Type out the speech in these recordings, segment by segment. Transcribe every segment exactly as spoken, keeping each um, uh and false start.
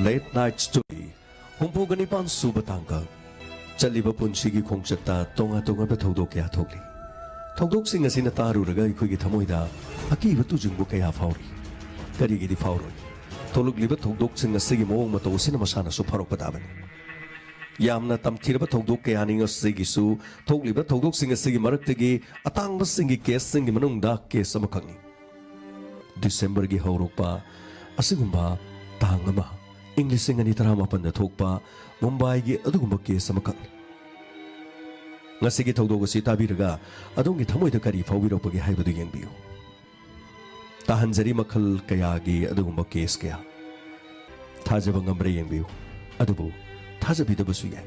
Late Night Story, ꯍꯨꯝꯐꯨꯒ ꯅꯤꯄꯥꯟ ꯁꯨꯕ ꯇꯥꯡꯀꯛ꯫ ꯆꯠꯂꯤꯕ ꯄꯨꯟꯁꯤꯒꯤ ꯈꯣꯡꯆꯠꯇ ꯇꯣꯉꯥꯟ ꯇꯣꯉꯥꯟꯕ ꯊꯧꯗꯣꯛ ꯀꯌꯥ ꯊꯣꯛꯂꯤ꯫ ꯊꯧꯗꯣꯛꯁꯤꯡ ꯑꯁꯤꯅ ꯇꯥꯔꯨꯔꯒ ꯑꯩꯈꯣꯏꯒꯤ ꯊꯃꯣꯏꯗ ꯑꯀꯤꯕ ꯇꯨꯖꯨꯡꯕ ꯀꯌꯥ ꯐꯥꯎꯔꯤ꯫ ꯀꯔꯤꯒꯤꯗꯤ ꯐꯥꯎꯔꯣꯏ? ꯊꯣꯛꯂꯛꯂꯤꯕ ꯊꯧꯗꯣꯛꯁꯤꯡ ꯑꯁꯤꯒꯤ ꯃꯑꯣꯡ ꯃꯇꯧ ꯑꯁꯤꯅ ꯃꯁꯥꯅꯁꯨ ꯐꯥꯎꯔꯛꯄ ꯇꯥꯕꯅꯤ꯫ ꯌꯥꯝꯅ ꯇꯝꯊꯤꯔꯕ ꯊꯧꯗꯣꯛ ꯀꯌꯥꯅꯤ ꯉꯁꯤꯒꯤꯁꯨ꯫ ꯊꯣꯛꯂꯤꯕ ꯊꯧꯗꯣꯛꯁꯤꯡ ꯑꯁꯤꯒꯤ ꯃꯔꯛꯇꯒꯤ ꯑꯇꯥꯡꯕꯁꯤꯡꯒꯤ ꯀꯦꯁꯁꯤꯡꯒꯤ ꯃꯅꯨꯡꯗ ꯀꯦꯁ ꯑꯃꯈꯛꯅꯤ꯫ ꯗꯤꯁꯦꯝꯕꯔꯒꯤ ꯍꯧꯔꯛꯄ ꯑꯁꯤꯒꯨꯝꯕ ꯇꯥꯡ ꯑꯃ ꯏꯪ ꯂꯤꯁꯤꯡ ꯑꯅꯤ ꯇꯔꯥꯃꯥꯄꯟꯗ ꯊꯣꯛꯄ ꯃꯨꯝꯕꯥꯏꯒꯤ ꯑꯗꯨꯒꯨꯝꯕ ꯀꯦꯁ ꯑꯃꯈꯛꯅꯤ꯫ ꯉꯁꯤꯒꯤ ꯊꯧꯗꯣꯛ ꯑꯁꯤ ꯇꯥꯕꯤꯔꯒ ꯑꯗꯣꯝꯒꯤ ꯊꯃꯣꯏꯗ ꯀꯔꯤ ꯐꯥꯎꯕꯤꯔꯛꯄꯒꯦ ꯍꯥꯏꯕꯗꯨ ꯌꯦꯡꯕꯤꯌꯨ꯫ ꯇꯥꯍꯟꯖꯔꯤ ꯃꯈꯜ ꯀꯌꯥꯒꯤ ꯑꯗꯨꯒꯨꯝꯕ ꯀꯦꯁ ꯀꯌꯥ꯫ ꯊꯥꯖꯕ ꯉꯝꯕ꯭ꯔꯥ ꯌꯦꯡꯕꯤꯌꯨ꯫ ꯑꯗꯨꯕꯨ ꯊꯥꯖꯕꯤꯗꯕꯁꯨ ꯌꯥꯏ꯫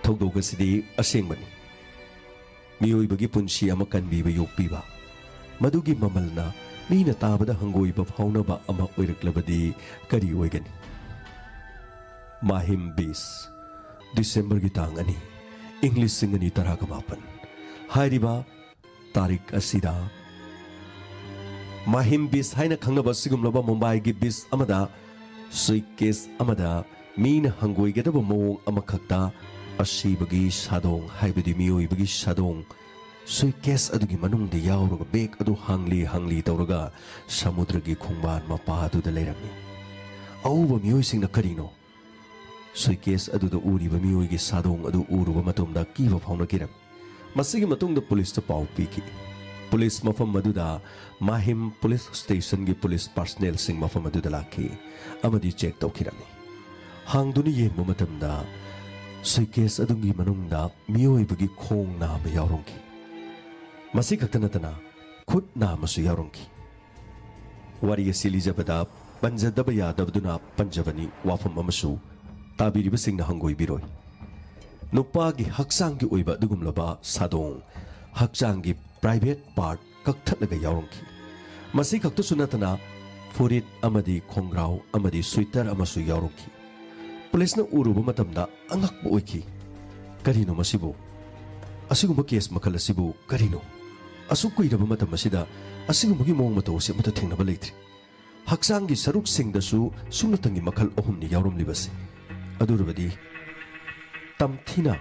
ꯊꯧꯗꯣꯛ ꯑꯁꯤꯗꯤ ꯑꯁꯦꯡꯕꯅꯤ꯫ ꯃꯤꯑꯣꯏꯕꯒꯤ ꯄꯨꯟꯁꯤ ꯑꯃ ꯀꯟꯕꯤꯕ ꯌꯣꯛꯄꯤꯕ, ꯃꯗꯨꯒꯤ ꯃꯃꯜꯅ ꯃꯤꯅ ꯇꯥꯕꯗ ꯍꯪꯒꯣꯏꯕ ꯐꯥꯎꯅꯕ ꯑꯃ ꯑꯣꯏꯔꯛꯂꯕꯗꯤ ꯀꯔꯤ ꯑꯣꯏꯒꯅꯤ? ꯃꯥꯍꯤꯝ ꯕꯤꯁ, ꯗꯤꯁꯦꯝꯕꯔꯒꯤ ꯇꯥꯡ ꯑꯅꯤ, ꯏꯪ ꯂꯤꯁꯤꯡ ꯑꯅꯤ ꯇꯔꯥꯒ ꯃꯥꯄꯟ ꯍꯥꯏꯔꯤꯕ ꯇꯥꯔꯤꯛ ꯑꯁꯤꯗ ꯃꯥꯍꯤꯝ ꯕꯤꯁ ꯍꯥꯏꯅ ꯈꯪꯅꯕ ꯑꯁꯤꯒꯨꯝꯂꯕ ꯃꯨꯝꯕꯥꯏꯒꯤ ꯕꯤꯁ ꯑꯃꯗ ꯁꯨꯏꯠꯀꯦꯁ ꯑꯃꯗ ꯃꯤꯅ ꯍꯪꯒꯣꯏꯒꯗꯕ ꯃꯑꯣꯡ ꯑꯃꯈꯛꯇ ꯑꯁꯤꯕꯒꯤ ꯁꯥꯗꯣꯡ, ꯍꯥꯏꯕꯗꯤ ꯃꯤꯑꯣꯏꯕꯒꯤ ꯁꯥꯗꯣꯡ, ꯁꯨꯏꯠꯀꯦꯁ ꯑꯗꯨꯒꯤ ꯃꯅꯨꯡꯗ ꯌꯥꯎꯔꯒ ꯕꯦꯒ ꯑꯗꯨ ꯍꯥꯡꯂꯤ ꯍꯥꯡꯂꯤ ꯇꯧꯔꯒ ꯁꯃꯨꯗ꯭ꯔꯒꯤ ꯈꯣꯡꯕꯥꯟ ꯃꯄꯥ ꯑꯗꯨꯗ ꯂꯩꯔꯝꯃꯤ꯫ ꯑꯎꯕ ꯃꯤꯑꯣꯏꯁꯤꯡꯅ ꯀꯔꯤꯅꯣ? ꯁꯨꯏꯠꯀꯦꯁ ꯑꯗꯨꯗ ꯎꯔꯤꯕ ꯃꯤꯑꯣꯏꯒꯤ ꯁꯥꯗꯣꯡ ꯑꯗꯨ ꯎꯔꯨꯕ ꯃꯇꯝꯗ ꯀꯤꯕ ꯐꯥꯎꯅꯈꯤꯔꯝꯃꯤ꯫ ꯃꯁꯤꯒꯤ ꯃꯇꯨꯡꯗ ꯄꯨꯂꯤꯁꯇ ꯄꯥꯎ ꯄꯤꯈꯤ꯫ ꯄꯨꯂꯤꯁ ꯃꯐꯝ ꯑꯗꯨꯗ ꯃꯥꯍꯤꯝ ꯄꯨꯂꯤꯁ ꯁ꯭ꯇꯦꯁꯟꯒꯤ ꯄꯨꯂꯤꯁ ꯄꯥꯔꯁꯅꯦꯜꯁꯤꯡ ꯃꯐꯝ ꯑꯗꯨꯗ ꯂꯥꯛꯈꯤ ꯑꯃꯗꯤ ꯆꯦꯛ ꯇꯧꯈꯤꯔꯝꯃꯤ꯫ ꯍꯥꯡꯗꯨꯅ ꯌꯦꯡꯕ ꯃꯇꯝꯗ ꯁꯨꯏꯠꯀꯦꯁ ꯑꯗꯨꯒꯤ ꯃꯅꯨꯡꯗ ꯃꯤꯑꯣꯏꯕꯒꯤ ꯈꯣꯡ ꯅꯥꯝꯃ ꯌꯥꯎꯔꯝꯈꯤ꯫ ꯃꯁꯤ ꯈꯛꯇ ꯅꯠꯇꯅ ꯈꯨꯠ ꯅꯥꯝꯃꯁꯨ ꯌꯥꯎꯔꯝꯈꯤ꯫ ꯋꯥꯔꯤ ꯑꯁꯤ ꯂꯤꯖꯕꯗ ꯄꯟꯖꯗꯕ ꯌꯥꯗꯕꯗꯨꯅ ꯄꯟꯖꯕꯅꯤ꯫ ꯋꯥꯐꯝ ꯑꯃꯁꯨ ꯇꯥꯕꯤꯔꯤꯕꯁꯤꯡꯅ ꯍꯪꯒꯣꯏꯕꯤꯔꯣꯏ꯫ ꯅꯨꯄꯥꯒꯤ ꯍꯛꯆꯥꯡꯒꯤ ꯑꯣꯏꯕ ꯑꯗꯨꯒꯨꯝꯂꯕ ꯁꯥꯗꯣꯡ, ꯍꯛꯆꯥꯡꯒꯤ ꯄ꯭ꯔꯥꯏꯚꯦꯠ ꯄꯥꯔꯠ ꯀꯛꯊꯠꯂꯒ ꯌꯥꯎꯔꯝꯈꯤ꯫ ꯃꯁꯤ ꯈꯛꯇꯁꯨ ꯅꯠꯇꯅ ꯐꯨꯔꯤꯠ ꯑꯃꯗꯤ ꯈꯣꯡꯒ꯭ꯔꯥꯎ ꯑꯃꯗꯤ ꯁ꯭ꯋꯤꯇꯔ ꯑꯃꯁꯨ ꯌꯥꯎꯔꯝꯈꯤ꯫ ꯄꯨꯂꯤꯁꯅ ꯎꯔꯨꯕ ꯃꯇꯝꯗ ꯑꯉꯛꯄ ꯑꯣꯏꯈꯤ꯫ "ꯀꯔꯤꯅꯣ ꯃꯁꯤꯕꯨ? ꯑꯁꯤꯒꯨꯝꯕ ꯀꯦꯁ ꯃꯈꯜ ꯑꯁꯤꯕꯨ ꯀꯔꯤꯅꯣ? ꯑꯁꯨꯛ ꯀꯨꯏꯔꯕ ꯃꯇꯝ ꯑꯁꯤꯗ ꯑꯁꯤꯒꯨꯝꯕꯒꯤ ꯃꯑꯣꯡ ꯃꯇꯧ ꯑꯁꯤ ꯑꯃꯠꯇ ꯊꯦꯡꯅꯕ ꯂꯩꯇ꯭ꯔꯤ꯫" ꯍꯛꯆꯥꯡꯒꯤ ꯁꯔꯨꯛꯁꯤꯡꯗꯁꯨ ꯁꯨꯞꯅꯇꯪꯒꯤ ꯃꯈꯜ ꯑꯍꯨꯝꯅꯤ ꯌꯥꯎꯔꯝꯂꯤꯕꯁꯤ꯫ ꯑꯗꯨꯔꯕꯗꯤ ꯇꯝꯊꯤꯅ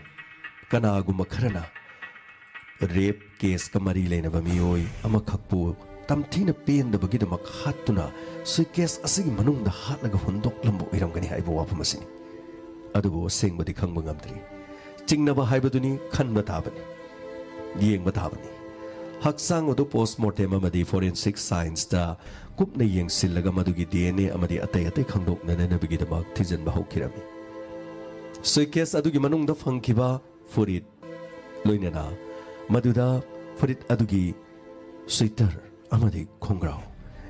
ꯀꯅꯥꯒꯨꯝꯕ ꯈꯔꯅ ꯔꯦꯞ ꯀꯦꯁꯀ ꯃꯔꯤ ꯂꯩꯅꯕ ꯃꯤꯑꯣꯏ ꯑꯃꯈꯛꯄꯨ ꯇꯝꯊꯤꯅ ꯄꯦꯟꯗꯕꯒꯤꯗꯃꯛ ꯍꯥꯠꯇꯨꯅ ꯁꯨꯏꯀꯦꯁ ꯑꯁꯤꯒꯤ ꯃꯅꯨꯡꯗ ꯍꯥꯠꯂꯒ ꯍꯨꯟꯗꯣꯛꯂꯝꯕ ꯑꯣꯏꯔꯝꯒꯅꯤ ꯍꯥꯏꯕ ꯋꯥꯐꯝ ꯑꯁꯤꯅꯤ꯫ ꯑꯗꯨꯕꯨ ꯑꯁꯦꯡꯕꯗꯤ ꯈꯪꯕ ꯉꯝꯗ꯭ꯔꯤ꯫ ꯆꯤꯡꯅꯕ ꯍꯥꯏꯕꯗꯨꯅꯤ, ꯈꯟꯕ ꯇꯥꯕꯅꯤ, ꯌꯦꯡꯕ ꯇꯥꯕꯅꯤ꯫ ꯍꯛꯆꯥꯡ ꯑꯗꯨ ꯄꯣꯁꯃꯣꯔꯇꯦꯝ ꯑꯃꯗꯤ ꯐꯣꯔꯦꯟꯁꯤꯛ ꯁꯥꯏꯟꯁꯇ ꯀꯨꯞꯅ ꯌꯦꯡꯁꯤꯜꯂꯒ ꯃꯗꯨꯒꯤ ꯗꯤ ꯑꯦꯟ ꯑꯦ ꯑꯃꯗꯤ ꯑꯇꯩ ꯑꯇꯩ ꯈꯪꯗꯣꯛꯅꯅꯕꯒꯤꯗꯃꯛ ꯊꯤꯖꯤꯟꯕ ꯍꯧꯈꯤꯔꯝꯃꯤ꯫ ꯁꯨꯏꯀꯦꯁ ꯑꯗꯨꯒꯤ ꯃꯅꯨꯡꯗ ꯐꯪꯈꯤꯕ ꯐꯨꯔꯤꯠ, ꯂꯣꯏꯅꯅ ꯃꯗꯨꯗ ꯐꯨꯔꯤꯠ ꯑꯗꯨꯒꯤ ꯁ꯭ꯋꯤꯇꯔ ꯑꯃꯗꯤ ꯈꯣꯡꯒ꯭ꯔꯥꯎ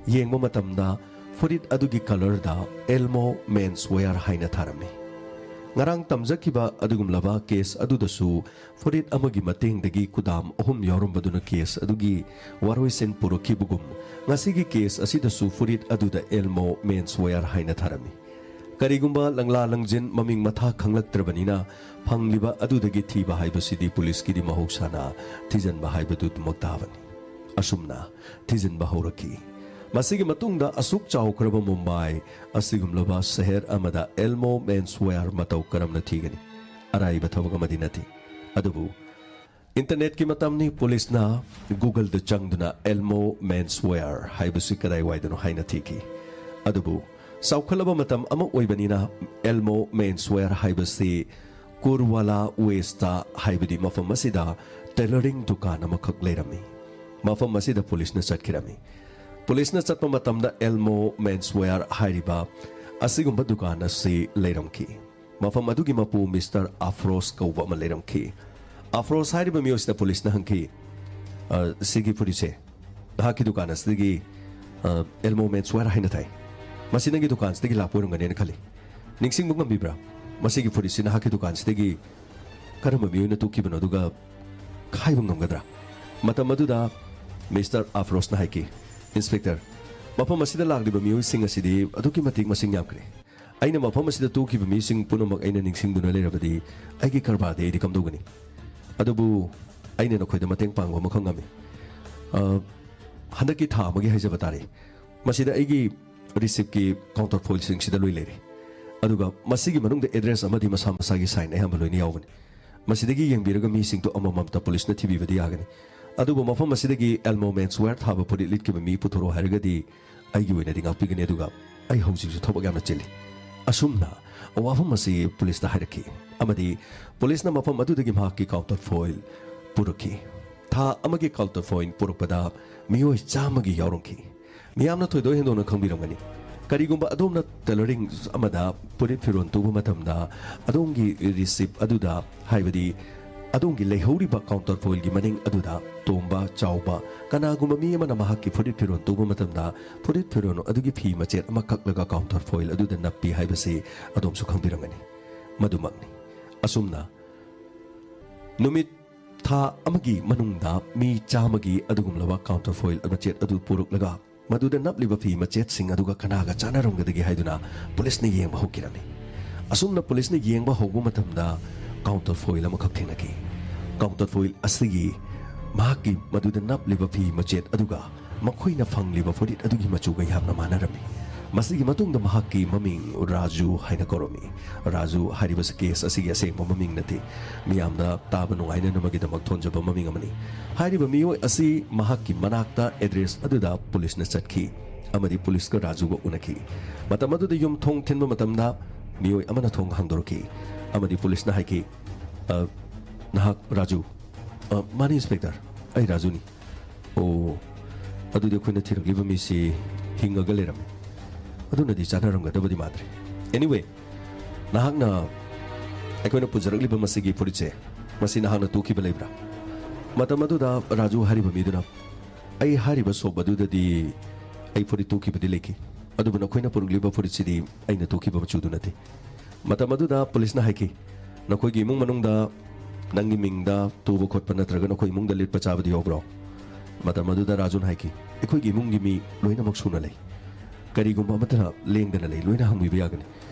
ꯌꯦꯡꯕ ꯃꯇꯝꯗ ꯐꯨꯔꯤꯠ ꯑꯗꯨꯒꯤ ꯀꯂꯔꯗ ꯑꯦꯜꯃꯣ ꯃꯦꯟꯁ ꯋꯦꯌꯔ ꯍꯥꯏꯅ ꯊꯥꯔꯝꯃꯤ꯫ ꯉꯔꯥꯡ ꯇꯝꯖꯈꯤꯕ ꯑꯗꯨꯒꯨꯝꯂꯕ ꯀꯦꯁ ꯑꯗꯨꯗꯁꯨ ꯐꯨꯔꯤꯠ ꯑꯃꯒꯤ ꯃꯇꯦꯡꯗꯒꯤ ꯀꯨꯗꯥꯝ ꯑꯍꯨꯝ ꯌꯥꯎꯔꯝꯕꯗꯨꯅ ꯀꯦꯁ ꯑꯗꯨꯒꯤ ꯋꯥꯔꯣꯏꯁꯤꯟ ꯄꯨꯔꯛꯈꯤꯕꯒꯨꯝ, ꯉꯁꯤꯒꯤ ꯀꯦꯁ ꯑꯁꯤꯗꯁꯨ ꯐꯨꯔꯤꯠ ꯑꯗꯨꯗ ꯑꯦꯜꯃꯣ ꯃꯦꯟꯁ ꯋꯦꯌꯔ ꯍꯥꯏꯅ ꯊꯥꯔꯝꯃꯤ꯫ ꯀꯔꯤꯒꯨꯝꯕ ꯂꯪꯂꯥ ꯂꯪꯖꯤꯟ ꯃꯃꯤꯡ ꯃꯊꯥ ꯈꯪꯂꯛꯇ꯭ꯔꯕꯅꯤꯅ ꯐꯪꯂꯤꯕ ꯑꯗꯨꯗꯒꯤ ꯊꯤꯕ ꯍꯥꯏꯕꯁꯤꯗꯤ ꯄꯨꯂꯤꯁꯀꯤꯗꯤ ꯃꯍꯧꯁꯥꯅ ꯊꯤꯖꯤꯟꯕ ꯍꯥꯏꯕꯗꯨꯃꯛ ꯇꯥꯕꯅꯤ꯫ ꯑꯁꯨꯝꯅ ꯊꯤꯖꯤꯟꯕ ꯍꯧꯔꯛꯈꯤ꯫ ꯃꯁꯤꯒꯤ ꯃꯇꯨꯡꯗ ꯑꯁꯨꯛ ꯆꯥꯎꯈ꯭ꯔꯕ ꯃꯨꯝꯕꯥꯏ ꯑꯁꯤꯒꯨꯝꯂꯕ ꯁꯍꯔ ꯑꯃꯗ ꯑꯦꯜꯃꯣ ꯃꯦꯟꯁ ꯋꯦꯌꯔ ꯃꯇꯧ ꯀꯔꯝꯅ ꯊꯤꯒꯅꯤ? ꯑꯔꯥꯏꯕ ꯊꯕꯛ ꯑꯃꯗꯤ ꯅꯠꯇꯦ꯫ ꯑꯗꯨꯕꯨ ꯏꯟꯇꯔꯅꯦꯠꯀꯤ ꯃꯇꯝꯅꯤ, ꯄꯨꯂꯤꯁꯅ ꯒꯨꯒꯜꯗ ꯆꯪꯗꯨꯅ ꯑꯦꯜꯃꯣ ꯃꯦꯟꯁ ꯋꯦꯌꯔ ꯍꯥꯏꯕꯁꯤ ꯀꯗꯥꯏꯋꯥꯏꯗꯅꯣ ꯍꯥꯏꯅ ꯊꯤꯈꯤ꯫ ꯑꯗꯨꯕꯨ ꯆꯥꯎꯈꯠꯂꯕ ꯃꯇꯝ ꯑꯃ ꯑꯣꯏꯕꯅꯤꯅ ꯑꯦꯜꯃꯣ ꯃꯦꯟꯁ ꯋꯦꯌꯔ ꯍꯥꯏꯕꯁꯤ ꯀꯨꯔꯋꯥꯂꯥ ꯋꯦꯁꯇ ꯍꯥꯏꯕꯗꯤ ꯃꯐꯝ ꯑꯁꯤꯗ ꯇꯦꯂꯔꯤꯡ ꯗꯨꯀꯥꯟ ꯑꯃꯈꯛ ꯂꯩꯔꯝꯃꯤ꯫ ꯃꯐꯝ ꯑꯁꯤꯗ ꯄꯨꯂꯤꯁꯅ ꯆꯠꯈꯤꯔꯝꯃꯤ꯫ ꯄꯨꯂꯤꯁꯅ ꯆꯠꯄ ꯃꯇꯝꯗ ꯑꯦꯜꯃꯣ ꯃꯦꯟꯁ ꯋꯦꯌꯔ ꯍꯥꯏꯔꯤꯕ ꯑꯁꯤꯒꯨꯝꯕ ꯗꯨꯀꯥꯟ ꯑꯁꯤ ꯂꯩꯔꯝꯈꯤ꯫ ꯃꯐꯝ ꯑꯗꯨꯒꯤ ꯃꯄꯨ ꯃꯤꯁꯇꯔ ꯑꯐ꯭ꯔꯣꯁ ꯀꯧꯕ ꯑꯃ ꯂꯩꯔꯝꯈꯤ꯫ ꯑꯐ꯭ꯔꯣꯁ ꯍꯥꯏꯔꯤꯕ ꯃꯤꯑꯣꯏꯁꯤꯗ ꯄꯨꯂꯤꯁꯅ ꯍꯪꯈꯤ, "ꯑ, ꯁꯤꯒꯤ ꯐꯨꯔꯤꯠꯁꯦ ꯅꯍꯥꯛꯀꯤ ꯗꯨꯀꯥꯟ ꯑꯁꯤꯗꯒꯤ, ꯑ, ꯑꯦꯜꯃꯣ ꯃꯦꯟꯁ ꯋꯦꯌꯔ ꯍꯥꯏꯅ ꯊꯥꯏ꯫ ꯃꯁꯤ ꯅꯪꯒꯤ ꯗꯨꯀꯥꯟꯁꯤꯗꯒꯤ ꯂꯥꯛꯄ ꯑꯣꯏꯔꯝꯒꯅꯦꯅ ꯈꯜꯂꯤ꯫ ꯅꯤꯡꯁꯤꯡꯕ ꯉꯝꯕꯤꯕ꯭ꯔꯥ? ꯃꯁꯤꯒꯤ ꯐꯨꯔꯤꯠꯁꯤ ꯅꯍꯥꯛꯀꯤ ꯗꯨꯀꯥꯟꯁꯤꯗꯒꯤ ꯀꯔꯝꯕ ꯃꯤꯑꯣꯏꯅ ꯇꯨꯈꯤꯕꯅꯣ, ꯑꯗꯨꯒ ꯈꯥꯏꯕ ꯉꯝꯒꯗ꯭ꯔꯥ?" ꯃꯇꯝ ꯑꯗꯨꯗ ꯃꯤꯁꯇꯔ ꯑꯐ꯭ꯔꯣꯁꯅ ꯍꯥꯏꯈꯤ, "ꯏꯟꯁꯄꯦꯛꯇꯔ, ꯃꯐꯝ ꯑꯁꯤꯗ ꯂꯥꯛꯂꯤꯕ ꯃꯤꯑꯣꯏꯁꯤꯡ ꯑꯁꯤꯗꯤ ꯑꯗꯨꯛꯀꯤ ꯃꯇꯤꯛ ꯃꯁꯤꯡ ꯌꯥꯝꯈ꯭ꯔꯦ꯫ ꯑꯩꯅ ꯃꯐꯝ ꯑꯁꯤꯗ ꯇꯨꯈꯤꯕ ꯃꯤꯁꯤꯡ ꯄꯨꯝꯅꯃꯛ ꯑꯩꯅ ꯅꯤꯡꯁꯤꯡꯗꯨꯅ ꯂꯩꯔꯕꯗꯤ ꯑꯩꯒꯤ ꯀꯔꯕꯥꯔꯗꯤ ꯑꯩꯗꯤ ꯀꯝꯗꯧꯒꯅꯤ? ꯑꯗꯨꯕꯨ ꯑꯩꯅ ꯅꯈꯣꯏꯗ ꯃꯇꯦꯡ ꯄꯥꯡꯕ ꯑꯃꯈꯛ ꯉꯝꯃꯤ꯫ ꯑ, ꯍꯟꯗꯛꯀꯤ ꯊꯥ ꯑꯃꯒꯤ ꯍꯥꯏꯖꯕ ꯇꯥꯔꯦ, ꯃꯁꯤꯗ ꯑꯩꯒꯤ ꯔꯤꯁꯤꯞꯀꯤ ꯀꯥꯎꯟꯇꯔ ꯐꯣꯏꯜꯁꯤꯡꯁꯤꯗ ꯂꯣꯏ ꯂꯩꯔꯦ꯫ ꯑꯗꯨꯒ ꯃꯁꯤꯒꯤ ꯃꯅꯨꯡꯗ ꯑꯦꯗ꯭ꯔꯦꯁ ꯑꯃꯗꯤ ꯃꯁꯥ ꯃꯁꯥꯒꯤ ꯁꯥꯏꯟ ꯑꯌꯥꯝꯕ ꯂꯣꯏꯅ ꯌꯥꯎꯕꯅꯤ꯫ ꯃꯁꯤꯗꯒꯤ ꯌꯦꯡꯕꯤꯔꯒ ꯃꯤꯁꯤꯡꯗꯣ ꯑꯃꯃꯝꯇ ꯄꯨꯂꯤꯁꯅ ꯊꯤꯕꯤꯕꯗꯤ ꯌꯥꯒꯅꯤ꯫ ꯑꯗꯨꯕꯨ ꯃꯐꯝ ꯑꯁꯤꯗꯒꯤ Elmo Menswear ꯊꯥꯕ ꯐꯨꯔꯤꯠ ꯂꯤꯠꯈꯤꯕ ꯃꯤ ꯄꯨꯊꯣꯔꯛꯑꯣ ꯍꯥꯏꯔꯒꯗꯤ ꯑꯩꯒꯤ ꯑꯣꯏꯅꯗꯤ ꯉꯥꯛꯄꯤꯒꯅꯤ꯫ ꯑꯗꯨꯒ ꯑꯩ ꯍꯧꯖꯤꯛꯁꯨ ꯊꯕꯛ ꯌꯥꯝꯅ ꯆꯤꯜꯂꯤ꯫ ꯑꯁꯨꯝꯅ ꯋꯥꯐꯝ ꯑꯁꯤ ꯄꯨꯂꯤꯁꯇ ꯍꯥꯏꯔꯛꯈꯤ ꯑꯃꯗꯤ ꯄꯨꯂꯤꯁꯅ ꯃꯐꯝ ꯑꯗꯨꯗꯒꯤ ꯃꯍꯥꯛꯀꯤ ꯀꯥꯎꯟꯇꯔ ꯐꯣꯏꯜ ꯄꯨꯔꯛꯈꯤ꯫ ꯊꯥ ꯑꯃꯒꯤ ꯀꯥꯎꯟꯇꯔ ꯐꯣꯏꯜ ꯄꯨꯔꯛꯄꯗ ꯃꯤꯑꯣꯏ ꯆꯥꯝꯃꯒꯤ ꯌꯥꯎꯔꯝꯈꯤ꯫ ꯃꯤꯌꯥꯝꯅ ꯊꯣꯏꯗꯣꯛ ꯍꯦꯟꯗꯣꯛꯅ ꯈꯪꯕꯤꯔꯝꯒꯅꯤ꯫ ꯀꯔꯤꯒꯨꯝꯕ ꯑꯗꯣꯝꯅ ꯇꯦꯂꯔꯤꯡ ꯑꯃꯗ ꯐꯨꯔꯤꯠ ꯐꯤꯔꯣꯜ ꯇꯨꯕ ꯃꯇꯝꯗ ꯑꯗꯣꯝꯒꯤ ꯔꯤꯁꯤꯞ ꯑꯗꯨꯗ, ꯍꯥꯏꯕꯗꯤ ꯑꯗꯣꯝꯒꯤ ꯂꯩꯍꯧꯔꯤꯕ ꯀꯥꯎꯟꯇꯔ ꯐꯣꯏꯜꯒꯤ ꯃꯅꯤꯡ ꯑꯗꯨꯗ ꯇꯣꯝꯕ, ꯆꯥꯎꯕ, ꯀꯅꯥꯒꯨꯝꯕ ꯃꯤ ꯑꯃꯅ ꯃꯍꯥꯛꯀꯤ ꯐꯨꯔꯤꯠ ꯐꯤꯔꯣꯜ ꯇꯨꯕ ꯃꯇꯝꯗ ꯐꯨꯔꯤꯠ ꯐꯤꯔꯣꯜ ꯑꯗꯨꯒꯤ ꯐꯤ ꯃꯆꯦꯠ ꯑꯃ ꯀꯛꯂꯒ ꯀꯥꯎꯟꯇꯔ ꯐꯣꯏꯜ ꯑꯗꯨꯗ ꯅꯞꯄꯤ ꯍꯥꯏꯕꯁꯤ ꯑꯗꯣꯝꯁꯨ ꯈꯪꯕꯤꯔꯝꯒꯅꯤ꯫ ꯃꯗꯨꯃꯛꯅꯤ꯫ ꯑꯁꯨꯝꯅ ꯅꯨꯃꯤꯠ ꯊꯥ ꯑꯃꯒꯤ ꯃꯅꯨꯡꯗ ꯃꯤ ꯆꯥꯝꯃꯒꯤ ꯑꯗꯨꯒꯨꯝꯂꯕ ꯀꯥꯎꯟꯇꯔ ꯐꯣꯏꯜ ꯃꯆꯦꯠ ꯑꯗꯨ ꯄꯨꯔꯛꯂꯒ ꯃꯗꯨꯗ ꯅꯞꯂꯤꯕ ꯐꯤ ꯃꯆꯦꯠꯁꯤꯡ ꯑꯗꯨꯒ ꯀꯅꯥꯒ ꯆꯥꯟꯅꯔꯝꯒꯗꯒꯦ ꯍꯥꯏꯗꯨꯅ ꯄꯨꯂꯤꯁꯅ ꯌꯦꯡꯕ ꯍꯧꯈꯤꯔꯝꯃꯤ꯫ ꯑꯁꯨꯝꯅ ꯄꯨꯂꯤꯁꯅ ꯌꯦꯡꯕ ꯍꯧꯕ ꯃꯇꯝꯗ ꯀꯥꯎꯟꯇꯔ ꯐꯣꯏꯜ ꯑꯃꯈꯛ ꯊꯦꯡꯅꯈꯤ꯫ ꯀꯥꯎꯟꯇꯔ ꯐꯣꯏꯜ ꯑꯁꯤꯒꯤ ꯃꯍꯥꯛꯀꯤ ꯃꯗꯨꯗ ꯅꯞꯂꯤꯕ ꯐꯤ ꯃꯆꯦꯠ ꯑꯗꯨꯒ ꯃꯈꯣꯏꯅ ꯐꯪꯂꯤꯕ ꯐꯨꯔꯤꯠ ꯑꯗꯨꯒꯤ ꯃꯆꯨꯒ ꯌꯥꯝꯅ ꯃꯥꯟꯅꯔꯝꯃꯤ꯫ ꯃꯁꯤꯒꯤ ꯃꯇꯨꯡꯗ ꯃꯍꯥꯛꯀꯤ ꯃꯃꯤꯡ ꯔꯥꯖꯨ ꯍꯥꯏꯅ ꯀꯧꯔꯝꯃꯤ꯫ ꯔꯥꯖꯨ ꯍꯥꯏꯔꯤꯕꯁꯤ ꯀꯦꯁ ꯑꯁꯤꯒꯤ ꯑꯁꯦꯡꯕ ꯃꯃꯤꯡ ꯅꯠꯇꯦ꯫ ꯃꯤꯌꯥꯝꯗ ꯇꯥꯕ ꯅꯨꯡꯉꯥꯏꯅꯅꯕꯒꯤꯗꯃꯛ ꯊꯣꯟꯖꯕ ꯃꯃꯤꯡ ꯑꯃꯅꯤ꯫ ꯍꯥꯏꯔꯤꯕ ꯃꯤꯑꯣꯏ ꯑꯁꯤ ꯃꯍꯥꯛꯀꯤ ꯃꯅꯥꯛꯇ ꯑꯦꯗ꯭ꯔꯦꯁ ꯑꯗꯨꯗ ꯄꯨꯂꯤꯁꯅ ꯆꯠꯈꯤ ꯑꯃꯗꯤ ꯄꯨꯂꯤꯁꯀ ꯔꯥꯖꯨꯒ ꯎꯅꯈꯤ꯫ ꯃꯇꯝ ꯑꯗꯨꯗ ꯌꯨꯝ ꯊꯣꯡ ꯊꯤꯟꯕ ꯃꯇꯝꯗ ꯃꯤꯑꯣꯏ ꯑꯃꯅ ꯊꯣꯡ ꯍꯥꯡꯗꯣꯔꯛꯈꯤ ꯑꯃꯗꯤ ꯄꯨꯂꯤꯁꯅ ꯍꯥꯏꯈꯤ, "ꯑ, ꯅꯍꯥꯛ ꯔꯥꯖꯨ?" "ꯑ, ꯃꯥꯅꯤ, ꯏꯟꯁꯄꯦꯛꯇꯔ, ꯑꯩ ꯔꯥꯖꯨꯅꯤ꯫" "ꯑꯣ, ꯑꯗꯨꯗꯤ ꯑꯩꯈꯣꯏꯅ ꯊꯤꯔꯛꯂꯤꯕ ꯃꯤꯁꯤ ꯍꯤꯡꯉꯒ ꯂꯩꯔꯝꯃꯤ꯫ ꯑꯗꯨꯅꯗꯤ ꯆꯥꯟꯅꯔꯝꯒꯗꯕꯗꯤ ꯃꯥꯟꯗ꯭ꯔꯦ꯫ ꯑꯦꯅꯤꯋꯦ, ꯅꯍꯥꯛꯅ ꯑꯩꯈꯣꯏꯅ ꯄꯨꯖꯔꯛꯂꯤꯕ ꯃꯁꯤꯒꯤ ꯐꯨꯔꯤꯠꯁꯦ, ꯃꯁꯤ ꯅꯍꯥꯛꯅ ꯇꯨꯈꯤꯕ ꯂꯩꯕ꯭ꯔꯥ?" ꯃꯇꯝ ꯑꯗꯨꯗ ꯔꯥꯖꯨ ꯍꯥꯏꯔꯤꯕ ꯃꯤꯗꯨꯅ, "ꯑꯩ ꯍꯥꯏꯔꯤꯕ ꯁꯣꯞ ꯑꯗꯨꯗꯗꯤ ꯑꯩ ꯐꯨꯔꯤꯠ ꯇꯨꯈꯤꯕꯗꯤ ꯂꯩꯈꯤ, ꯑꯗꯨꯕꯨ ꯅꯈꯣꯏꯅ ꯄꯨꯔꯛꯂꯤꯕ ꯐꯨꯔꯤꯠꯁꯤꯗꯤ ꯑꯩꯅ ꯇꯨꯈꯤꯕ ꯃꯆꯨꯗꯨ ꯅꯠꯇꯦ꯫" ꯃꯇꯝ ꯑꯗꯨꯗ ꯄꯨꯂꯤꯁꯅ ꯍꯥꯏꯈꯤ, "ꯅꯈꯣꯏꯒꯤ ꯏꯃꯨꯡ ꯃꯅꯨꯡꯗ ꯅꯪꯒꯤ ꯃꯤꯡꯗ ꯇꯨꯕ ꯈꯣꯠꯄ ꯅꯠꯇ꯭ꯔꯒ ꯅꯈꯣꯏ ꯏꯃꯨꯡꯗ ꯂꯤꯠꯄ ꯆꯥꯕꯗꯤ ꯌꯥꯎꯕ꯭ꯔꯣ?" ꯃꯇꯝ ꯑꯗꯨꯗ ꯔꯥꯖꯨꯅ ꯍꯥꯏꯈꯤ, "ꯑꯩꯈꯣꯏꯒꯤ ꯏꯃꯨꯡꯒꯤ ꯃꯤ ꯂꯣꯏꯅꯃꯛ ꯁꯨꯅ ꯂꯩ꯫ ꯀꯔꯤꯒꯨꯝꯕ ꯑꯃꯠꯇ ꯂꯦꯡꯗꯅ ꯂꯩ, ꯂꯣꯏꯅ ꯍꯪꯕꯤꯕ ꯌꯥꯒꯅꯤ꯫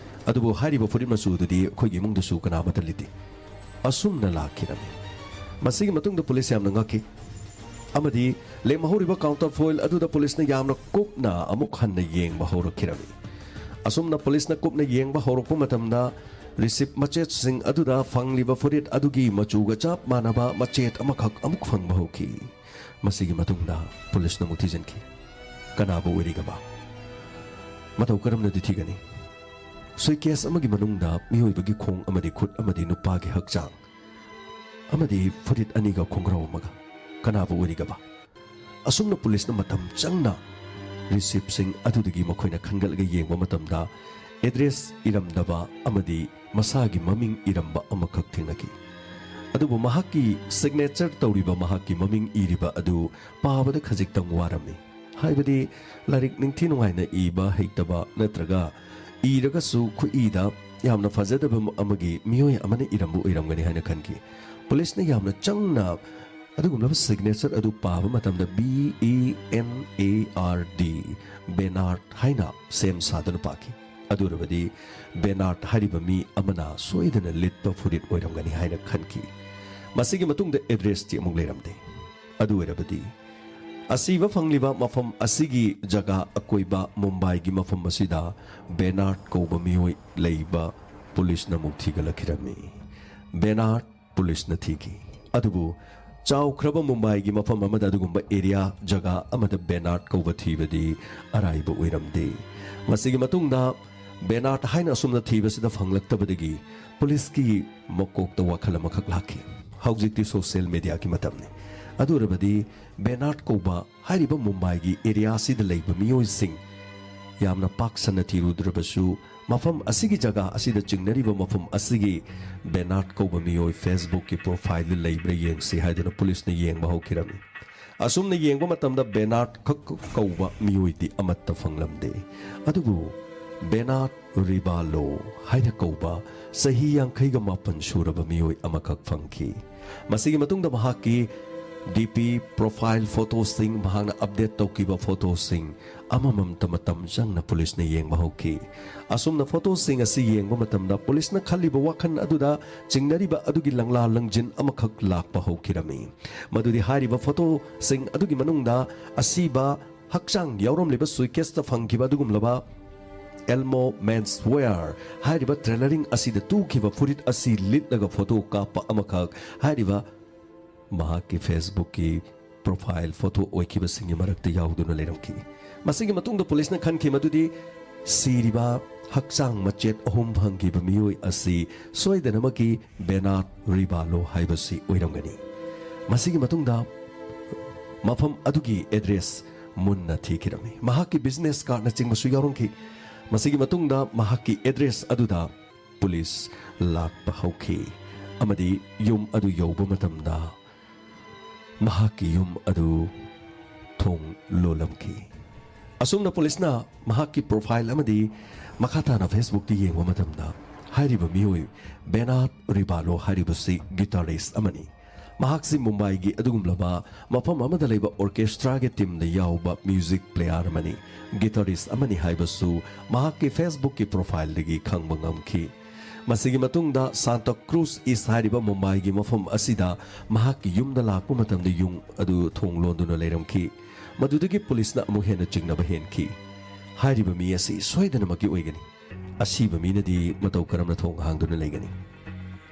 ꯑꯗꯨꯕꯨ ꯍꯥꯏꯔꯤꯕ ꯐꯨꯔꯤꯠ ꯃꯆꯨ ꯑꯗꯨꯗꯤ ꯑꯩꯈꯣꯏꯒꯤ ꯏꯃꯨꯡꯗꯁꯨ ꯀꯅꯥ ꯑꯃꯠꯇ ꯂꯤꯠꯇꯦ꯫" ꯑꯁꯨꯝꯅ ꯂꯥꯛꯈꯤꯔꯝꯃꯤ꯫ ꯃꯁꯤꯒꯤ ꯃꯇꯨꯡꯗ ꯄꯨꯂꯤꯁ ꯌꯥꯝꯅ ꯉꯛꯈꯤ꯫ ꯑꯃꯗꯤ ꯂꯦꯝꯍꯧꯔꯤꯕ ꯀꯥꯎꯟꯇꯔ ꯐꯣꯏꯜ ꯑꯗꯨꯗ ꯄꯨꯂꯤꯁꯅ ꯌꯥꯝꯅ ꯀꯨꯞꯅ ꯑꯃꯨꯛ ꯍꯟꯅ ꯌꯦꯡꯕ ꯍꯧꯔꯛꯈꯤꯔꯝꯃꯤ꯫ ꯑꯁꯨꯝꯅ ꯄꯨꯂꯤꯁꯅ ꯀꯨꯞꯅ ꯌꯦꯡꯕ ꯍꯧꯔꯛꯄ ꯃꯇꯝꯗ, ꯔꯤꯁꯤꯞ ꯃꯆꯦꯠꯁꯤꯡ ꯑꯗꯨꯗ ꯐꯪꯂꯤꯕ ꯐꯨꯔꯤꯠ ꯑꯗꯨꯒꯤ ꯃꯆꯨꯒ ꯆꯞ ꯃꯥꯟꯅꯕ ꯃꯆꯦꯠ ꯑꯃꯈꯛ ꯑꯃꯨꯛ ꯐꯪꯕ ꯍꯧꯈꯤ꯫ ꯃꯁꯤꯒꯤ ꯃꯇꯨꯡꯗ ꯄꯨꯂꯤꯁꯅ ꯑꯃꯨꯛ ꯊꯤꯖꯤꯟꯈꯤ꯫ ꯀꯅꯥꯕꯨ ꯑꯣꯏꯔꯤꯒꯕ? ꯃꯇꯧ ꯀꯔꯝꯅꯗꯤ ꯊꯤꯒꯅꯤ? ꯁꯨꯏꯀꯦꯁ ꯑꯃꯒꯤ ꯃꯅꯨꯡꯗ ꯃꯤꯑꯣꯏꯕꯒꯤ ꯈꯣꯡ ꯑꯃꯗꯤ ꯈꯨꯠ ꯑꯃꯗꯤ ꯅꯨꯄꯥꯒꯤ ꯍꯛꯆꯥꯡ ꯑꯃꯗꯤ ꯐꯨꯔꯤꯠ ꯑꯅꯤꯒ ꯈꯣꯡꯒ꯭ꯔꯥꯎ ꯑꯃꯒ꯫ ꯀꯅꯥꯕꯨ ꯑꯣꯏꯔꯤꯒꯕ? ꯑꯁꯨꯝꯅ ꯄꯨꯂꯤꯁꯅ ꯃꯇꯝ ꯆꯪꯅ ꯔꯤꯁꯤꯞꯁꯤꯡ ꯑꯗꯨꯗꯒꯤ ꯃꯈꯣꯏꯅ ꯈꯟꯒꯠꯂꯒ ꯌꯦꯡꯕ ꯃꯇꯝꯗ, ꯑꯦꯗ꯭ꯔꯦꯁ ꯏꯔꯝꯗꯕ ꯑꯃꯗꯤ ꯃꯁꯥꯒꯤ ꯃꯃꯤꯡ ꯏꯔꯝꯕ ꯑꯃꯈꯛ ꯊꯦꯡꯅꯈꯤ꯫ ꯑꯗꯨꯕꯨ ꯃꯍꯥꯛꯀꯤ ꯁꯤꯒꯅꯦꯆꯔ ꯇꯧꯔꯤꯕ ꯃꯍꯥꯛꯀꯤ ꯃꯃꯤꯡ ꯏꯔꯤꯕ ꯑꯗꯨ ꯄꯥꯕꯗ ꯈꯖꯤꯛꯇꯪ ꯋꯥꯔꯝꯃꯤ꯫ ꯍꯥꯏꯕꯗꯤ, ꯂꯥꯏꯔꯤꯛ ꯅꯤꯡꯊꯤ ꯅꯨꯡꯉꯥꯏꯅ ꯏꯕ ꯍꯩꯇꯕ ꯅꯠꯇ꯭ꯔꯒ ꯏꯔꯒꯁꯨ ꯈꯨꯠꯏꯗ ꯌꯥꯝꯅ ꯐꯖꯗꯕ ꯑꯃꯒꯤ ꯃꯤꯑꯣꯏ ꯑꯃꯅ ꯏꯔꯝꯕ ꯑꯣꯏꯔꯝꯒꯅꯤ ꯍꯥꯏꯅ ꯈꯟꯈꯤ꯫ ꯄꯨꯂꯤꯁꯅ ꯌꯥꯝꯅ ꯆꯪꯅ ꯑꯗꯨꯒꯨꯝꯂꯕ ꯁꯤꯒꯅꯦꯆꯔ ꯑꯗꯨ ꯄꯥꯕ ꯃꯇꯝꯗ, B E N A R D, Benard ꯍꯥꯏꯅ ꯁꯦꯝ ꯁꯥꯗꯨꯅ ꯄꯥꯈꯤ꯫ ꯑꯗꯨ ꯑꯣꯏꯔꯕꯗꯤ, ꯕꯦꯅꯥꯔꯠ ꯍꯥꯏꯔꯤꯕ ꯃꯤ ꯑꯃꯅ ꯁꯣꯏꯗꯅ ꯂꯤꯠꯄ ꯐꯨꯔꯤꯠ ꯑꯣꯏꯔꯝꯒꯅꯤ ꯍꯥꯏꯅ ꯈꯟꯈꯤ꯫ ꯃꯁꯤꯒꯤ ꯃꯇꯨꯡꯗ ꯑꯦꯗ꯭ꯔꯦꯁꯇꯤ ꯑꯃꯨꯛ ꯂꯩꯔꯝꯗꯦ꯫ ꯑꯗꯨ ꯑꯣꯏꯔꯕꯗꯤ, ꯑꯁꯤꯕ ꯐꯪꯂꯤꯕ ꯃꯐꯝ ꯑꯁꯤꯒꯤ ꯖꯒꯥ ꯑꯀꯣꯏꯕ, ꯃꯨꯝꯕꯥꯏꯒꯤ ꯃꯐꯝ ꯑꯁꯤꯗ ꯕꯦꯅꯥꯔꯠ ꯀꯧꯕ ꯃꯤꯑꯣꯏ ꯂꯩꯕ ꯄꯨꯂꯤꯁꯅ ꯑꯃꯨꯛ ꯊꯤꯒꯠꯂꯛꯈꯤꯔꯝꯃꯤ꯫ ꯕꯦꯅꯥꯔꯠ ꯄꯨꯂꯤꯁꯅ ꯊꯤꯈꯤ꯫ ꯑꯗꯨꯕꯨ ꯆꯥꯎꯈ꯭ꯔꯕ ꯃꯨꯝꯕꯥꯏꯒꯤ ꯃꯐꯝ ꯑꯃꯗ ꯑꯗꯨꯒꯨꯝꯕ ꯑꯦꯔꯤꯌꯥ, ꯖꯒꯥ ꯑꯃꯗ ꯕꯦꯅꯥꯔꯠ ꯀꯧꯕ ꯊꯤꯕꯗꯤ ꯑꯔꯥꯏꯕ ꯑꯣꯏꯔꯝꯗꯦ꯫ ꯃꯁꯤꯒꯤ ꯃꯇꯨꯡꯗ ꯕꯦꯅꯥꯔꯠ ꯍꯥꯏꯅ ꯑꯁꯨꯝꯅ ꯊꯤꯕꯁꯤꯗ ꯐꯪꯂꯛꯇꯕꯗꯒꯤ ꯄꯨꯂꯤꯁꯀꯤ ꯃꯀꯣꯛꯇ ꯋꯥꯈꯜ ꯑꯃꯈꯛ ꯂꯥꯛꯈꯤ꯫ ꯍꯧꯖꯤꯛꯇꯤ ꯁꯣꯁꯤꯌꯦꯜ ꯃꯦꯗꯤꯌꯥꯒꯤ ꯃꯇꯝꯅꯤ꯫ ꯑꯗꯨ ꯑꯣꯏꯔꯕꯗꯤ ꯕꯦꯅꯥꯔꯠ ꯀꯧꯕ ꯍꯥꯏꯔꯤꯕ ꯃꯨꯝꯕꯥꯏꯒꯤ ꯑꯦꯔꯤꯌꯥ ꯑꯁꯤꯗ ꯂꯩꯕ ꯃꯤꯑꯣꯏꯁꯤꯡ ꯌꯥꯝꯅ ꯄꯥꯛ ꯁꯟꯅ ꯊꯤꯔꯨꯗ꯭ꯔꯕꯁꯨ, ꯃꯐꯝ ꯑꯁꯤꯒꯤ ꯖꯒꯥ ꯑꯁꯤꯗ ꯆꯤꯡꯅꯔꯤꯕ ꯃꯐꯝ ꯑꯁꯤꯒꯤ ꯕꯦꯅꯥꯔꯠ ꯀꯧꯕ ꯃꯤꯑꯣꯏ Facebook-ꯀꯤ profile-ꯗ ꯂꯩꯕ꯭ꯔꯥ ꯌꯦꯡꯁꯤ ꯍꯥꯏꯗꯨꯅ ꯄꯨꯂꯤꯁꯅ ꯌꯦꯡꯕ ꯍꯧꯈꯤꯔꯝꯃꯤ꯫ ꯑꯁꯨꯝꯅ ꯌꯦꯡꯕ ꯃꯇꯝꯗ ꯕꯦꯅꯥꯔꯠ ꯈꯛ ꯀꯧꯕ ꯃꯤꯑꯣꯏꯗꯤ ꯑꯃꯠꯇ ꯐꯪꯂꯝꯗꯦ꯫ ꯑꯗꯨꯕꯨ ꯕꯦꯅꯥꯔꯠ ꯔꯤꯕꯥꯂꯣ ꯍꯥꯏꯅ ꯀꯧꯕ ꯆꯍꯤ ꯌꯥꯡꯈꯩꯒ ꯃꯥꯄꯟ ꯁꯨꯔꯕ ꯃꯤꯑꯣꯏ ꯑꯃꯈꯛ ꯐꯪꯈꯤ꯫ ꯃꯁꯤꯒꯤ ꯃꯇꯨꯡꯗ ꯃꯍꯥꯛꯀꯤ ꯗꯤ ꯄꯤ, ꯄ꯭ꯔꯣꯐꯥꯏꯜ ꯐꯣꯇꯣꯁꯤꯡ, ꯃꯍꯥꯛꯅ ꯑꯞꯗꯦꯠ ꯇꯧꯈꯤꯕ ꯐꯣꯇꯣꯁꯤꯡ ꯑꯃꯃꯝꯇ ꯃꯇꯝ ꯆꯪꯅ ꯄꯨꯂꯤꯁꯅ ꯌꯦꯡꯕ ꯍꯧꯈꯤ꯫ ꯑꯁꯨꯝꯅ ꯐꯣꯇꯣꯁꯤꯡ ꯑꯁꯤ ꯌꯦꯡꯕ ꯃꯇꯝꯗ ꯄꯨꯂꯤꯁꯅ ꯈꯜꯂꯤꯕ ꯋꯥꯈꯜ ꯑꯗꯨꯗ ꯆꯤꯡꯅꯔꯤꯕ ꯑꯗꯨꯒꯤ ꯂꯪꯂꯥ ꯂꯪꯖꯤꯟ ꯑꯃꯈꯛ ꯂꯥꯛꯄ ꯍꯧꯈꯤꯔꯝꯃꯤ꯫ ꯃꯗꯨꯗꯤ ꯍꯥꯏꯔꯤꯕ ꯐꯣꯇꯣꯁꯤꯡ ꯑꯗꯨꯒꯤ ꯃꯅꯨꯡꯗ ꯑꯁꯤꯕ ꯍꯛꯆꯥꯡ ꯌꯥꯎꯔꯝꯂꯤꯕ ꯁꯨꯏꯀꯦꯁꯇ ꯐꯪꯈꯤꯕ ꯑꯗꯨꯒꯨꯝꯂꯕ ꯑꯦꯜꯃꯣ ꯃꯦꯟꯁ ꯋꯦꯌꯔ ꯍꯥꯏꯔꯤꯕ ꯇꯦꯂꯔꯤꯡ ꯑꯁꯤꯗ ꯇꯨꯈꯤꯕ ꯐꯨꯔꯤꯠ ꯑꯁꯤ ꯂꯤꯠꯂꯒ ꯐꯣꯇꯣ ꯀꯥꯞꯄ ꯑꯃꯈꯛ ꯍꯥꯏꯔꯤꯕ ꯃꯍꯥꯛꯀꯤ ꯐꯦꯁꯕꯨꯛꯀꯤ ꯄ꯭ꯔꯣꯐꯥꯏꯜ ꯐꯣꯇꯣ ꯑꯣꯏꯈꯤꯕꯁꯤꯡꯒꯤ ꯃꯔꯛꯇ ꯌꯥꯎꯗꯨꯅ ꯂꯩꯔꯝꯈꯤ꯫ ꯃꯁꯤꯒꯤ ꯃꯇꯨꯡꯗ ꯄꯨꯂꯤꯁꯅ ꯈꯟꯈꯤ ꯃꯗꯨꯗꯤ ꯁꯤꯔꯤꯕ ꯍꯛꯆꯥꯡ ꯃꯆꯦꯠ ꯑꯍꯨꯝ ꯐꯪꯈꯤꯕ ꯃꯤꯑꯣꯏ ꯑꯁꯤ ꯁꯣꯏꯗꯅꯃꯛꯀꯤ ꯕꯦꯅꯥꯠ ꯔꯤꯕꯥꯂꯣ ꯍꯥꯏꯕꯁꯤ ꯑꯣꯏꯔꯝꯒꯅꯤ꯫ ꯃꯁꯤꯒꯤ ꯃꯇꯨꯡꯗ ꯃꯐꯝ ꯑꯗꯨꯒꯤ ꯑꯦꯗ꯭ꯔꯦꯁ ꯃꯨꯟꯅ ꯊꯤꯈꯤꯔꯝꯃꯤ꯫ ꯃꯍꯥꯛꯀꯤ ꯕꯤꯖꯤꯅꯦꯁ ꯀꯥꯔꯗꯅꯆꯤꯡꯕꯁꯨ ꯌꯥꯎꯔꯝꯈꯤ꯫ ꯃꯁꯤꯒꯤ ꯃꯇꯨꯡꯗ ꯃꯍꯥꯛꯀꯤ ꯑꯦꯗ꯭ꯔꯦꯁ ꯑꯗꯨꯗ ꯄꯨꯂꯤꯁ ꯂꯥꯛꯄ ꯍꯧꯈꯤ ꯑꯃꯗꯤ ꯌꯨꯝ ꯑꯗꯨ ꯌꯧꯕ ꯃꯇꯝꯗ ꯃꯍꯥꯛꯀꯤ ꯌꯨꯝ ꯑꯗꯨ ꯊꯣꯡ ꯂꯣꯜꯂꯝꯈꯤ꯫ ꯑꯁꯨꯝꯅ ꯄꯨꯂꯤꯁꯅ ꯃꯍꯥꯛꯀꯤ ꯄ꯭ꯔꯣꯐꯥꯏꯜ ꯑꯃꯗꯤ ꯃꯈꯥ ꯇꯥꯅ ꯐꯦꯁꯕꯨꯛꯇ ꯌꯦꯡꯕ ꯃꯇꯝꯗ ꯍꯥꯏꯔꯤꯕ ꯃꯤꯑꯣꯏ ꯕꯦꯅꯥꯠ ꯔꯤꯕꯥꯂꯣ ꯍꯥꯏꯔꯤꯕꯁꯤ ꯒꯤꯇꯥꯔꯤꯁ ꯑꯃꯅꯤ꯫ ꯃꯍꯥꯛꯁꯤ ꯃꯨꯝꯕꯥꯏꯒꯤ ꯑꯗꯨꯒꯨꯝꯂꯕ ꯃꯐꯝ ꯑꯃꯗ ꯂꯩꯕ ꯑꯣꯔꯀꯦꯁꯇ꯭ꯔꯥꯒꯤ ꯇꯤꯝꯗ ꯌꯥꯎꯕ ꯃ꯭ꯌꯨꯖꯤꯛ ꯄ꯭ꯂꯦꯌꯥꯔ ꯑꯃꯅꯤ, ꯒꯤꯇꯥꯔꯤꯁ ꯑꯃꯅꯤ ꯍꯥꯏꯕꯁꯨ ꯃꯍꯥꯛꯀꯤ ꯐꯦꯁꯕꯨꯛꯀꯤ ꯄ꯭ꯔꯣꯐꯥꯏꯜꯗꯒꯤ ꯈꯪꯕ ꯉꯝꯈꯤ꯫ ꯃꯁꯤꯒꯤ ꯃꯇꯨꯡꯗ ꯁꯥꯟꯇꯥ ꯀ꯭ꯔꯨꯖ ꯏꯁ ꯍꯥꯏꯔꯤꯕ ꯃꯨꯝꯕꯥꯏꯒꯤ ꯃꯐꯝ ꯑꯁꯤꯗ ꯃꯍꯥꯛꯀꯤ ꯌꯨꯝꯗ ꯂꯥꯛꯄ ꯃꯇꯝꯗ ꯌꯨꯝ ꯑꯗꯨ ꯊꯣꯡ ꯂꯣꯟꯗꯨꯅ ꯂꯩꯔꯝꯈꯤ꯫ ꯃꯗꯨꯗꯒꯤ ꯄꯨꯂꯤꯁꯅ ꯑꯃꯨꯛ ꯍꯦꯟꯅ ꯆꯤꯡꯅꯕ ꯍꯦꯟꯈꯤ꯫ ꯍꯥꯏꯔꯤꯕ ꯃꯤ ꯑꯁꯤ ꯁꯣꯏꯗꯅꯃꯛꯀꯤ ꯑꯣꯏꯒꯅꯤ꯫ ꯑꯁꯤꯕ ꯃꯤꯅꯗꯤ ꯃꯇꯧ ꯀꯔꯝꯅ ꯊꯣꯡ ꯍꯥꯡꯗꯨꯅ ꯂꯩꯒꯅꯤ?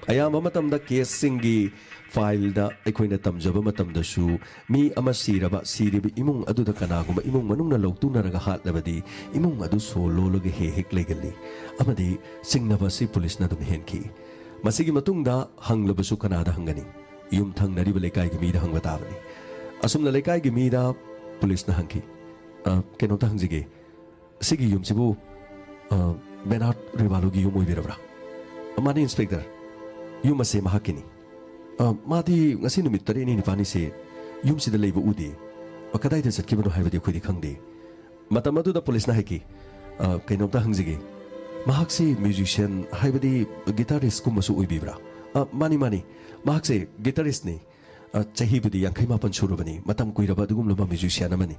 ꯑꯌꯥꯝꯕ ꯃꯇꯝꯗ ꯀꯦꯁꯁꯤꯡꯒꯤ ꯐꯥꯏꯜꯗ ꯑꯩꯈꯣꯏꯅ ꯇꯝꯖꯕ ꯃꯇꯝꯗꯁꯨ ꯃꯤ ꯑꯃ ꯁꯤꯔꯕ, ꯁꯤꯔꯤꯕ ꯏꯃꯨꯡ ꯑꯗꯨꯗ ꯀꯅꯥꯒꯨꯝꯕ ꯏꯃꯨꯡ ꯃꯅꯨꯡꯅ ꯂꯧꯇꯨꯅꯔꯒ ꯍꯥꯠꯂꯕꯗꯤ ꯏꯃꯨꯡ ꯑꯗꯨ ꯁꯣ ꯂꯣꯜꯂꯒ ꯍꯦꯛ ꯍꯦꯛ ꯂꯩꯒꯜꯂꯤ ꯑꯃꯗꯤ ꯆꯤꯡꯅꯕ ꯑꯁꯤ ꯄꯨꯂꯤꯁꯅ ꯑꯗꯨꯝ ꯍꯦꯟꯈꯤ꯫ ꯃꯁꯤꯒꯤ ꯃꯇꯨꯡꯗ ꯍꯪꯂꯕꯁꯨ ꯀꯅꯥꯗ ꯍꯪꯒꯅꯤ? ꯌꯨꯝ ꯊꯪꯅꯔꯤꯕ ꯂꯩꯀꯥꯏꯒꯤ ꯃꯤꯗ ꯍꯪꯕ ꯇꯥꯕꯅꯤ꯫ ꯑꯁꯨꯝꯅ ꯂꯩꯀꯥꯏꯒꯤ ꯃꯤꯗ ꯄꯨꯂꯤꯁꯅ ꯍꯪꯈꯤ, "ꯑ, ꯀꯩꯅꯣꯝꯇ ꯍꯪꯖꯒꯦ, ꯁꯤꯒꯤ ꯌꯨꯝꯁꯤꯕꯨ, ꯑ, ꯕꯦꯅꯥꯔꯗ ꯔꯤꯕꯥꯂꯣꯒꯤ ꯌꯨꯝ ꯑꯣꯏꯕꯤꯔꯕ꯭ꯔꯥ?" "ꯃꯥꯅꯤ, ꯏꯟꯁꯄꯦꯛꯇꯔ, ꯌꯨꯝ ꯑꯁꯦ ꯃꯍꯥꯛꯀꯤꯅꯤ꯫ ꯑ, ꯃꯥꯗꯤ ꯉꯁꯤ ꯅꯨꯃꯤꯠ ꯇꯔꯦꯠꯅꯤ ꯅꯤꯄꯥꯜꯅꯤꯁꯦ ꯌꯨꯝꯁꯤꯗ ꯂꯩꯕ ꯎꯗꯦ꯫ ꯑ, ꯀꯗꯥꯏꯗ ꯆꯠꯈꯤꯕꯅꯣ ꯍꯥꯏꯕꯗꯤ ꯑꯩꯈꯣꯏꯗꯤ ꯈꯪꯗꯦ꯫" ꯃꯇꯝ ꯑꯗꯨꯗ ꯄꯨꯂꯤꯁꯅ ꯍꯥꯏꯈꯤ, "ꯑ, ꯀꯩꯅꯣꯝꯇ ꯍꯪꯖꯒꯦ, ꯃꯍꯥꯛꯁꯤ ꯃ꯭ꯌꯨꯖꯤꯁꯤꯌꯥꯟ ꯍꯥꯏꯕꯗꯤ ꯒꯤꯇꯥꯔꯤꯁꯀꯨꯝꯕꯁꯨ ꯑꯣꯏꯕꯤꯕ꯭ꯔꯥ?" "ꯑ, ꯃꯥꯅꯤ, ꯃꯥꯅꯤ, ꯃꯍꯥꯛꯁꯦ ꯒꯤꯇꯥꯔꯤꯁꯅꯤ꯫ ꯑ, ꯆꯍꯤꯕꯨꯗꯤ ꯌꯥꯡꯈꯩ ꯃꯥꯄꯟ ꯁꯨꯔꯕꯅꯤ꯫ ꯃꯇꯝ ꯀꯨꯏꯔꯕ ꯑꯗꯨꯒꯨꯝꯂꯕ musician ꯑꯃꯅꯤ꯫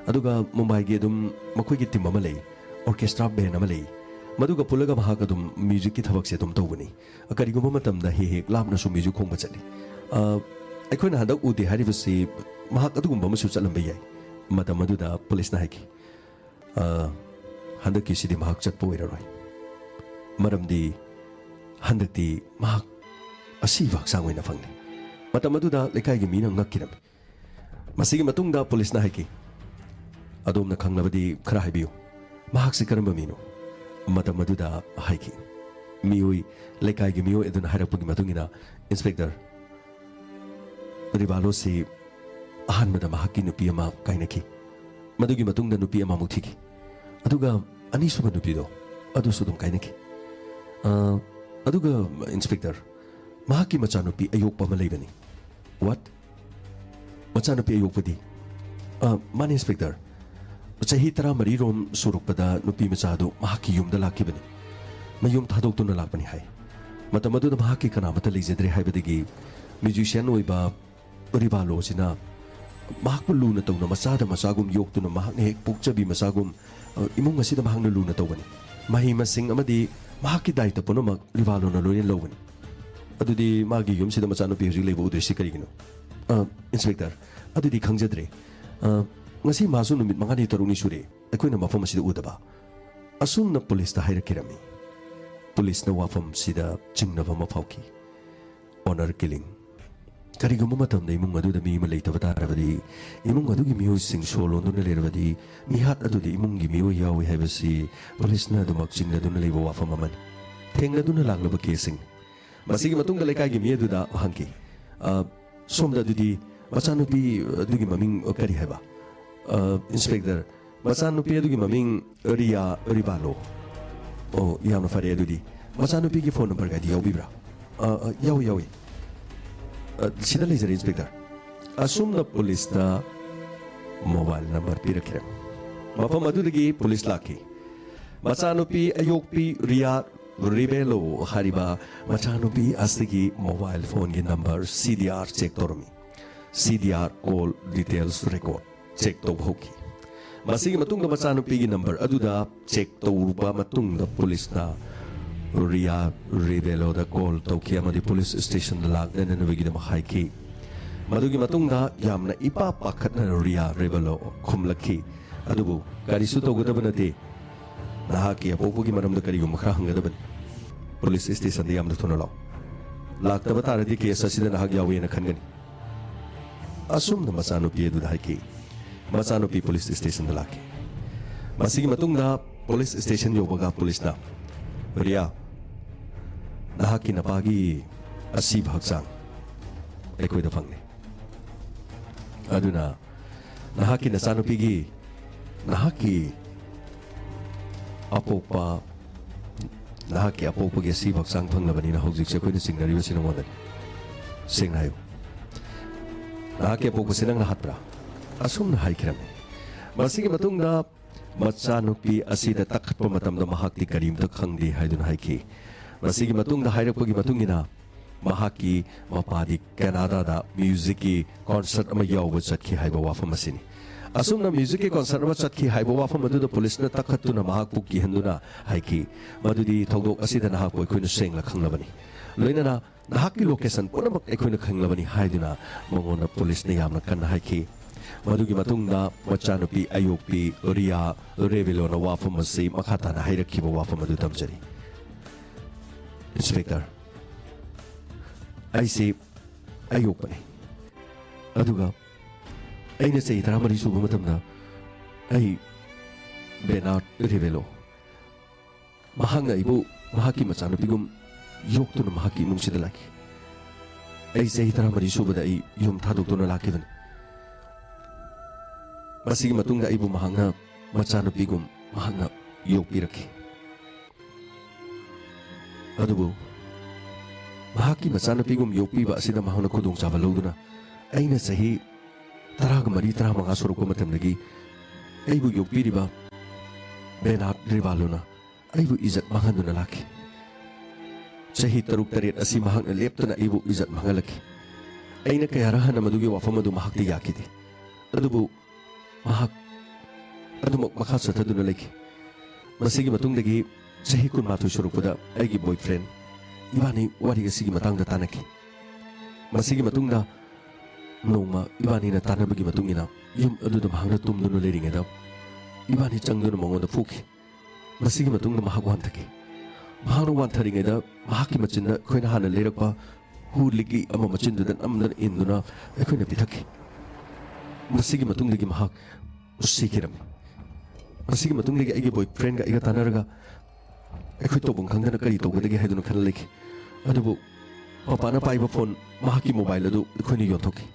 ꯑꯗꯨꯒ ꯃꯨꯝꯕꯥꯏꯒꯤ ꯑꯗꯨꯝ ꯃꯈꯣꯏꯒꯤ team ꯑꯃ ꯂꯩ, orchestra band ꯑꯃ ꯂꯩ꯫ ꯃꯗꯨꯒ ꯄꯨꯜꯂꯒ ꯃꯍꯥꯛ ꯑꯗꯨꯝ musicꯀꯤ ꯊꯕꯛꯁꯦ ꯑꯗꯨꯝ ꯇꯧꯕꯅꯤ꯫ ꯀꯔꯤꯒꯨꯝꯕ ꯃꯇꯝꯗ ꯍꯦꯛ ꯍꯦꯛ ꯂꯥꯞꯅꯁꯨ music ꯈꯣꯡꯕ ꯆꯠꯂꯤ꯫ ꯑ, ꯑꯩꯈꯣꯏꯅ ꯍꯟꯗꯛ ꯎꯗꯦ ꯍꯥꯏꯔꯤꯕꯁꯤ ꯃꯍꯥꯛ ꯑꯗꯨꯒꯨꯝꯕ ꯑꯃꯁꯨ ꯆꯠꯂꯝꯕ ꯌꯥꯏ꯫ ꯃꯇꯝ ꯑꯗꯨꯗ ꯄꯨꯂꯤꯁꯅ ꯍꯥꯏꯈꯤ, "ꯑ, ꯍꯟꯗꯛꯀꯤꯁꯤꯗꯤ ꯃꯍꯥꯛ ꯆꯠꯄ ꯑꯣꯏꯔꯔꯣꯏ꯫ ꯃꯔꯝꯗꯤ ꯍꯟꯗꯛꯇꯤ ꯃꯍꯥꯛ ꯑꯁꯤꯕ ꯍꯛꯆꯥꯡ ꯑꯣꯏꯅ ꯐꯪꯂꯦ꯫" ꯃꯇꯝ ꯑꯗꯨꯗ ꯂꯩꯀꯥꯏꯒꯤ ꯃꯤꯅ ꯉꯛꯈꯤꯔꯝꯃꯤ꯫ ꯃꯁꯤꯒꯤ ꯃꯇꯨꯡꯗ ꯄꯨꯂꯤꯁꯅ ꯍꯥꯏꯈꯤ, "ꯑꯗꯣꯝꯅ ꯈꯪꯂꯕꯗꯤ ꯈꯔ ꯍꯥꯏꯕꯤꯌꯨ, ꯃꯍꯥꯛꯁꯤ ꯀꯔꯝꯕ ꯃꯤꯅꯣ?" ꯃꯇꯝ ꯑꯗꯨꯗ ꯍꯥꯏꯈꯤ, ꯃꯤꯑꯣꯏ, ꯂꯩꯀꯥꯏꯒꯤ ꯃꯤꯑꯣꯏ ꯑꯗꯨꯅ ꯍꯥꯏꯔꯛꯄꯒꯤ ꯃꯇꯨꯡ ꯏꯟꯅ, "ꯏꯟꯁꯄꯦꯛꯇꯔ, ꯔꯤꯕꯥꯂꯣꯁꯤ ꯑꯍꯥꯟꯕꯗ ꯃꯍꯥꯛꯀꯤ ꯅꯨꯄꯤ ꯑꯃ ꯀꯥꯏꯅꯈꯤ꯫ ꯃꯗꯨꯒꯤ ꯃꯇꯨꯡꯗ ꯅꯨꯄꯤ ꯑꯃꯃꯨꯛ ꯊꯤꯈꯤ꯫ ꯑꯗꯨꯒ ꯑꯅꯤꯁꯨꯕ ꯅꯨꯄꯤꯗꯣ, ꯑꯗꯨꯁꯨ ꯑꯗꯨꯝ ꯀꯥꯏꯅꯈꯤ꯫ ꯑ, ꯑꯗꯨꯒ, ꯏꯟꯁꯄꯦꯛꯇꯔ, ꯃꯍꯥꯛꯀꯤ ꯃꯆꯥꯅꯨꯄꯤ ꯑꯌꯣꯛꯄ ꯑꯃ ꯂꯩꯕꯅꯤ꯫" "What? ꯃꯆꯥꯅꯨꯄꯤ ꯑꯌꯣꯛꯄꯗꯤ?" "ꯑ, ꯃꯥꯅꯤ, ꯏꯟꯁꯄꯦꯛꯇꯔ꯫ ꯆꯍꯤ ꯇꯔꯥꯃꯔꯤ ꯔꯣꯝ ꯁꯨꯔꯛꯄꯗ ꯅꯨꯄꯤ ꯃꯆꯥ ꯑꯗꯨ ꯃꯍꯥꯛꯀꯤ ꯌꯨꯝꯗ ꯂꯥꯛꯈꯤꯕꯅꯤ꯫ ꯃꯌꯨꯝ ꯊꯥꯗꯣꯛꯇꯨꯅ ꯂꯥꯛꯄꯅꯤ ꯍꯥꯏ꯫ ꯃꯇꯝ ꯑꯗꯨꯗ ꯃꯍꯥꯛꯀꯤ ꯀꯅꯥꯃꯠꯇ ꯂꯩꯖꯗ꯭ꯔꯦ ꯍꯥꯏꯕꯗꯒꯤ musician ꯑꯣꯏꯕ ꯔꯤꯕꯥꯂꯣꯁꯤꯅ ꯃꯍꯥꯛꯄꯨ ꯂꯨꯅ ꯇꯧꯅ, ꯃꯆꯥꯗ ꯃꯆꯥꯒꯨꯝ ꯌꯣꯛꯇꯨꯅ, ꯃꯍꯥꯛꯅ ꯍꯦꯛ ꯄꯣꯛꯆꯕꯤ ꯃꯆꯥꯒꯨꯝ, ꯑ, ꯏꯃꯨꯡ ꯑꯁꯤꯗ ꯃꯍꯥꯛꯅ ꯂꯨꯅ ꯇꯧꯕꯅꯤ꯫ ꯃꯍꯩ ꯃꯁꯤꯡ ꯑꯃꯗꯤ ꯃꯍꯥꯛꯀꯤ ꯗꯥꯏꯇ ꯄꯨꯝꯅꯃꯛ ꯔꯤꯕꯥꯂꯣꯅ ꯂꯣꯏꯅ ꯂꯧꯕꯅꯤ꯫" "ꯑꯗꯨꯗꯤ ꯃꯥꯒꯤ ꯌꯨꯝꯁꯤꯗ ꯃꯆꯥꯅꯨꯄꯤ ꯍꯧꯖꯤꯛ ꯂꯩꯕ ꯎꯗ꯭ꯔꯤꯁꯤ ꯀꯔꯤꯒꯤꯅꯣ?" "ꯑ, ꯏꯟꯁꯄꯦꯛꯇꯔ, ꯑꯗꯨꯗꯤ ꯈꯪꯖꯗ꯭ꯔꯦ꯫ ꯑ, ꯉꯁꯤ ꯃꯥꯁꯨ ꯅꯨꯃꯤꯠ ꯃꯉꯥꯅꯤ ꯇꯔꯨꯛꯅꯤ ꯁꯨꯔꯦ ꯑꯩꯈꯣꯏꯅ ꯃꯐꯝ ꯑꯁꯤꯗ ꯎꯗꯕ꯫" ꯑꯁꯨꯝꯅ ꯄꯨꯂꯤꯁꯇ ꯍꯥꯏꯔꯛꯈꯤꯔꯝꯃꯤ꯫ ꯄꯨꯂꯤꯁꯅ ꯋꯥꯐꯝꯁꯤꯗ ꯆꯤꯡꯅꯕ ꯑꯃ ꯐꯥꯎꯈꯤ꯫ Honour killing꯫ ꯀꯔꯤꯒꯨꯝꯕ ꯃꯇꯝꯗ ꯏꯃꯨꯡ ꯑꯗꯨꯗ ꯃꯤ ꯑꯃ ꯂꯩꯇꯕ ꯇꯥꯔꯕꯗꯤ, ꯏꯃꯨꯡ ꯑꯗꯨꯒꯤ ꯃꯤꯑꯣꯏꯁꯤꯡ ꯁꯣ ꯂꯣꯟꯗꯨꯅ ꯂꯩꯔꯕꯗꯤ, ꯃꯤꯍꯥꯠ ꯑꯗꯨꯗ ꯏꯃꯨꯡꯒꯤ ꯃꯤꯑꯣꯏ ꯌꯥꯎꯏ ꯍꯥꯏꯕꯁꯤ ꯄꯨꯂꯤꯁꯅ ꯑꯗꯨꯃꯛ ꯆꯤꯡꯅꯗꯨꯅ ꯂꯩꯕ ꯋꯥꯐꯝ ꯑꯃꯅꯤ꯫ ꯊꯦꯡꯅꯗꯨꯅ ꯂꯥꯛꯂꯕ caseꯁꯤꯡ꯫ ꯃꯁꯤꯒꯤ ꯃꯇꯨꯡꯗ ꯂꯩꯀꯥꯏꯒꯤ ꯃꯤ ꯑꯗꯨꯗ ꯍꯪꯈꯤ, "ꯑ, ꯁꯣꯝꯗ ꯑꯗꯨꯗꯤ ꯃꯆꯥꯅꯨꯄꯤ ꯑꯗꯨꯒꯤ ꯃꯃꯤꯡ ꯀꯔꯤ ꯍꯥꯏꯕ?" "ꯑ, ꯏꯟꯁꯄꯦꯛꯇꯔ, ꯃꯆꯥꯅꯨꯄꯤ ꯑꯗꯨꯒꯤ ꯃꯃꯤꯡ ꯔꯤꯌꯥ ꯔꯤꯕꯥꯂꯣ꯫" "ꯑꯣ, ꯌꯥꯝꯅ ꯐꯔꯦ꯫ ꯑꯗꯨꯗꯤ ꯃꯆꯥꯅꯨꯄꯤꯒꯤ phone number ꯒꯗꯤ ꯌꯥꯎꯕꯤꯕ꯭ꯔꯥ?" "ꯑ, ꯑ, ꯌꯥꯎꯏ, ꯌꯥꯎꯏ꯫ ꯑ, ꯁꯤꯗ ꯂꯩꯖꯔꯦ, ꯏꯟꯁꯄꯦꯛꯇꯔ꯫" ꯑꯁꯨꯝꯅ ꯄꯨꯂꯤꯁꯇ mobile number ꯄꯤꯔꯛꯈꯤꯔꯦ꯫ ꯃꯐꯝ ꯑꯗꯨꯗꯒꯤ ꯄꯨꯂꯤꯁ ꯂꯥꯛꯈꯤ꯫ ꯃꯆꯥꯅꯨꯄꯤ ꯑꯌꯣꯛꯄꯤ ꯔꯤꯌꯥ ꯔꯤꯕꯦꯂꯣ ꯍꯥꯏꯔꯤꯕ ꯃꯆꯥꯅꯨꯄꯤ ꯑꯁꯤꯒꯤ mobile phoneꯒꯤ number CDR check ꯇꯧꯔꯝꯃꯤ꯫ CDR call details record check ꯇꯧꯕ ꯍꯧꯈꯤ꯫ ꯃꯁꯤꯒꯤ ꯃꯇꯨꯡꯗ ꯃꯆꯥꯅꯨꯄꯤꯒꯤ ꯅꯝꯕꯔ ꯑꯗꯨꯗ ꯆꯦꯛ ꯇꯧꯔꯨꯕ ꯃꯇꯨꯡꯗ ꯄꯨꯂꯤꯁꯅ ꯔꯤꯌꯥ ꯔꯦꯕꯦꯂꯣꯗ ꯀꯣꯜ ꯇꯧꯈꯤ ꯑꯃꯗꯤ ꯄꯨꯂꯤꯁ ꯁ꯭ꯇꯦꯁꯟꯗ ꯂꯥꯛꯅꯅꯕꯒꯤꯗꯃꯛ ꯍꯥꯏꯈꯤ꯫ ꯃꯗꯨꯒꯤ ꯃꯇꯨꯡꯗ ꯌꯥꯝꯅ ꯏꯄꯥ ꯄꯥꯈꯠꯅ ꯔꯤꯌꯥ ꯔꯦꯕꯦꯂꯣ ꯈꯨꯝꯂꯛꯈꯤ, ꯑꯗꯨꯕꯨ ꯀꯔꯤꯁꯨ ꯇꯧꯒꯗꯕ ꯅꯠꯇꯦ꯫ ꯅꯍꯥꯛꯀꯤ ꯑꯄꯣꯛꯄꯒꯤ ꯃꯔꯝꯗ ꯀꯔꯤꯒꯨꯝꯕ ꯈꯔ ꯍꯪꯒꯗꯕꯅꯤ꯫ ꯄꯨꯂꯤꯁ ꯁ꯭ꯇꯦꯁꯟꯗ ꯌꯥꯝꯅ ꯊꯨꯅ ꯂꯥꯛꯎ꯫ ꯂꯥꯛꯇꯕ ꯇꯥꯔꯗꯤ ꯀꯦꯁ ꯑꯁꯤꯗ ꯅꯍꯥꯛ ꯌꯥꯎꯏꯅ ꯈꯟꯒꯅꯤ꯫ ꯑꯁꯨꯝꯅ ꯃꯆꯥꯅꯨꯄꯤ ꯑꯗꯨꯗ ꯍꯥꯏꯈꯤ꯫ ꯃꯆꯥꯅꯨꯄꯤ ꯄꯨꯂꯤꯁ ꯁ꯭ꯇꯦꯁꯟꯗ ꯂꯥꯛꯈꯤ꯫ ꯃꯁꯤꯒꯤ ꯃꯇꯨꯡꯗ ꯄꯨꯂꯤꯁ ꯁ꯭ꯇꯦꯁꯟ ꯌꯧꯕꯒ ꯄꯨꯂꯤꯁꯅ, "ꯔꯤꯌꯥ, ꯅꯍꯥꯛꯀꯤ ꯅꯄꯥꯒꯤ ꯑꯁꯤꯕ ꯍꯛꯆꯥꯡ ꯑꯩꯈꯣꯏꯗ ꯐꯪꯂꯦ꯫ ꯑꯗꯨꯅ ꯅꯍꯥꯛꯀꯤ ꯅꯆꯥꯅꯨꯄꯤꯒꯤ, ꯅꯍꯥꯛꯀꯤ ꯑꯄꯣꯛꯄ, ꯅꯍꯥꯛꯀꯤ ꯑꯄꯣꯛꯄꯒꯤ ꯑꯁꯤꯕ ꯍꯛꯆꯥꯡ ꯐꯪꯂꯕꯅꯤꯅ ꯍꯧꯖꯤꯛꯁꯦ ꯑꯩꯈꯣꯏꯅ ꯆꯤꯡꯅꯔꯤꯕꯁꯤ ꯅꯉꯣꯟꯗꯅꯤ꯫ ꯁꯦꯡꯅ ꯍꯥꯏꯌꯨ꯫ ꯅꯍꯥꯛꯀꯤ ꯑꯄꯣꯛꯄꯁꯤ ꯅꯪꯅ ꯍꯥꯠꯄ꯭ꯔꯥ?" ꯑꯁꯨꯝꯅ ꯍꯥꯏꯈꯤꯔꯝꯃꯤ꯫ ꯃꯁꯤꯒꯤ ꯃꯇꯨꯡꯗ ꯃꯆꯥꯅꯨꯄꯤ ꯑꯁꯤꯗ ꯇꯛꯈꯠꯄ ꯃꯇꯝꯗ ꯃꯍꯥꯛꯇꯤ ꯀꯔꯤꯝꯇ ꯈꯪꯗꯦ ꯍꯥꯏꯗꯨꯅ ꯍꯥꯏꯈꯤ꯫ ꯃꯁꯤꯒꯤ ꯃꯇꯨꯡꯗ ꯍꯥꯏꯔꯛꯄꯒꯤ ꯃꯇꯨꯡ ꯏꯟꯅ ꯃꯍꯥꯛꯀꯤ ꯃꯄꯥꯗꯤ ꯀꯦꯅꯥꯗꯥꯗ ꯃ꯭ꯌꯨꯖꯤꯛꯀꯤ ꯀꯣꯟꯁꯔꯠ ꯑꯃ ꯌꯥꯎꯕ ꯆꯠꯈꯤ ꯍꯥꯏꯕ ꯋꯥꯐꯝ ꯑꯁꯤꯅꯤ꯫ ꯑꯁꯨꯝꯅ ꯃ꯭ꯌꯨꯖꯤꯛꯀꯤ ꯀꯣꯟꯁꯔꯠ ꯑꯃ ꯆꯠꯈꯤ ꯍꯥꯏꯕ ꯋꯥꯐꯝ ꯑꯗꯨꯗ ꯄꯨꯂꯤꯁꯅ ꯇꯛꯈꯠꯇꯨꯅ ꯃꯍꯥꯛꯄꯨ ꯀꯤꯍꯟꯗꯨꯅ ꯍꯥꯏꯈꯤ, "ꯃꯗꯨꯗꯤ ꯊꯧꯗꯣꯛ ꯑꯁꯤꯗ ꯅꯍꯥꯛꯄꯨ ꯑꯩꯈꯣꯏꯅ ꯁꯦꯡꯅ ꯈꯪꯂꯕꯅꯤ꯫ ꯂꯣꯏꯅꯅ ꯅꯍꯥꯛꯀꯤ ꯂꯣꯀꯦꯁꯟ ꯄꯨꯝꯅꯃꯛ ꯑꯩꯈꯣꯏꯅ ꯈꯪꯂꯕꯅꯤ" ꯍꯥꯏꯗꯨꯅ ꯃꯉꯣꯟꯗ ꯄꯨꯂꯤꯁꯅ ꯌꯥꯝꯅ ꯀꯟꯅ ꯍꯥꯏꯈꯤ꯫ ꯃꯗꯨꯒꯤ ꯃꯇꯨꯡꯗ ꯃꯆꯥꯅꯨꯄꯤ ꯑꯌꯣꯛꯄꯤ ꯔꯤꯌꯥ ꯔꯦꯕꯦꯂꯣꯅ ꯋꯥꯐꯝ ꯑꯁꯤ ꯃꯈꯥ ꯇꯥꯅ ꯍꯥꯏꯔꯛꯈꯤꯕ ꯋꯥꯐꯝ ꯑꯗꯨ ꯇꯝꯖꯔꯤ꯫ "ꯏꯟꯁꯄꯦꯛꯇꯔ, ꯑꯩꯁꯤ ꯑꯌꯣꯛꯄꯅꯤ꯫ ꯑꯗꯨꯒ ꯑꯩꯅ ꯆꯍꯤ ꯇꯔꯥꯃꯔꯤ ꯁꯨꯕ ꯃꯇꯝꯗ ꯑꯩ ꯕꯦꯅꯥꯔꯗ ꯔꯦꯕꯦꯂꯣ, ꯃꯍꯥꯛꯅ ꯑꯩꯕꯨ ꯃꯍꯥꯛꯀꯤ ꯃꯆꯥꯅꯨꯄꯤꯒꯨꯝ ꯌꯣꯛꯇꯨꯅ ꯃꯍꯥꯛꯀꯤ ꯏꯃꯨꯡꯁꯤꯗ ꯂꯥꯛꯈꯤ꯫ ꯑꯩ ꯆꯍꯤ ꯇꯔꯥꯃꯔꯤ ꯁꯨꯕꯗ ꯑꯩ ꯌꯨꯝ ꯊꯥꯗꯣꯛꯇꯨꯅ ꯂꯥꯛꯈꯤꯕꯅꯤ꯫ ꯃꯁꯤꯒꯤ ꯃꯇꯨꯡꯗ ꯑꯩꯕꯨ ꯃꯍꯥꯛꯅ ꯃꯆꯥꯅꯨꯄꯤꯒꯨꯝ ꯃꯍꯥꯛꯅ ꯌꯣꯛꯄꯤꯔꯛꯈꯤ꯫ ꯑꯗꯨꯕꯨ ꯃꯍꯥꯛꯀꯤ ꯃꯆꯥꯅꯨꯄꯤꯒꯨꯝ ꯌꯣꯛꯄꯤꯕ ꯑꯁꯤꯗ ꯃꯍꯥꯛꯅ ꯈꯨꯗꯣꯡꯆꯥꯕ ꯂꯧꯗꯨꯅ ꯑꯩꯅ ꯆꯍꯤ ꯇꯔꯥꯒ ꯃꯔꯤ, ꯇꯔꯥꯃꯉꯥ ꯁꯨꯔꯛꯄ ꯃꯇꯝꯗꯒꯤ ꯑꯩꯕꯨ ꯌꯣꯛꯄꯤꯔꯤꯕ ꯕꯦꯅꯥꯔꯗ ꯔꯦꯕꯦꯂꯣꯅ ꯑꯩꯕꯨ ꯏꯖꯠ ꯃꯥꯡꯍꯟꯗꯨꯅ ꯂꯥꯛꯈꯤ꯫ ꯆꯍꯤ ꯇꯔꯨꯛ ꯇꯔꯦꯠ ꯑꯁꯤ ꯃꯍꯥꯛꯅ ꯂꯦꯞꯇꯅ ꯑꯩꯕꯨ ꯏꯖꯠ ꯃꯥꯡꯍꯜꯂꯛꯈꯤ꯫ ꯑꯩꯅ ꯀꯌꯥꯔꯛ ꯍꯟꯅ ꯃꯗꯨꯒꯤ ꯋꯥꯐꯝ ꯑꯗꯨ ꯃꯍꯥꯛꯇ ꯌꯥꯈꯤꯗꯦ꯫ ꯑꯗꯨꯕꯨ ꯃꯍꯥꯛ ꯑꯗꯨꯃꯛ ꯃꯈꯥ ꯆꯠꯊꯗꯨꯅ ꯂꯩꯈꯤ꯫ ꯃꯁꯤꯒꯤ ꯃꯇꯨꯡꯗꯒꯤ ꯆꯍꯤ ꯀꯨꯟꯃꯥꯊꯣꯏ ꯁꯨꯔꯛꯄꯗ ꯑꯩꯒꯤ boyfriend ꯏꯕꯥꯅꯤ ꯋꯥꯔꯤ ꯑꯁꯤꯒꯤ ꯃꯇꯥꯡꯗ ꯇꯥꯟꯅꯈꯤ꯫ ꯃꯁꯤꯒꯤ ꯃꯇꯨꯡꯗ ꯅꯣꯡꯃ ꯏꯕꯥꯅꯤꯅ ꯇꯥꯟꯅꯕꯒꯤ ꯃꯇꯨꯡ ꯏꯟꯅ ꯌꯨꯝ ꯑꯗꯨꯗ ꯃꯍꯥꯛꯅ ꯇꯨꯝꯗꯨꯅ ꯂꯩꯔꯤꯉꯩꯗ ꯏꯕꯥꯅꯤ ꯆꯪꯗꯨꯅ ꯃꯉꯣꯟꯗ ꯐꯨꯈꯤ꯫ ꯃꯁꯤꯒꯤ ꯃꯇꯨꯡꯗ ꯃꯍꯥꯛ ꯋꯥꯟꯊꯈꯤ꯫ ꯃꯍꯥꯛꯅ ꯋꯥꯟꯊꯔꯤꯉꯩꯗ ꯃꯍꯥꯛꯀꯤ ꯃꯆꯤꯟꯗ ꯑꯩꯈꯣꯏꯅ ꯍꯥꯟꯅ ꯂꯩꯔꯛꯄ ꯍꯨ ꯂꯤꯛꯂꯤ ꯑꯃ ꯃꯆꯤꯟꯗꯨꯗ ꯅꯝꯗꯅ ꯏꯟꯗꯨꯅ ꯑꯩꯈꯣꯏꯅ ꯄꯤꯊꯛꯈꯤ꯫ ꯃꯁꯤꯒꯤ ꯃꯇꯨꯡꯗꯒꯤ ꯃꯍꯥꯛ ꯁꯤꯈꯤꯔꯝꯃꯤ꯫ ꯃꯁꯤꯒꯤ ꯃꯇꯨꯡꯗꯒꯤ ꯑꯩꯒꯤ boyfriendꯒ ꯑꯩꯒ ꯇꯥꯟꯅꯔꯒ ꯑꯩꯈꯣꯏ ꯇꯧꯐꯝ ꯈꯪꯗꯅ ꯀꯔꯤ ꯇꯧꯒꯗꯒꯦ ꯍꯥꯏꯗꯨꯅ ꯈꯜꯂ ꯂꯩꯈꯤ꯫ ꯑꯗꯨꯕꯨ ꯄꯄꯥꯅ ꯄꯥꯏꯕ phone, ꯃꯍꯥꯛꯀꯤ mobile ꯑꯗꯨ ꯑꯩꯈꯣꯏꯅ ꯌꯣꯟꯊꯣꯛꯈꯤ꯫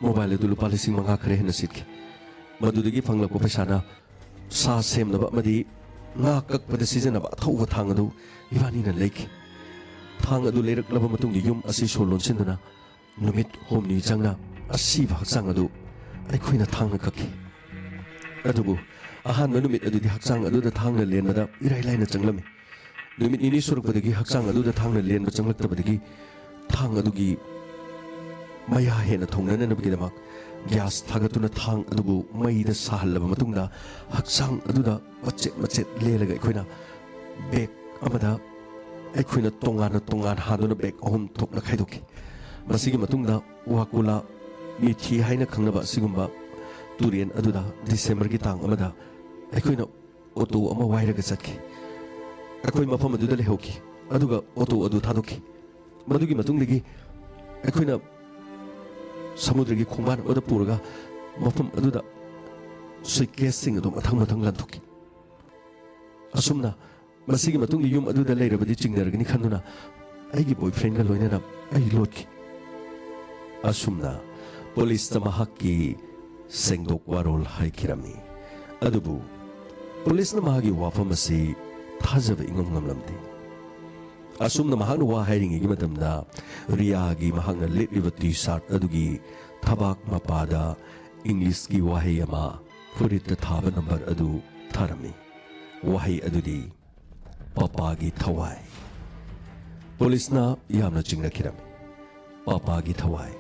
Mobile ꯑꯗꯨ ꯂꯨꯄꯥ ꯂꯤꯁꯤꯡ ꯃꯉꯥ ꯈꯔ ꯍꯦꯟꯅ ꯁꯤꯠꯈꯤ꯫ ꯃꯗꯨꯗꯒꯤ ꯐꯪꯂꯛꯄ ꯄꯩꯁꯥꯅ ꯁꯥ ꯁꯦꯝꯅꯕ ꯑꯃꯗꯤ ꯉꯥ ꯀꯛꯄꯗ ꯁꯤꯖꯤꯟꯅꯕ ꯑꯊꯧꯕ ꯊꯥꯡ ꯑꯗꯨ ꯏꯕꯥꯅꯤꯅ ꯂꯩꯈꯤ꯫ ꯊꯥꯡ ꯑꯗꯨ ꯂꯩꯔꯛꯂꯕ ꯃꯇꯨꯡꯗ ꯌꯨꯝ ꯑꯁꯤ ꯁꯣ ꯂꯣꯟꯁꯤꯟꯗꯨꯅ ꯅꯨꯃꯤꯠ ꯍꯨꯝꯅꯤ ꯆꯪꯅ ꯑꯁꯤꯕ ꯍꯛꯆꯥꯡ ꯑꯗꯨ ꯑꯩꯈꯣꯏꯅ ꯊꯥꯡꯅ ꯀꯛꯈꯤ꯫ ꯑꯗꯨꯕꯨ ꯑꯍꯥꯟꯕ ꯅꯨꯃꯤꯠ ꯑꯗꯨꯗꯤ ꯍꯛꯆꯥꯡ ꯑꯗꯨꯗ ꯊꯥꯡꯅ ꯂꯦꯟꯕꯗ ꯏꯔꯥꯏ ꯂꯥꯏꯅ ꯆꯪꯂꯝꯃꯤ꯫ ꯅꯨꯃꯤꯠ ꯅꯤꯅꯤ ꯁꯨꯔꯛꯄꯗꯒꯤ ꯍꯛꯆꯥꯡ ꯑꯗꯨꯗ ꯊꯥꯡꯅ ꯂꯦꯟꯕ ꯆꯪꯂꯛꯇꯕꯗꯒꯤ ꯊꯥꯡ ꯑꯗꯨꯒꯤ ꯃꯌꯥ ꯍꯦꯟꯅ ꯊꯧꯅꯅꯅꯕꯒꯤꯗꯃꯛ gas ꯊꯥꯒꯠꯇꯨꯅ ꯊꯥꯡ ꯑꯗꯨꯕꯨ ꯃꯩꯗ ꯁꯥꯍꯜꯂꯕ ꯃꯇꯨꯡꯗ ꯍꯛꯆꯥꯡ ꯑꯗꯨꯗ ꯃꯆꯦꯠ ꯃꯆꯦꯠ ꯂꯦꯜꯂꯒ ꯑꯩꯈꯣꯏꯅ bag ꯑꯃꯗ ꯑꯩꯈꯣꯏꯅ ꯇꯣꯉꯥꯟꯅ ꯇꯣꯉꯥꯟ ꯍꯥꯟꯗꯨꯅ bag ꯑꯍꯨꯝ ꯊꯣꯛꯅ ꯈꯥꯏꯗꯣꯛꯈꯤ꯫ ꯃꯁꯤꯒꯤ ꯃꯇꯨꯡꯗ ꯋꯥꯀꯨꯂꯥ ꯃꯤꯊꯤ ꯍꯥꯏꯅ ꯈꯪꯅꯕ ꯑꯁꯤꯒꯨꯝꯕ ꯇꯨꯔꯦꯟ ꯑꯗꯨꯗ Decemberꯒꯤ ꯇꯥꯡ ꯑꯃꯗ ꯑꯩꯈꯣꯏꯅ auto ꯑꯃ ꯋꯥꯏꯔꯒ ꯆꯠꯈꯤ꯫ ꯑꯩꯈꯣꯏ ꯃꯐꯝ ꯑꯗꯨꯗ ꯂꯩꯍꯧꯈꯤ, ꯑꯗꯨꯒ auto ꯑꯗꯨ ꯊꯥꯗꯣꯛꯈꯤ꯫ ꯃꯗꯨꯒꯤ ꯃꯇꯨꯡꯗꯒꯤ ꯑꯩꯈꯣꯏꯅ ꯁꯃꯨꯗ꯭ꯔꯒꯤ ꯈꯣꯡꯕꯥꯟ ꯑꯃꯗ ꯄꯨꯔꯒ ꯃꯐꯝ ꯑꯗꯨꯗ suitcaseꯁꯤꯡ ꯑꯗꯨ ꯃꯊꯪ ꯃꯊꯪ ꯂꯥꯟꯊꯣꯛꯈꯤ꯫ ꯑꯁꯨꯝꯅ ꯃꯁꯤꯒꯤ ꯃꯇꯨꯡꯗ ꯌꯨꯝ ꯑꯗꯨꯗ ꯂꯩꯔꯕꯗꯤ ꯆꯤꯡꯅꯔꯒꯅꯤ ꯈꯟꯗꯨꯅ ꯑꯩꯒꯤ boyfriendꯒ ꯂꯣꯏꯅꯅ ꯑꯩ ꯂꯣꯠꯈꯤ꯫ ꯑꯁꯨꯝꯅ policeꯇ ꯃꯍꯥꯛꯀꯤ ꯁꯦꯡꯗꯣꯛ ꯋꯥꯔꯣꯜ ꯍꯥꯏꯈꯤꯔꯝꯃꯤ꯫ ꯑꯗꯨꯕꯨ policeꯅ ꯃꯍꯥꯛꯀꯤ ꯋꯥꯐꯝ ꯑꯁꯤ ꯊꯥꯖꯕ ꯏꯉꯝ ꯉꯝꯂꯝꯗꯦ꯫ ꯑꯁꯨꯝꯅ ꯃꯍꯥꯛꯅ ꯋꯥ ꯍꯥꯏꯔꯤꯉꯩꯒꯤ ꯃꯇꯝꯗ ꯔꯤꯌꯥꯒꯤ ꯃꯍꯥꯛꯅ ꯂꯤꯠꯂꯤꯕ T-shirt ꯑꯗꯨꯒꯤ ꯊꯕꯥꯛ ꯃꯄꯥꯗ Englishꯀꯤ ꯋꯥꯍꯩ ꯑꯃ ꯐꯨꯔꯤꯠꯇ ꯊꯥꯕ number ꯑꯗꯨ ꯊꯥꯔꯝꯃꯤ꯫ ꯋꯥꯍꯩ ꯑꯗꯨꯗꯤ "ꯄꯄꯥꯒꯤ ꯊꯋꯥꯏ"꯫ Policeꯅ ꯌꯥꯝꯅ ꯆꯤꯡꯅꯈꯤꯔꯝꯃꯤ꯫ "ꯄꯄꯥꯒꯤ ꯊꯋꯥꯏ"꯫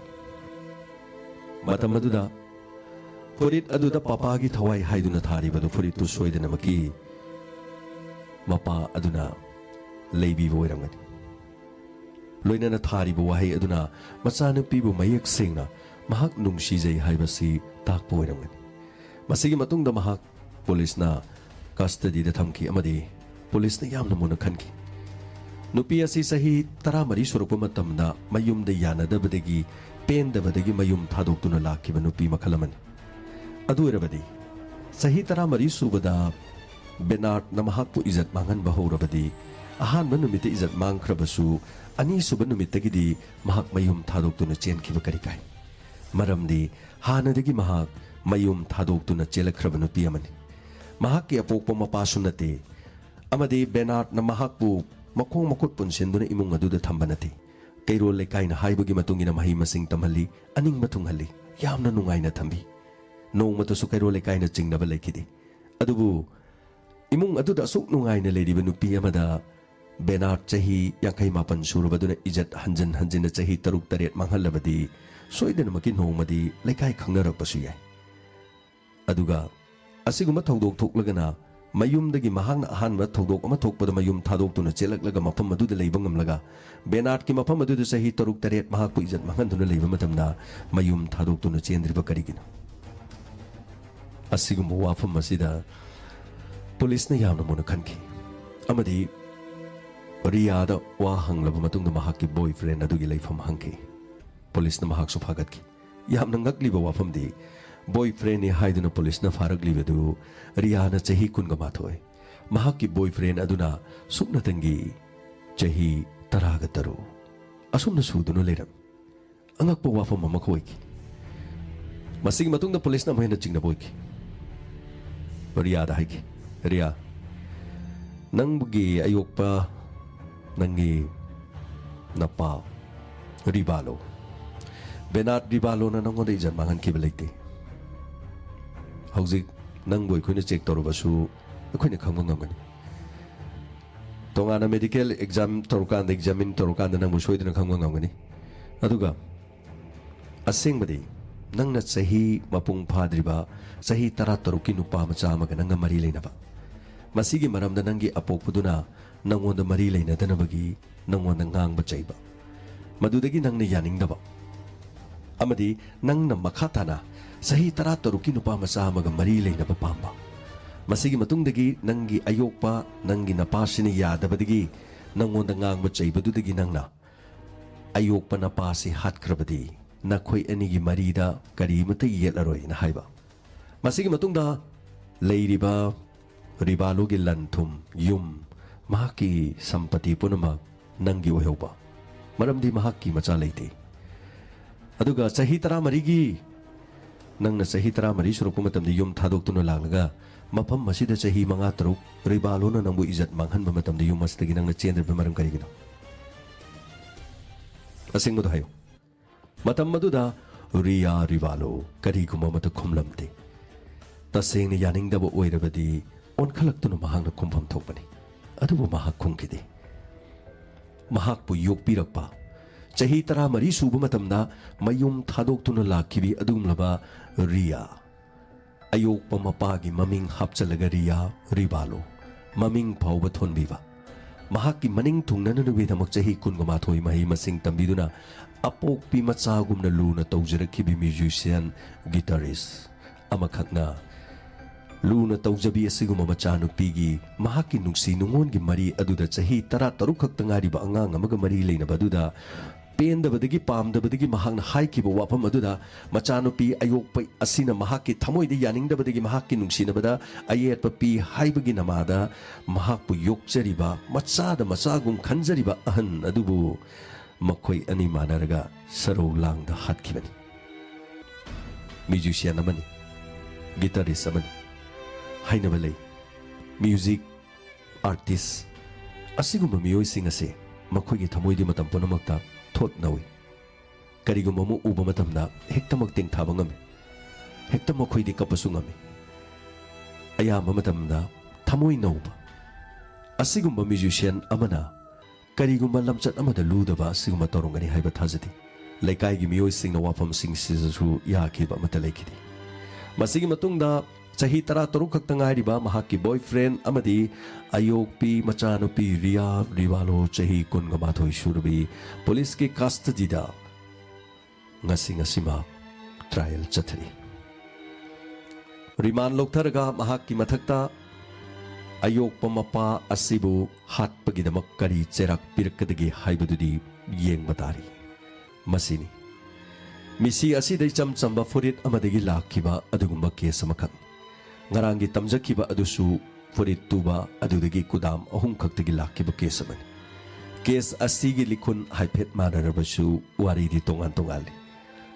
ꯃꯇꯝ ꯑꯗꯨꯗ ꯐꯨꯔꯤꯠ ꯑꯗꯨꯗ ꯄꯥꯄꯥꯒꯤ ꯊꯋꯥꯏ ꯍꯥꯏꯗꯨꯅ ꯊꯥꯔꯤꯕꯗꯨ ꯐꯨꯔꯤꯠꯇꯨ ꯁꯣꯏꯗꯅꯃꯛꯀꯤ ꯃꯄꯥ ꯑꯗꯨꯅ ꯂꯩꯕꯤꯕ ꯑꯣꯏꯔꯝꯒꯅꯤ꯫ ꯂꯣꯏꯅꯅ ꯊꯥꯔꯤꯕ ꯋꯥꯍꯩ ꯑꯗꯨꯅ ꯃꯆꯥꯅꯨꯄꯤꯕꯨ ꯃꯌꯦꯛ ꯁꯦꯡꯅ ꯃꯍꯥꯛ ꯅꯨꯡꯁꯤꯖꯩ ꯍꯥꯏꯕꯁꯤ ꯇꯥꯛꯄ ꯑꯣꯏꯔꯝꯒꯅꯤ꯫ ꯃꯁꯤꯒꯤ ꯃꯇꯨꯡꯗ ꯃꯍꯥꯛ ꯄꯨꯂꯤꯁꯅ ꯀꯁꯇꯗꯤꯗ ꯊꯝꯈꯤ ꯑꯃꯗꯤ ꯄꯨꯂꯤꯁꯅ ꯌꯥꯝꯅ ꯃꯨꯟꯅ ꯈꯟꯈꯤ꯫ ꯅꯨꯄꯤ ꯑꯁꯤ ꯆꯍꯤ ꯇꯔꯥꯃꯔꯤ ꯁꯨꯔꯛꯄ ꯃꯇꯝꯗ ꯃꯌꯨꯝꯗ ꯌꯥꯅꯗꯕꯗꯒꯤ, ꯄꯦꯟꯗꯕꯗꯒꯤ ꯃꯌꯨꯝ ꯊꯥꯗꯣꯛꯇꯨꯅ ꯂꯥꯛꯈꯤꯕ ꯅꯨꯄꯤ ꯃꯈꯜ ꯑꯃꯅꯤ꯫ ꯑꯗꯨ ꯑꯣꯏꯔꯕꯗꯤ, ꯆꯍꯤ ꯇꯔꯥꯃꯔꯤ ꯁꯨꯕꯗ ꯕꯦꯅꯥꯔꯗꯅ ꯃꯍꯥꯛꯄꯨ ꯏꯖꯠ ꯃꯥꯡꯍꯟꯕ ꯍꯧꯔꯕꯗꯤ, ꯑꯍꯥꯟꯕ ꯅꯨꯃꯤꯠꯇ ꯏꯖꯠ ꯃꯥꯡꯈ꯭ꯔꯕꯁꯨ, ꯑꯅꯤꯁꯨꯕ ꯅꯨꯃꯤꯠꯇꯒꯤꯗꯤ ꯃꯍꯥꯛ ꯃꯌꯨꯝ ꯊꯥꯗꯣꯛꯇꯨꯅ ꯆꯦꯟꯈꯤꯕ ꯀꯔꯤ ꯀꯥꯏ? ꯃꯔꯝꯗꯤ ꯍꯥꯟꯅꯗꯒꯤ ꯃꯍꯥꯛ ꯃꯌꯨꯝ ꯊꯥꯗꯣꯛꯇꯨꯅ ꯆꯦꯜꯂꯛꯈ꯭ꯔꯕ ꯅꯨꯄꯤ ꯑꯃꯅꯤ꯫ ꯃꯍꯥꯛꯀꯤ ꯑꯄꯣꯛꯄ ꯃꯄꯥꯁꯨ ꯅꯠꯇꯦ, ꯑꯃꯗꯤ ꯕꯦꯅꯥꯔꯗꯅ ꯃꯍꯥꯛꯄꯨ ꯃꯈꯣꯡ ꯃꯈꯨꯠ ꯄꯨꯟꯁꯤꯟꯗꯨꯅ ꯏꯃꯨꯡ ꯑꯗꯨꯗ ꯊꯝꯕ ꯅꯠꯇꯦ꯫ ꯀꯩꯔꯣꯜ ꯂꯩꯀꯥꯏꯅ ꯍꯥꯏꯕꯒꯤ ꯃꯇꯨꯡ ꯏꯟꯅ ꯃꯍꯩ ꯃꯁꯤꯡ ꯇꯝꯍꯜꯂꯤ, ꯑꯅꯤꯡꯕ ꯊꯨꯡꯍꯜꯂꯤ, ꯌꯥꯝꯅ ꯅꯨꯡꯉꯥꯏꯅ ꯊꯝꯕꯤ꯫ ꯅꯣꯡꯃꯇꯁꯨ ꯀꯩꯔꯣꯜ ꯂꯩꯀꯥꯏꯅ ꯆꯤꯡꯅꯕ ꯂꯩꯈꯤꯗꯦ꯫ ꯑꯗꯨꯕꯨ ꯏꯃꯨꯡ ꯑꯗꯨꯗ ꯑꯁꯨꯛ ꯅꯨꯡꯉꯥꯏꯅ ꯂꯩꯔꯤꯕ ꯅꯨꯄꯤ ꯑꯃꯗ ꯕꯦꯅꯥꯔꯗ ꯆꯍꯤ ꯌꯥꯡꯈꯩ ꯃꯥꯄꯟ ꯁꯨꯔꯕꯗꯨꯅ ꯏꯖꯠ ꯍꯟꯖꯤꯟ ꯍꯟꯖꯤꯟꯅ ꯆꯍꯤ ꯇꯔꯨꯛ ꯇꯔꯦꯠ ꯃꯥꯡꯍꯜꯂꯕꯗꯤ, ꯁꯣꯏꯗꯅꯃꯛꯀꯤ ꯅꯣꯡꯃꯗꯤ ꯂꯩꯀꯥꯏ ꯈꯪꯅꯔꯛꯄꯁꯨ ꯌꯥꯏ꯫ ꯑꯗꯨꯒ ꯑꯁꯤꯒꯨꯝꯕ ꯊꯧꯗꯣꯛ ꯊꯣꯛꯂꯒꯅ ꯃꯌꯨꯝꯗꯒꯤ ꯃꯍꯥꯛꯅ ꯑꯍꯥꯟꯕ ꯊꯧꯗꯣꯛ ꯑꯃ ꯊꯣꯛꯄꯗ ꯃꯌꯨꯝ ꯊꯥꯗꯣꯛꯇꯨꯅ ꯆꯦꯜꯂꯛꯂꯒ ꯃꯐꯝ ꯑꯗꯨꯗ ꯂꯩꯕ ꯉꯝꯂꯒ, ꯕꯦꯅꯥꯔꯗꯀꯤ ꯃꯐꯝ ꯑꯗꯨꯗ ꯆꯍꯤ ꯇꯔꯨꯛ ꯇꯔꯦꯠ ꯃꯍꯥꯛꯄꯨ ꯏꯖꯠ ꯃꯥꯡꯍꯟꯗꯨꯅ ꯂꯩꯕ ꯃꯇꯝꯗ ꯃꯌꯨꯝ ꯊꯥꯗꯣꯛꯇꯨꯅ ꯆꯦꯟꯗ꯭ꯔꯤꯕ ꯀꯔꯤꯒꯤꯅꯣ? ꯑꯁꯤꯒꯨꯝꯕ ꯋꯥꯐꯝ ꯑꯁꯤꯗ ꯄꯨꯂꯤꯁꯅ ꯌꯥꯝꯅ ꯃꯨꯟꯅ ꯈꯟꯈꯤ ꯑꯃꯗꯤ ꯔꯤꯌꯥꯗ ꯋꯥ ꯍꯪꯂꯕ ꯃꯇꯨꯡꯗ ꯃꯍꯥꯛꯀꯤ ꯕꯣꯏ ꯐ꯭ꯔꯦꯟ ꯑꯗꯨꯒꯤ ꯂꯩꯐꯝ ꯍꯪꯈꯤ꯫ ꯄꯨꯂꯤꯁꯅ ꯃꯍꯥꯛꯁꯨ ꯐꯥꯒꯠꯈꯤ꯫ ꯌꯥꯝꯅ ꯉꯛꯂꯤꯕ ꯋꯥꯐꯝꯗꯤ, ꯕꯣꯏ ꯐ꯭ꯔꯦꯟꯅꯤ ꯍꯥꯏꯗꯨꯅ ꯄꯨꯂꯤꯁꯅ ꯐꯥꯔꯛꯂꯤꯕꯗꯨ ꯔꯤꯌꯥꯅ ꯆꯍꯤ ꯀꯨꯟꯒ ꯃꯥꯊꯣꯏ, ꯃꯍꯥꯛꯀꯤ ꯕꯣꯏ ꯐ꯭ꯔꯦꯟ ꯑꯗꯨꯅ ꯁꯨꯞꯅꯇꯪꯒꯤ ꯆꯍꯤ ꯇꯔꯥꯒ ꯇꯔꯨꯛ꯫ ꯑꯁꯨꯝꯅ ꯁꯨꯗꯨꯅ ꯂꯩꯔꯝꯃꯤ꯫ ꯑꯉꯛꯄ ꯋꯥꯐꯝ ꯑꯃꯈꯛ ꯑꯣꯏꯈꯤ꯫ ꯃꯁꯤꯒꯤ ꯃꯇꯨꯡꯗ ꯄꯨꯂꯤꯁꯅ ꯑꯃꯨꯛ ꯍꯦꯟꯅ ꯆꯤꯡꯅꯕ ꯑꯣꯏꯈꯤ꯫ ꯔꯤꯌꯥꯗ ꯍꯥꯏꯈꯤ, "ꯔꯤꯌꯥ, ꯅꯪꯒꯤ ꯑꯌꯣꯛꯄ, ꯅꯪꯒꯤ ꯅꯄꯥ ꯔꯤꯕꯥꯂꯣ, ꯕꯦꯅꯥꯔꯗ ꯔꯤꯕꯥꯂꯣꯅ ꯅꯪꯉꯣꯟꯗ ꯏꯖꯠ ꯃꯥꯡꯍꯟꯈꯤꯕ ꯂꯩꯇꯦ꯫ ꯍꯧꯖꯤꯛ ꯅꯪꯕꯨ ꯑꯩꯈꯣꯏꯅ ꯆꯦꯛ ꯇꯧꯔꯕꯁꯨ ꯑꯩꯈꯣꯏꯅ ꯈꯪꯕ ꯉꯝꯒꯅꯤ꯫ ꯇꯣꯉꯥꯟꯅ ꯃꯦꯗꯤꯀꯦꯜ ꯑꯦꯛꯖꯥꯝ ꯇꯧꯔꯀꯥꯟꯗ, ꯑꯦꯛꯖꯥꯃꯤꯟ ꯇꯧꯔꯀꯥꯟꯗ ꯅꯪꯕꯨ ꯁꯣꯏꯗꯅ ꯈꯪꯕ ꯉꯝꯒꯅꯤ꯫ ꯑꯗꯨꯒ ꯑꯁꯦꯡꯕꯗꯤ ꯅꯪꯅ ꯆꯍꯤ ꯃꯄꯨꯡ ꯐꯥꯗ꯭ꯔꯤꯕ ꯆꯍꯤ ꯇꯔꯥꯇꯔꯨꯛꯀꯤ ꯅꯨꯄꯥ ꯃꯆꯥ ꯑꯃꯒ ꯅꯪꯒ ꯃꯔꯤ ꯂꯩꯅꯕ꯫ ꯃꯁꯤꯒꯤ ꯃꯔꯝꯗ ꯅꯪꯒꯤ ꯑꯄꯣꯛꯄꯗꯨꯅ ꯅꯪꯉꯣꯟꯗ ꯃꯔꯤ ꯂꯩꯅꯗꯅꯕꯒꯤ ꯅꯪꯉꯣꯟꯗ ꯉꯥꯡꯕ ꯆꯩꯕ꯫ ꯃꯗꯨꯗꯒꯤ ꯅꯪꯅ ꯌꯥꯅꯤꯡꯗꯕ꯫ ꯑꯃꯗꯤ ꯅꯪꯅ ꯃꯈꯥ ꯇꯥꯅ ꯆꯍꯤ ꯇꯔꯥꯇꯔꯨꯛꯀꯤ ꯅꯨꯄꯥ ꯃꯆꯥ ꯑꯃꯒ ꯃꯔꯤ ꯂꯩꯅꯕ ꯄꯥꯝꯕ꯫ ꯃꯁꯤꯒꯤ ꯃꯇꯨꯡꯗꯒꯤ ꯅꯪꯒꯤ ꯑꯌꯣꯛꯄ, ꯅꯪꯒꯤ ꯅꯄꯥꯁꯤꯅ ꯌꯥꯗꯕꯗꯒꯤ ꯅꯪꯉꯣꯟꯗ ꯉꯥꯡꯕ ꯆꯩꯕꯗꯨꯗꯒꯤ ꯅꯪꯅ ꯑꯌꯣꯛꯄ ꯅꯄꯥꯁꯤ ꯍꯥꯠꯈ꯭ꯔꯕꯗꯤ ꯅꯈꯣꯏ ꯑꯅꯤꯒꯤ ꯃꯔꯤꯗ ꯀꯔꯤꯃꯇ ꯌꯦꯠꯂꯔꯣꯏꯅ ꯍꯥꯏꯕ꯫ ꯃꯁꯤꯒꯤ ꯃꯇꯨꯡꯗ ꯂꯩꯔꯤꯕ ꯔꯤꯕꯥꯂꯣꯒꯤ ꯂꯟ ꯊꯨꯝ, ꯌꯨꯝ, ꯃꯍꯥꯛꯀꯤ ꯁꯝꯄꯇꯤ ꯄꯨꯝꯅꯃꯛ ꯅꯪꯒꯤ ꯑꯣꯏꯍꯧꯕ, ꯃꯔꯝꯗꯤ ꯃꯍꯥꯛꯀꯤ ꯃꯆꯥ ꯂꯩꯇꯦ꯫ ꯑꯗꯨꯒ ꯆꯍꯤ ꯇꯔꯥꯃꯔꯤꯒꯤ, ꯅꯪꯅ ꯆꯍꯤ ꯇꯔꯥꯃꯔꯤ ꯁꯨꯔꯛꯄ ꯃꯇꯝꯗ ꯌꯨꯝ ꯊꯥꯗꯣꯛꯇꯨꯅ ꯂꯥꯛꯂꯒ ꯃꯐꯝ ꯑꯁꯤꯗ ꯆꯍꯤ ꯃꯉꯥ ꯇꯔꯨꯛ ꯔꯤꯕꯥꯂꯣꯅ ꯅꯪꯕꯨ ꯏꯖꯠ ꯃꯥꯡꯍꯟꯕ ꯃꯇꯝꯗ ꯌꯨꯝ ꯑꯁꯤꯗꯒꯤ ꯅꯪꯅ ꯆꯦꯟꯗ꯭ꯔꯤꯕ ꯃꯔꯝ ꯀꯔꯤꯒꯤꯅꯣ? ꯑꯁꯦꯡꯕꯗꯣ ꯍꯥꯏꯌꯨ꯫ ꯃꯇꯝ ꯑꯗꯨꯗ ꯔꯤꯌꯥ ꯔꯤꯕꯥꯂꯣ ꯀꯔꯤꯒꯨꯝꯕ ꯑꯃꯠꯇ ꯈꯨꯝꯂꯝꯗꯦ꯫ ꯇꯁꯦꯡꯅ ꯌꯥꯅꯤꯡꯗꯕ ꯑꯣꯏꯔꯕꯗꯤ ꯑꯣꯟꯈꯠꯂꯛꯇꯨꯅ ꯃꯍꯥꯛꯅ ꯈꯨꯝꯐꯝ ꯊꯣꯛꯄꯅꯤ꯫ ꯑꯗꯨꯕꯨ ꯃꯍꯥꯛ ꯈꯨꯝꯈꯤꯗꯦ꯫ ꯃꯍꯥꯛꯄꯨ ꯌꯣꯛꯄꯤꯔꯛꯄ, ꯆꯍꯤ ꯇꯔꯥꯃꯔꯤ ꯁꯨꯕ ꯃꯇꯝꯗ ꯃꯌꯨꯝ ꯊꯥꯗꯣꯛꯇꯨꯅ ꯂꯥꯛꯈꯤꯕꯤ ꯑꯗꯨꯒꯨꯝꯂꯕ ꯔꯤꯌꯥ, ꯑꯌꯣꯛꯄ ꯃꯄꯥꯒꯤ ꯃꯃꯤꯡ ꯍꯥꯞꯆꯜꯂꯒ ꯔꯤꯌꯥ ꯔꯤꯕꯥꯂꯣ, ꯃꯃꯤꯡ ꯐꯥꯎꯕ ꯊꯣꯟꯕꯤꯕ, ꯃꯍꯥꯛꯀꯤ ꯃꯅꯤꯡ ꯊꯨꯡꯅꯅꯕꯒꯤꯗꯃꯛ ꯆꯍꯤ ꯀꯨꯟꯒ ꯃꯥꯊꯣꯏ ꯃꯍꯩ ꯃꯁꯤꯡ ꯇꯝꯕꯤꯗꯨꯅ ꯑꯄꯣꯛꯄꯤ ꯃꯆꯥꯒꯨꯝꯅ ꯂꯨꯅ ꯇꯧꯖꯔꯛꯈꯤꯕꯤ musician, guitarist ꯑꯃꯈꯛꯅ ꯂꯨꯅ ꯇꯧꯖꯕꯤ ꯑꯁꯤꯒꯨꯝꯕ ꯃꯆꯥꯅꯨꯄꯤꯒꯤ ꯃꯍꯥꯛꯀꯤ ꯅꯨꯡꯁꯤ ꯅꯨꯡꯉꯣꯟꯒꯤ ꯃꯔꯤ ꯑꯗꯨꯗ ꯆꯍꯤ ꯇꯔꯥꯇꯔꯨꯛ ꯈꯛꯇ ꯉꯥꯏꯔꯤꯕ ꯑꯉꯥꯡ ꯑꯃꯒ ꯃꯔꯤ ꯂꯩꯅꯕ ꯑꯗꯨꯗ ꯄꯦꯟꯗꯕꯗꯒꯤ, ꯄꯥꯝꯗꯕꯗꯒꯤ ꯃꯍꯥꯛꯅ ꯍꯥꯏꯈꯤꯕ ꯋꯥꯐꯝ ꯑꯗꯨꯗ ꯃꯆꯥꯅꯨꯄꯤ ꯑꯌꯣꯛꯄ ꯑꯁꯤꯅ ꯃꯍꯥꯛꯀꯤ ꯊꯃꯣꯏꯗ ꯌꯥꯅꯤꯡꯗꯕꯗꯒꯤ ꯃꯍꯥꯛꯀꯤ ꯅꯨꯡꯁꯤꯅꯕꯗ ꯑꯌꯦꯠꯄ ꯄꯤ ꯍꯥꯏꯕꯒꯤ ꯅꯃꯥꯗ ꯃꯍꯥꯛꯄꯨ ꯌꯣꯛꯆꯔꯤꯕ, ꯃꯆꯥꯗ ꯃꯆꯥꯒꯨꯝ ꯈꯟꯖꯔꯤꯕ ꯑꯍꯟ ꯑꯗꯨꯕꯨ ꯃꯈꯣꯏ ꯑꯅꯤ ꯃꯥꯟꯅꯔꯒ ꯁꯔꯧ ꯂꯥꯡꯗ ꯍꯥꯠꯈꯤꯕꯅꯤ꯫ Musician ꯑꯃꯅꯤ, guitarist ꯑꯃꯅꯤ꯫ ꯍꯥꯏꯅꯕ ꯂꯩ, music artist ꯑꯁꯤꯒꯨꯝꯕ ꯃꯤꯑꯣꯏꯁꯤꯡ ꯑꯁꯤ ꯃꯈꯣꯏꯒꯤ ꯊꯃꯣꯏꯗꯤ ꯃꯇꯝ ꯄꯨꯝꯅꯃꯛꯇ ꯊꯣꯠ ꯅꯧꯏ꯫ ꯀꯔꯤꯒꯨꯝꯕ ꯑꯃ ꯎꯕ ꯃꯇꯝꯗ ꯍꯦꯛꯇꯃꯛ ꯇꯦꯡꯊꯥꯕ ꯉꯝꯃꯤ, ꯍꯦꯛꯇ ꯃꯈꯣꯏꯗꯤ ꯀꯞꯄꯁꯨ ꯉꯝꯃꯤ꯫ ꯑꯌꯥꯝꯕ ꯃꯇꯝꯗ ꯊꯃꯣꯏ ꯅꯧꯕ ꯑꯁꯤꯒꯨꯝꯕ musician ꯑꯃꯅ ꯀꯔꯤꯒꯨꯝꯕ ꯂꯝꯆꯠ ꯑꯃꯗ ꯂꯨꯗꯕ ꯑꯁꯤꯒꯨꯝꯕ ꯇꯧꯔꯝꯒꯅꯤ ꯍꯥꯏꯕ ꯊꯥꯖꯗꯦ꯫ ꯂꯩꯀꯥꯏꯒꯤ ꯃꯤꯑꯣꯏꯁꯤꯡꯅ ꯋꯥꯐꯝꯁꯤꯡꯁꯤꯗꯁꯨ ꯌꯥꯈꯤꯕ ꯑꯃꯠꯇ ꯂꯩꯈꯤꯗꯦ꯫ ꯃꯁꯤꯒꯤ ꯃꯇꯨꯡꯗ ꯆꯍꯤ ꯇꯔꯥꯇꯔꯨꯛ ꯈꯛꯇ ꯉꯥꯏꯔꯤꯕ ꯃꯍꯥꯛꯀꯤ boyfriend ꯑꯃꯗꯤ ꯑꯌꯣꯛꯄꯤ ꯃꯆꯥꯅꯨꯄꯤ ꯔꯤꯌꯥ ꯔꯤꯋꯥꯂꯣ, ꯆꯍꯤ ꯀꯨꯟꯒ ꯃꯥꯊꯣꯏ ꯁꯨꯔꯕꯤ, ꯄꯨꯂꯤꯁꯀꯤ custody ꯗ ꯉꯁꯤ ꯉꯁꯤꯃꯛ trial ꯆꯠꯊꯔꯤ꯫ Remand ꯂꯧꯊꯔꯒ ꯃꯍꯥꯛꯀꯤ ꯃꯊꯛꯇ ꯑꯌꯣꯛꯄ ꯃꯄꯥ ꯑꯁꯤꯕꯨ ꯍꯥꯠꯄꯒꯤꯗꯃꯛ ꯀꯔꯤ ꯆꯩꯔꯥꯛ ꯄꯤꯔꯛꯀꯗꯒꯦ ꯍꯥꯏꯕꯗꯨꯗꯤ ꯌꯦꯡꯕ ꯇꯥꯔꯤ꯫ ꯃꯁꯤꯅꯤ꯫ ꯃꯤꯁꯤ ꯑꯁꯤꯗ ꯏꯆꯝ ꯆꯝꯕ ꯐꯨꯔꯤꯠ ꯑꯃꯗꯒꯤ ꯂꯥꯛꯈꯤꯕ ꯑꯗꯨꯒꯨꯝꯕ case ꯑꯃꯈꯛ꯫ ꯉꯔꯥꯡꯒꯤ ꯇꯝꯖꯈꯤꯕ ꯑꯗꯨꯁꯨ ꯐꯨꯔꯤꯠ ꯇꯨꯕ ꯑꯗꯨꯗꯒꯤ ꯀꯨꯗꯥꯝ ꯑꯍꯨꯝ ꯈꯛꯇꯒꯤ ꯂꯥꯛꯈꯤꯕ case ꯑꯃꯅꯤ꯫ Case ꯑꯁꯤꯒꯤ ꯂꯤꯈꯨꯟ ꯍꯥꯏꯐꯦꯠ ꯃꯥꯟꯅꯔꯕꯁꯨ ꯋꯥꯔꯤꯗꯤ ꯇꯣꯉꯥꯟ ꯇꯣꯉꯥꯟꯂꯤ꯫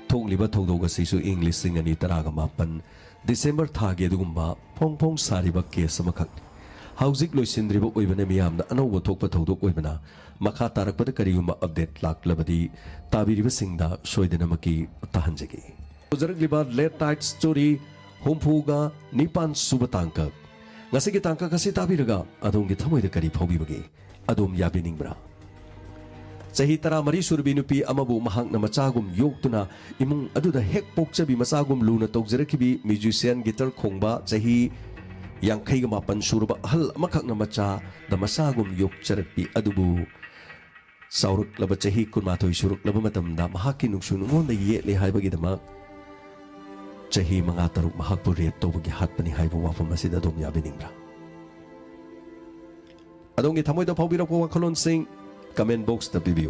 ꯊꯣꯛꯂꯤꯕ ꯊꯧꯗꯣꯛ ꯑꯁꯤꯁꯨ ꯏꯪ ꯂꯤꯁꯤꯡ ꯑꯅꯤ ꯇꯔꯥꯒ ꯃꯥꯄꯟ December ꯊꯥꯒꯤ ꯑꯗꯨꯒꯨꯝꯕ ꯐꯣꯡ ꯐꯣꯡ ꯁꯥꯔꯤꯕ case ꯑꯃꯈꯛꯅꯤ꯫ ꯍꯧꯖꯤꯛ ꯂꯣꯏꯁꯤꯟꯗ꯭ꯔꯤꯕ ꯑꯣꯏꯕꯅ ꯃꯤꯌꯥꯝꯗ ꯑꯅꯧꯕ ꯊꯣꯛꯄ ꯊꯧꯗꯣꯛ ꯑꯣꯏꯕꯅ ꯃꯈꯥ ꯇꯥꯔꯛꯄꯗ ꯀꯔꯤꯒꯨꯝꯕ update ꯂꯥꯛꯂꯕꯗꯤ ꯇꯥꯕꯤꯔꯤꯕꯁꯤꯡꯗ ꯁꯣꯏꯗꯅꯃꯛꯀꯤ ꯇꯥꯍꯟꯖꯒꯦ꯫ ꯍꯧꯖꯔꯛꯂꯤꯕ Late Night Story ꯍꯨꯝꯐꯨꯒ ꯅꯤꯄꯥꯟ ꯁꯨꯕ ꯇꯥꯡꯀꯛ꯫ ꯉꯁꯤꯒꯤ ꯇꯥꯡꯀꯛ ꯑꯁꯤ ꯇꯥꯕꯤꯔꯒ ꯑꯗꯣꯝꯒꯤ ꯊꯃꯣꯏꯗ ꯀꯔꯤ ꯐꯥꯎꯕꯤꯕꯒꯦ? ꯑꯗꯣꯝ ꯌꯥꯕꯤꯅꯤꯡꯕ꯭ꯔꯥ? ꯆꯍꯤ ꯇꯔꯥꯃꯔꯤ ꯁꯨꯔꯕꯤ ꯅꯨꯄꯤ ꯑꯃꯕꯨ ꯃꯍꯥꯛꯅ ꯃꯆꯥꯒꯨꯝ ꯌꯣꯛꯇꯨꯅ ꯏꯃꯨꯡ ꯑꯗꯨꯗ ꯍꯦꯛ ꯄꯣꯛꯆꯕꯤ ꯃꯆꯥꯒꯨꯝ ꯂꯨꯅ ꯇꯧꯖꯔꯛꯈꯤꯕꯤ musician guitar ꯈꯣꯡꯕ ꯆꯍꯤ ꯌꯥꯡꯈꯩꯒ ꯃꯥꯄꯟ ꯁꯨꯔꯕ ꯑꯍꯜ ꯑꯃꯈꯛꯅ ꯃꯆꯥꯗ ꯃꯆꯥꯒꯨꯝ ꯌꯣꯛꯆꯔꯛꯄꯤ ꯑꯗꯨꯕꯨ ꯆꯥꯎꯔꯛꯂꯕ ꯆꯍꯤ ꯀꯨꯟꯃꯥꯊꯣꯏ ꯁꯨꯔꯛꯂꯕ ꯃꯇꯝꯗ ꯃꯍꯥꯛꯀꯤ ꯅꯨꯡꯁꯨ ꯅꯨꯡꯉꯣꯟꯗ ꯌꯦꯠꯂꯦ ꯍꯥꯏꯕꯒꯤꯗꯃꯛ ꯆꯍꯤ ꯃꯉꯥ ꯇꯔꯨꯛ ꯃꯍꯥꯛꯄꯨ rape ꯇꯧꯕꯒꯤ ꯍꯥꯠꯄꯅꯤ ꯍꯥꯏꯕ ꯋꯥꯐꯝ ꯑꯁꯤꯗ ꯑꯗꯣꯝ ꯌꯥꯕꯤꯅꯤꯡꯕ꯭ꯔꯥ? ꯑꯗꯣꯝꯒꯤ ꯊꯃꯣꯏꯗ ꯐꯥꯎꯕꯤꯔꯛꯄ ꯋꯥꯈꯜꯂꯣꯟꯁꯤꯡ comment box ꯇ ꯄꯤꯕꯤꯌꯨ꯫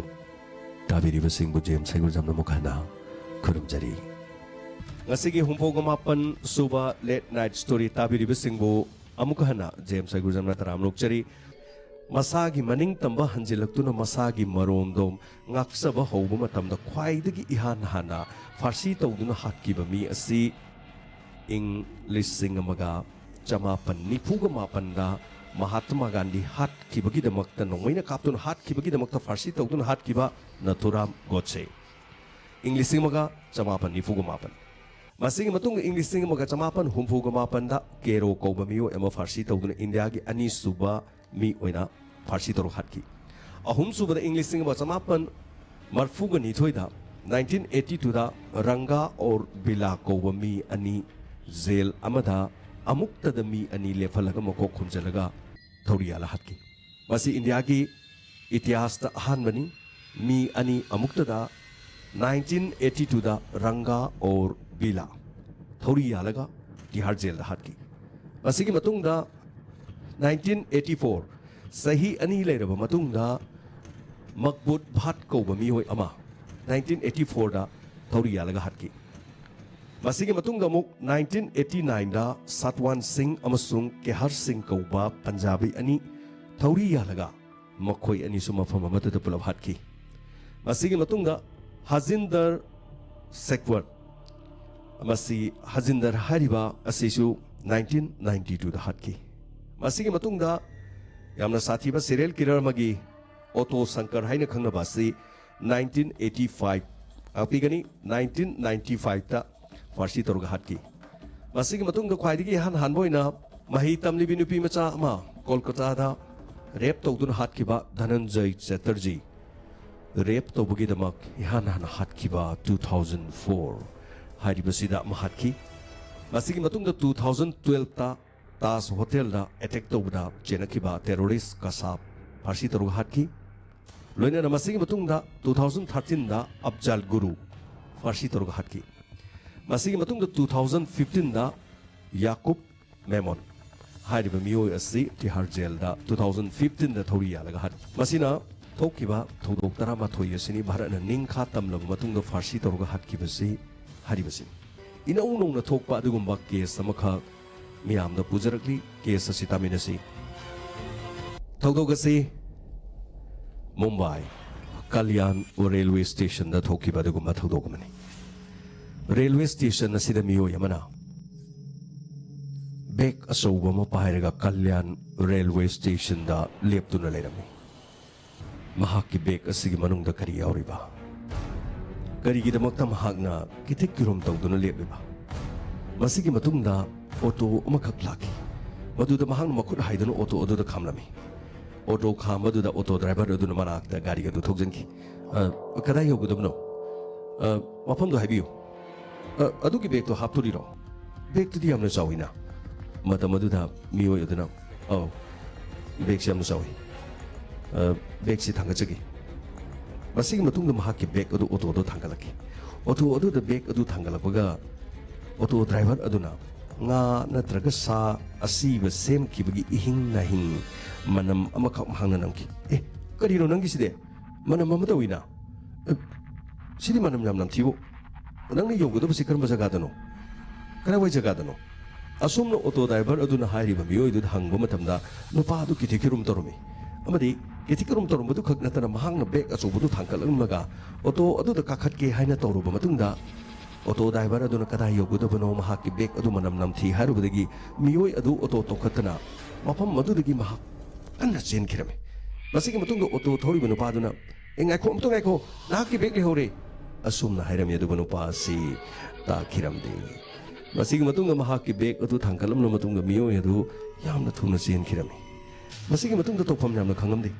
ꯇꯥꯕꯤꯔꯤꯕꯁꯤꯡꯕꯨ ꯖꯦꯝꯁ ꯍꯩꯒ꯭ꯔꯨꯖꯝꯅ ꯑꯃꯨꯛ ꯍꯟꯅ ꯈꯨꯔꯨꯝꯖꯔꯤ꯫ ꯉꯁꯤꯒꯤ ꯍꯨꯝꯐꯨꯒ ꯃꯥꯄꯟ ꯁꯨꯕ Late Night Story ꯇꯥꯕꯤꯔꯤꯕꯁꯤꯡꯕꯨ ꯑꯃꯨꯛ ꯍꯟꯅ ꯖꯦꯝꯁ ꯍꯩꯒ꯭ꯔꯨꯖꯝꯅ ꯇꯔꯥꯝꯅ ꯑꯣꯛꯆꯔꯤ꯫ ꯃꯁꯥꯒꯤ ꯃꯅꯤꯡ ꯇꯝꯕ ꯍꯟꯖꯤꯜꯂꯛꯇꯨꯅ ꯃꯁꯥꯒꯤ ꯃꯔꯣꯝꯗꯣꯝ ꯉꯥꯛꯆꯕ ꯍꯧꯕ ꯃꯇꯝꯗ ꯈ꯭ꯋꯥꯏꯗꯒꯤ ꯏꯍꯥꯟ ꯍꯥꯟꯅ ꯐꯥꯔꯁꯤ ꯇꯧꯗꯨꯅ ꯍꯥꯠꯈꯤꯕ ꯃꯤ ꯑꯁꯤ ꯏꯪ ꯂꯤꯁꯤꯡ ꯑꯃꯒ ꯆꯃꯥꯄꯟ ꯅꯤꯐꯨꯒ ꯃꯥꯄꯟꯗ ꯃꯍꯥꯇꯃꯥ ꯒꯥꯟꯙꯤ ꯍꯥꯠꯈꯤꯕꯒꯤꯗꯃꯛꯇ, ꯅꯣꯡꯃꯩꯅ ꯀꯥꯞꯇꯨꯅ ꯍꯥꯠꯈꯤꯕꯒꯤꯗꯃꯛꯇ ꯐꯥꯔꯁꯤ ꯇꯧꯗꯨꯅ ꯍꯥꯠꯈꯤꯕ ꯅꯥꯊꯨꯔꯥꯝ ꯒꯣꯗꯁꯦ꯫ ꯏꯪ ꯂꯤꯁꯤꯡ ꯑꯃꯒ ꯆꯃꯥꯄꯟ ꯅꯤꯐꯨꯒ ꯃꯥꯄꯟ꯫ ꯃꯁꯤꯒꯤ ꯃꯇꯨꯡꯗ ꯏꯪ ꯂꯤꯁꯤꯡ ꯑꯃꯒ ꯆꯃꯥꯄꯟ ꯍꯨꯝꯐꯨꯒ ꯃꯥꯄꯟꯗ ꯀꯦꯔꯣ ꯀꯧꯕ ꯃꯤꯑꯣꯏ ꯑꯃ ꯐꯥꯔꯁꯤ ꯇꯧꯗꯨꯅ ꯏꯟꯗꯤꯌꯥꯒꯤ ꯑꯅꯤꯁꯨꯕ ꯃꯤ ꯑꯣꯏꯅ ꯐꯥꯔꯁꯤ ꯇꯧꯔ ꯍꯥꯠꯈꯤ꯫ ꯑꯍꯨꯝꯁꯨꯕꯗ ꯏꯪ ꯂꯤꯁꯤꯡ ꯑꯃ ꯆꯃꯥꯄꯟ ꯃꯔꯐꯨꯒ ꯅꯤꯊꯣꯏꯗ ꯅꯥꯏꯟꯇꯤꯟ ꯑꯩꯠꯇꯤ ꯇꯨꯗ ꯔꯪꯒꯥ ꯑꯣꯔ ꯕꯤꯂꯥ ꯀꯧꯕ ꯃꯤ ꯑꯅꯤ ꯖꯦꯜ ꯑꯃꯗ ꯑꯃꯨꯛꯇꯗ ꯃꯤ ꯑꯅꯤ ꯂꯦꯞꯍꯜꯂꯒ ꯃꯀꯣꯛ ꯈꯨꯝꯖꯤꯜꯂꯒ ꯊꯧꯔꯤ ꯌꯥꯜꯂ ꯍꯥꯠꯈꯤ꯫ ꯃꯁꯤ ꯏꯟꯗꯤꯌꯥꯒꯤ ꯏꯇꯤꯍꯥꯁꯇ ꯑꯍꯥꯟꯕꯅꯤ꯫ ꯃꯤ ꯑꯅꯤ ꯑꯃꯨꯛꯇꯗ ꯅꯥꯏꯟꯇꯤꯟ ꯑꯩꯠꯇꯤ ꯇꯨꯗ ꯔꯪꯒꯥ ꯑꯣꯔ ꯕꯤꯂꯥ ꯊꯧꯔꯤ ꯌꯥꯜꯂꯒ ꯇꯤꯍꯥꯔ ꯖꯦꯜꯗ ꯍꯥꯠꯈꯤ꯫ ꯃꯁꯤꯒꯤ ꯃꯇꯨꯡꯗ ꯅꯥꯏꯟꯇꯤꯟ ꯑꯩꯠꯇꯤ ꯐꯣꯔ, ꯆꯍꯤ ꯑꯅꯤ ꯂꯩꯔꯕ ꯃꯇꯨꯡꯗ ꯃꯛꯕꯨꯠ ꯚꯥꯠ ꯀꯧꯕ ꯃꯤꯑꯣꯏ ꯑꯃ ꯅꯥꯏꯟꯇꯤꯟ ꯑꯩꯠꯇꯤ ꯐꯣꯔꯗ ꯊꯧꯔꯤ ꯌꯥꯜꯂꯒ ꯍꯥꯠꯈꯤ꯫ ꯃꯁꯤꯒꯤ ꯃꯇꯨꯡꯗ ꯑꯃꯨꯛ ꯅꯥꯏꯟꯇꯤꯟ ꯑꯩꯠꯇꯤ ꯅꯥꯏꯟꯗ ꯁꯥꯠꯋꯥꯟ ꯁꯤꯡ ꯑꯃꯁꯨꯡ ꯀꯦꯍꯔ ꯁꯤꯡ ꯀꯧꯕ ꯄꯟꯖꯥꯕꯤ ꯑꯅꯤ ꯊꯧꯔꯤ ꯌꯥꯜꯂꯒ ꯃꯈꯣꯏ ꯑꯅꯤꯁꯨ ꯃꯐꯝ ꯑꯃꯠꯇꯗ ꯄꯨꯂꯞ ꯍꯥꯠꯈꯤ꯫ ꯃꯁꯤꯒꯤ ꯃꯇꯨꯡꯗ ꯍꯖꯤꯟꯗꯔ ꯁꯦꯛꯋꯔ, ꯃꯁꯤ ꯍꯖꯤꯟꯗꯔ ꯍꯥꯏꯔꯤꯕ ꯑꯁꯤꯁꯨ ꯅꯥꯏꯟꯇꯤꯟ ꯅꯥꯏꯟꯇꯤ ꯇꯨꯗ ꯍꯥꯠꯈꯤ꯫ ꯃꯁꯤꯒꯤ ꯃꯇꯨꯡꯗ ꯌꯥꯝꯅ ꯁꯥꯊꯤꯕ ꯁꯤꯔꯤꯌꯦꯜ ꯀꯤꯂꯔ ꯑꯃꯒꯤ ꯑꯣꯇꯣ ꯁꯪꯀꯔ ꯍꯥꯏꯅ ꯈꯪꯅꯕ ꯑꯁꯤ ꯅꯥꯏꯟꯇꯤꯟ ꯑꯩꯠꯇꯤ ꯐꯥꯏꯚ, ꯉꯥꯛꯄꯤꯒꯅꯤ, ꯅꯥꯏꯟꯇꯤꯟ ꯅꯥꯏꯟꯇꯤ ꯐꯥꯏꯚꯇ ꯐꯥꯔꯁꯤ ꯇꯧꯔꯒ ꯍꯥꯠꯈꯤ꯫ ꯃꯁꯤꯒꯤ ꯃꯇꯨꯡꯗ ꯈ꯭ꯋꯥꯏꯗꯒꯤ ꯏꯍꯥꯟ ꯍꯥꯟꯕ ꯑꯣꯏꯅ ꯃꯍꯩ ꯇꯝꯂꯤꯕꯤ ꯅꯨꯄꯤ ꯃꯆꯥ ꯑꯃ ꯀꯣꯜꯀꯇꯥꯗ ꯔꯦꯞ ꯇꯧꯗꯨꯅ ꯍꯥꯠꯈꯤꯕ ꯙꯅꯟꯖꯌ ꯆꯦꯇꯔꯖꯤ, ꯔꯦꯞ ꯇꯧꯕꯒꯤꯗꯃꯛ ꯏꯍꯥꯟ ꯍꯥꯟꯅ ꯍꯥꯠꯈꯤꯕ ꯇꯨ ꯊꯥꯎꯖꯟ ꯐꯣꯔ ꯍꯥꯏꯔꯤꯕꯁꯤꯗ ꯑꯃ ꯍꯥꯠꯈꯤ꯫ ꯃꯁꯤꯒꯤ ꯃꯇꯨꯡꯗ ꯇꯨ ꯊꯥꯎꯖꯟ ꯇꯨꯋꯦꯜꯐꯇ ꯇꯥꯖ ꯍꯣꯇꯦꯜꯗ ꯑꯦꯇꯦꯛ ꯇꯧꯕꯗ ꯆꯦꯟꯅꯈꯤꯕ ꯇꯦꯔꯣꯔꯤꯁ ꯀꯁꯥꯞ ꯐꯥꯔꯁꯤ ꯇꯧꯔꯒ ꯍꯥꯠꯈꯤ꯫ ꯂꯣꯏꯅꯅ ꯃꯁꯤꯒꯤ ꯃꯇꯨꯡꯗ ꯇꯨ ꯊꯥꯎꯖꯟ ꯊꯥꯔꯇꯤꯟꯗ ꯑꯐꯖꯥꯜ ꯒꯨꯔꯨ ꯐꯥꯔꯁꯤ ꯇꯧꯔꯒ ꯍꯥꯠꯈꯤ꯫ ꯃꯁꯤꯒꯤ ꯃꯇꯨꯡꯗ ꯇꯨ ꯊꯥꯎꯖꯟ ꯐꯤꯐꯇꯤꯟꯗ ꯌꯥꯀꯨꯕ ꯃꯦꯃꯣꯟ ꯍꯥꯏꯔꯤꯕ ꯃꯤꯑꯣꯏ ꯑꯁꯤ ꯇꯤꯍꯥꯔ ꯖꯦꯜꯗ ꯇꯨ ꯊꯥꯎꯖꯟ ꯐꯤꯐꯇꯤꯟꯗ ꯊꯧꯔꯤ ꯌꯥꯜꯂꯒ ꯍꯥꯠꯈꯤ꯫ ꯃꯁꯤꯅ ꯊꯣꯛꯈꯤꯕ ꯊꯧꯗꯣꯛ ꯇꯔꯥꯃꯥꯊꯣꯏ ꯑꯁꯤꯅꯤ ꯚꯥꯔꯠꯅ ꯅꯤꯡꯈꯥ ꯇꯝꯂꯕ ꯃꯇꯨꯡꯗ ꯐꯥꯔꯁꯤ ꯇꯧꯔꯒ ꯍꯥꯠꯈꯤꯕꯁꯤ ꯍꯥꯏꯔꯤꯕꯁꯤꯅꯤ꯫ ꯏꯅꯧ ꯅꯧꯅ ꯊꯣꯛꯄ ꯑꯗꯨꯒꯨꯝꯕ ꯀꯦꯁ ꯑꯃꯈꯛ ꯃꯤꯌꯥꯝꯗ ꯄꯨꯖꯔꯛꯂꯤ꯫ ꯀꯦꯁ ꯑꯁꯤ ꯇꯥꯃꯤꯟꯅꯁꯤ꯫ ꯊꯧꯗꯣꯛ ꯑꯁꯤ ꯃꯨꯝꯕꯥꯏ ꯀꯜꯌꯥꯟ ꯔꯦꯜꯋꯦ ꯁ꯭ꯇꯦꯁꯟꯗ ꯊꯣꯛꯈꯤꯕ ꯑꯗꯨꯒꯨꯝꯕ ꯊꯧꯗꯣꯛ ꯑꯃꯅꯤ꯫ ꯔꯦꯜꯋꯦ ꯁ꯭ꯇꯦꯁꯟ ꯑꯁꯤꯗ ꯃꯤꯑꯣꯏ ꯑꯃꯅ ꯕꯦꯒ ꯑꯆꯧꯕ ꯑꯃ ꯄꯥꯏꯔꯒ ꯀꯜꯌꯥꯟ ꯔꯦꯜꯋꯦ ꯁ꯭ꯇꯦꯁꯟꯗ ꯂꯦꯞꯇꯨꯅ ꯂꯩꯔꯝꯃꯤ꯫ ꯃꯍꯥꯛꯀꯤ ꯕꯦꯒ ꯑꯁꯤꯒꯤ ꯃꯅꯨꯡꯗ ꯀꯔꯤ ꯌꯥꯎꯔꯤꯕ? ꯀꯔꯤꯒꯤꯗꯃꯛꯇ ꯃꯍꯥꯛꯅ ꯀꯤꯊꯤꯛ ꯀꯤꯔꯣꯝ ꯇꯧꯗꯨꯅ ꯂꯦꯞꯂꯤꯕ? ꯃꯁꯤꯒꯤ ꯃꯇꯨꯡꯗ ꯑꯣꯇꯣ ꯑꯃꯈꯛ ꯂꯥꯛꯈꯤ꯫ ꯃꯗꯨꯗ ꯃꯍꯥꯛꯅ ꯃꯈꯨꯠ ꯍꯥꯏꯗꯨꯅ ꯑꯣꯇꯣ ꯑꯗꯨꯗ ꯈꯥꯝꯂꯝꯃꯤ꯫ ꯑꯣꯇꯣ ꯈꯥꯝꯕꯗꯨꯗ ꯑꯣꯇꯣ ꯗ꯭ꯔꯥꯏꯚꯔ ꯑꯗꯨꯅ ꯃꯅꯥꯛꯇ ꯒꯥꯔꯤ ꯑꯗꯨ ꯊꯧꯖꯤꯟꯈꯤ꯫ "ꯑ, ꯀꯗꯥꯏ ꯌꯧꯒꯗꯕꯅꯣ?" "ꯑ, ꯃꯐꯝꯗꯣ ꯍꯥꯏꯕꯤꯌꯨ꯫ ꯑ, ꯑꯗꯨꯒꯤ ꯕꯦꯒꯇꯣ ꯍꯥꯞꯇꯣꯔꯤꯔꯣ? ꯕꯦꯒꯇꯨꯗꯤ ꯌꯥꯝꯅ ꯆꯥꯎꯋꯤꯅ?" ꯃꯇꯝ ꯑꯗꯨꯗ ꯃꯤꯑꯣꯏ ꯑꯗꯨꯅ, "ꯑꯧ, ꯕꯦꯒꯁꯤ ꯌꯥꯝꯅ ꯆꯥꯎꯋꯤ꯫ ꯑ, ꯕꯦꯒꯁꯤ ꯊꯥꯡꯒꯠꯆꯒꯦ꯫" ꯃꯁꯤꯒꯤ ꯃꯇꯨꯡꯗ ꯃꯍꯥꯛꯀꯤ ꯕꯦꯒ ꯑꯗꯨ ꯑꯣꯇꯣꯗ ꯊꯥꯡꯒꯠꯂꯛꯈꯤ꯫ ꯑꯣꯇꯣ ꯑꯗꯨꯗ ꯕꯦꯒ ꯑꯗꯨ ꯊꯥꯡꯒꯠꯂꯛꯄꯒ ꯑꯣꯇꯣ ꯗ꯭ꯔꯥꯏꯚꯔ ꯑꯗꯨꯅ ꯉꯥ ꯅꯠꯇ꯭ꯔꯒ ꯁꯥ ꯑꯁꯤꯕ ꯁꯦꯝꯈꯤꯕꯒꯤ ꯏꯍꯤꯡ ꯅꯥꯍꯤꯡ ꯃꯅꯝ ꯑꯃꯈꯛ ꯃꯍꯥꯛꯅ ꯅꯝꯈꯤ꯫ "ꯑꯦ, ꯀꯔꯤꯅꯣ ꯅꯪꯒꯤꯁꯤꯗꯤ? ꯃꯅꯝ ꯑꯃ ꯇꯧꯏꯅ꯫ ꯑꯦ, ꯁꯤꯗꯤ ꯃꯅꯝ ꯌꯥꯝ ꯅꯝꯊꯤꯕꯨ꯫ ꯅꯪꯅ ꯌꯧꯒꯗꯕꯁꯤ ꯀꯔꯝꯕ ꯖꯒꯥꯗꯅꯣ? ꯀꯗꯥꯏꯋꯥꯏ ꯖꯒꯥꯗꯅꯣ?" ꯑꯁꯨꯝꯅ ꯑꯣꯇꯣ ꯗ꯭ꯔꯥꯏꯚꯔ ꯑꯗꯨꯅ ꯍꯥꯏꯔꯤꯕ ꯃꯤꯑꯣꯏ ꯑꯗꯨꯗ ꯍꯪꯕ ꯃꯇꯝꯗ ꯅꯨꯄꯥ ꯑꯗꯨ ꯀꯤꯊꯤ ꯀꯤꯔꯨꯝ ꯇꯧꯔꯝꯃꯤ꯫ ꯑꯃꯗꯤ ꯀꯤꯊꯤ ꯀꯤꯔꯨꯝ ꯇꯧꯔꯝꯕꯗꯨ ꯈꯛ ꯅꯠꯇꯅ ꯃꯍꯥꯛꯅ ꯕꯦꯒ ꯑꯆꯧꯕꯗꯨ ꯊꯥꯡꯒꯠꯂꯝꯂꯒ ꯑꯣꯇꯣ ꯑꯗꯨꯗ ꯀꯥꯈꯠꯀꯦ ꯍꯥꯏꯅ ꯇꯧꯔꯨꯕ ꯃꯇꯨꯡꯗ ꯑꯣꯇꯣ ꯗ꯭ꯔꯥꯏꯚꯔ ꯑꯗꯨꯅ ꯀꯗꯥꯏ ꯌꯧꯒꯗꯕꯅꯣ ꯃꯍꯥꯛꯀꯤ ꯕꯦꯒ ꯑꯗꯨ ꯃꯅꯝ ꯅꯝꯊꯤ ꯍꯥꯏꯔꯨꯕꯗꯒꯤ ꯃꯤꯑꯣꯏ ꯑꯗꯨ ꯑꯣꯇꯣ ꯇꯣꯡꯈꯠꯇꯅ ꯃꯐꯝ ꯑꯗꯨꯗꯒꯤ ꯃꯍꯥꯛ ꯀꯟꯅ ꯆꯦꯟꯈꯤꯔꯝꯃꯤ꯫ ꯃꯁꯤꯒꯤ ꯃꯇꯨꯡꯗ ꯑꯣꯇꯣ ꯊꯧꯔꯤꯕ ꯅꯨꯄꯥꯗꯨꯅ, "ꯑꯦ, ꯉꯥꯏꯈꯣ, ꯑꯃꯨꯛꯇ ꯉꯥꯏꯈꯣ, ꯅꯍꯥꯛꯀꯤ ꯕꯦꯒ ꯂꯩꯍꯧꯔꯦ!" ꯑꯁꯨꯝꯅ ꯍꯥꯏꯔꯝꯃꯤ, ꯑꯗꯨꯕꯨ ꯅꯨꯄꯥ ꯑꯁꯤ ꯇꯥꯈꯤꯔꯝꯗꯦ꯫ ꯃꯁꯤꯒꯤ ꯃꯇꯨꯡꯗ ꯃꯍꯥꯛꯀꯤ ꯕꯦꯒ ꯑꯗꯨ ꯊꯥꯡꯒꯠꯂꯝꯂꯕ ꯃꯇꯨꯡꯗ ꯃꯤꯑꯣꯏ ꯑꯗꯨ ꯌꯥꯝꯅ ꯊꯨꯅ ꯆꯦꯟꯈꯤꯔꯝꯃꯤ꯫ ꯃꯁꯤꯒꯤ ꯃꯇꯨꯡꯗ ꯇꯧꯐꯝ ꯌꯥꯝꯅ ꯈꯪꯂꯝꯗꯦ꯫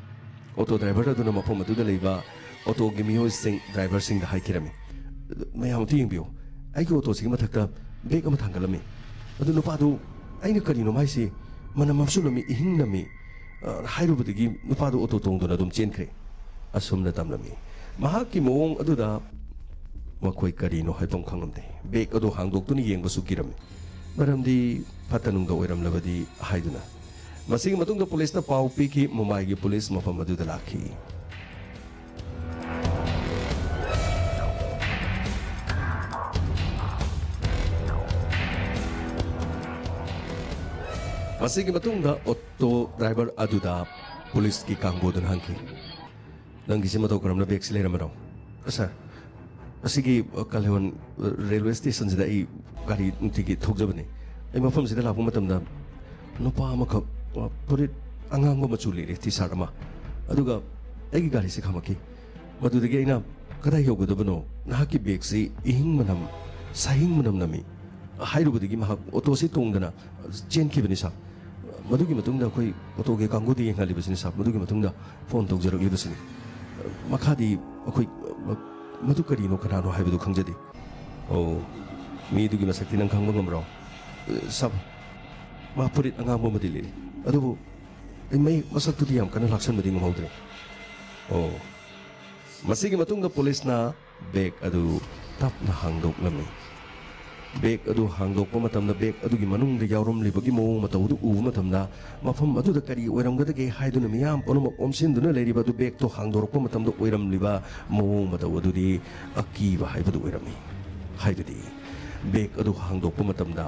ꯑꯣꯇꯣ ꯗ꯭ꯔꯥꯏꯚꯔ ꯑꯗꯨꯅ ꯃꯐꯝ ꯑꯗꯨꯗ ꯂꯩꯕ ꯑꯣꯇꯣꯒꯤ ꯃꯤꯑꯣꯏꯁꯤꯡ, ꯗ꯭ꯔꯥꯏꯚꯔꯁꯤꯡꯗ ꯍꯥꯏꯈꯤꯔꯝꯃꯤ, "ꯃꯌꯥꯝ ꯑꯝꯇ ꯌꯦꯡꯕꯤꯌꯨ, ꯑꯩꯒꯤ ꯑꯣꯇꯣꯁꯤꯒꯤ ꯃꯊꯛꯇ ꯕꯦꯒ ꯑꯃ ꯊꯥꯡꯒꯠꯂꯝꯃꯤ꯫ ꯑꯗꯨ ꯅꯨꯄꯥꯗꯨ ꯑꯩꯅ ꯀꯔꯤꯅꯣ ꯃꯥꯏꯁꯤ ꯃꯅꯝ ꯑꯃꯁꯨ ꯅꯝꯃꯤ, ꯏꯍꯤꯡ ꯅꯝꯃꯤ", ꯑ, ꯍꯥꯏꯔꯨꯕꯗꯒꯤ ꯅꯨꯄꯥꯗꯨ ꯑꯣꯇꯣ ꯇꯣꯡꯗꯨꯅ ꯑꯗꯨꯝ ꯆꯦꯟꯈ꯭ꯔꯦ꯫ ꯑꯁꯨꯝꯅ ꯇꯝꯂꯝꯃꯤ꯫ ꯃꯍꯥꯛꯀꯤ ꯃꯑꯣꯡ ꯑꯗꯨꯗ ꯃꯈꯣꯏ ꯀꯔꯤꯅꯣ ꯍꯥꯏꯐꯝ ꯈꯪꯂꯝꯗꯦ꯫ ꯕꯦꯒ ꯑꯗꯨ ꯍꯥꯡꯗꯣꯛꯇꯨꯅ ꯌꯦꯡꯕꯁꯨ ꯀꯤꯔꯝꯃꯤ, ꯃꯔꯝꯗꯤ ꯐꯠꯇ ꯅꯨꯡꯗ ꯑꯣꯏꯔꯝꯂꯕꯗꯤ ꯍꯥꯏꯗꯨꯅ꯫ ꯃꯁꯤꯒꯤ ꯃꯇꯨꯡꯗ ꯄꯨꯂꯤꯁꯇ ꯄꯥꯎ ꯄꯤꯈꯤ꯫ ꯃꯨꯝꯕꯥꯏꯒꯤ ꯄꯨꯂꯤꯁ ꯃꯐꯝ ꯑꯗꯨꯗ ꯂꯥꯛꯈꯤ꯫ ꯃꯁꯤꯒꯤ ꯃꯇꯨꯡꯗ ꯑꯣꯇꯣ ꯗ꯭ꯔꯥꯏꯚꯔ ꯑꯗꯨꯗ ꯄꯨꯂꯤꯁꯀꯤ ꯀꯥꯡꯕꯨ ꯑꯗꯨꯅ ꯍꯪꯈꯤ, "ꯅꯪꯒꯤꯁꯤ ꯃꯇꯧ ꯀꯔꯝꯅ ꯕꯦꯒꯁꯤ ꯂꯩꯔꯝꯕꯅꯣ?" "ꯁꯥꯔ, ꯑꯁꯤꯒꯤ, ꯑ, ꯀꯥꯂꯤꯌꯣꯟ, ꯑ, ꯔꯦꯜꯋꯦ ꯁ꯭ꯇꯦꯁꯟꯁꯤꯗ ꯑꯩ ꯒꯥꯔꯤ ꯅꯨꯡꯇꯤꯒꯤ ꯊꯧꯖꯕꯅꯤ꯫ ꯑꯩ ꯃꯐꯝꯁꯤꯗ ꯂꯥꯛꯄ ꯃꯇꯝꯗ ꯅꯨꯄꯥ ꯑꯃꯈꯛ, ꯑ, ꯐꯨꯔꯤꯠ ꯑꯉꯥꯡꯕ ꯃꯆꯨ ꯂꯤꯠꯂꯤ, ꯇꯤ ꯁꯥꯔꯠ ꯑꯃ, ꯑꯗꯨꯒ ꯑꯩꯒꯤ ꯒꯥꯔꯤꯁꯤ ꯈꯥꯝꯃꯛꯈꯤ꯫ ꯃꯗꯨꯗꯒꯤ ꯑꯩꯅ, 'ꯀꯗꯥꯏ ꯌꯧꯒꯗꯕꯅꯣ? ꯅꯍꯥꯛꯀꯤ ꯕꯦꯒꯁꯤ ꯏꯍꯤꯡ ꯃꯅꯝ, ꯁꯥꯍꯤꯡ ꯃꯅꯝ ꯅꯝꯃꯤ' ꯍꯥꯏꯔꯨꯕꯗꯒꯤ ꯃꯍꯥꯛ ꯑꯣꯇꯣꯁꯤ ꯇꯣꯡꯗꯅ ꯆꯦꯟꯈꯤꯕꯅꯤ, ꯁꯥꯔ꯫ ꯃꯗꯨꯒꯤ ꯃꯇꯨꯡꯗ ꯑꯩꯈꯣꯏ ꯑꯣꯇꯣꯒꯤ ꯀꯥꯡꯕꯨꯗ ꯌꯦꯡꯍꯜꯂꯤꯕꯁꯤꯅꯤ, ꯁꯥꯔ꯫ ꯃꯗꯨꯒꯤ ꯃꯇꯨꯡꯗ ꯐꯣꯟ ꯇꯧꯖꯔꯛꯂꯤꯕꯁꯤꯅꯤ꯫ ꯃꯈꯥꯗꯤ ꯑꯩꯈꯣꯏ, ꯑ, ꯃꯗꯨ ꯀꯔꯤꯅꯣ, ꯀꯅꯥꯅꯣ ꯍꯥꯏꯕꯗꯨ ꯈꯪꯖꯗꯦ꯫ ꯑꯣ, ꯃꯤꯗꯨꯒꯤ ꯃꯁꯛꯇꯤ ꯅꯪ ꯈꯪꯕ ꯉꯝꯕ꯭ꯔꯣ? ꯁꯥꯕ, ꯃꯥ ꯐꯨꯔꯤꯠ ꯑꯉꯥꯡꯕ ꯑꯃꯗꯤ ꯂꯤꯠꯂꯤ, ꯑꯗꯨꯕꯨ ꯑꯩ ꯃꯩ ꯃꯁꯛꯇꯨꯗꯤ ꯌꯥꯝ ꯀꯟꯅ ꯂꯥꯛꯁꯟꯕꯗꯤ ꯉꯝꯍꯧꯗ꯭ꯔꯦ꯫ ꯑꯣ, ꯃꯁꯤꯒꯤ ꯃꯇꯨꯡꯗ ꯄꯨꯂꯤꯁꯅ ꯕꯦꯒ ꯑꯗꯨ ꯇꯞꯅ ꯍꯥꯡꯗꯣꯛꯂꯝꯃꯤ꯫ ꯕꯦꯒ ꯑꯗꯨ ꯍꯥꯡꯗꯣꯛꯄ ꯃꯇꯝꯗ, ꯕꯦꯒ ꯑꯗꯨꯒꯤ ꯃꯅꯨꯡꯗ ꯌꯥꯎꯔꯝꯂꯤꯕꯒꯤ ꯃꯑꯣꯡ ꯃꯇꯧ ꯑꯗꯨ ꯎꯕ ꯃꯇꯝꯗ, ꯃꯐꯝ ꯑꯗꯨꯗ ꯀꯔꯤ ꯑꯣꯏꯔꯝꯒꯗꯒꯦ ꯍꯥꯏꯗꯨꯅ ꯃꯤꯌꯥꯝ ꯄꯨꯝꯅꯃꯛ ꯑꯣꯝꯁꯤꯟꯗꯨꯅ ꯂꯩꯔꯤꯕ ꯑꯗꯨ, ꯕꯦꯒꯇꯣ ꯍꯥꯡꯗꯣꯔꯛꯄ ꯃꯇꯝꯗ ꯑꯣꯏꯔꯝꯂꯤꯕ ꯃꯑꯣꯡ ꯃꯇꯧ ꯑꯗꯨꯗꯤ ꯑꯀꯤꯕ ꯍꯥꯏꯕꯗꯨ ꯑꯣꯏꯔꯝꯃꯤ꯫ ꯍꯥꯏꯕꯗꯤ, ꯕꯦꯒ ꯑꯗꯨ ꯍꯥꯡꯗꯣꯛꯄ ꯃꯇꯝꯗ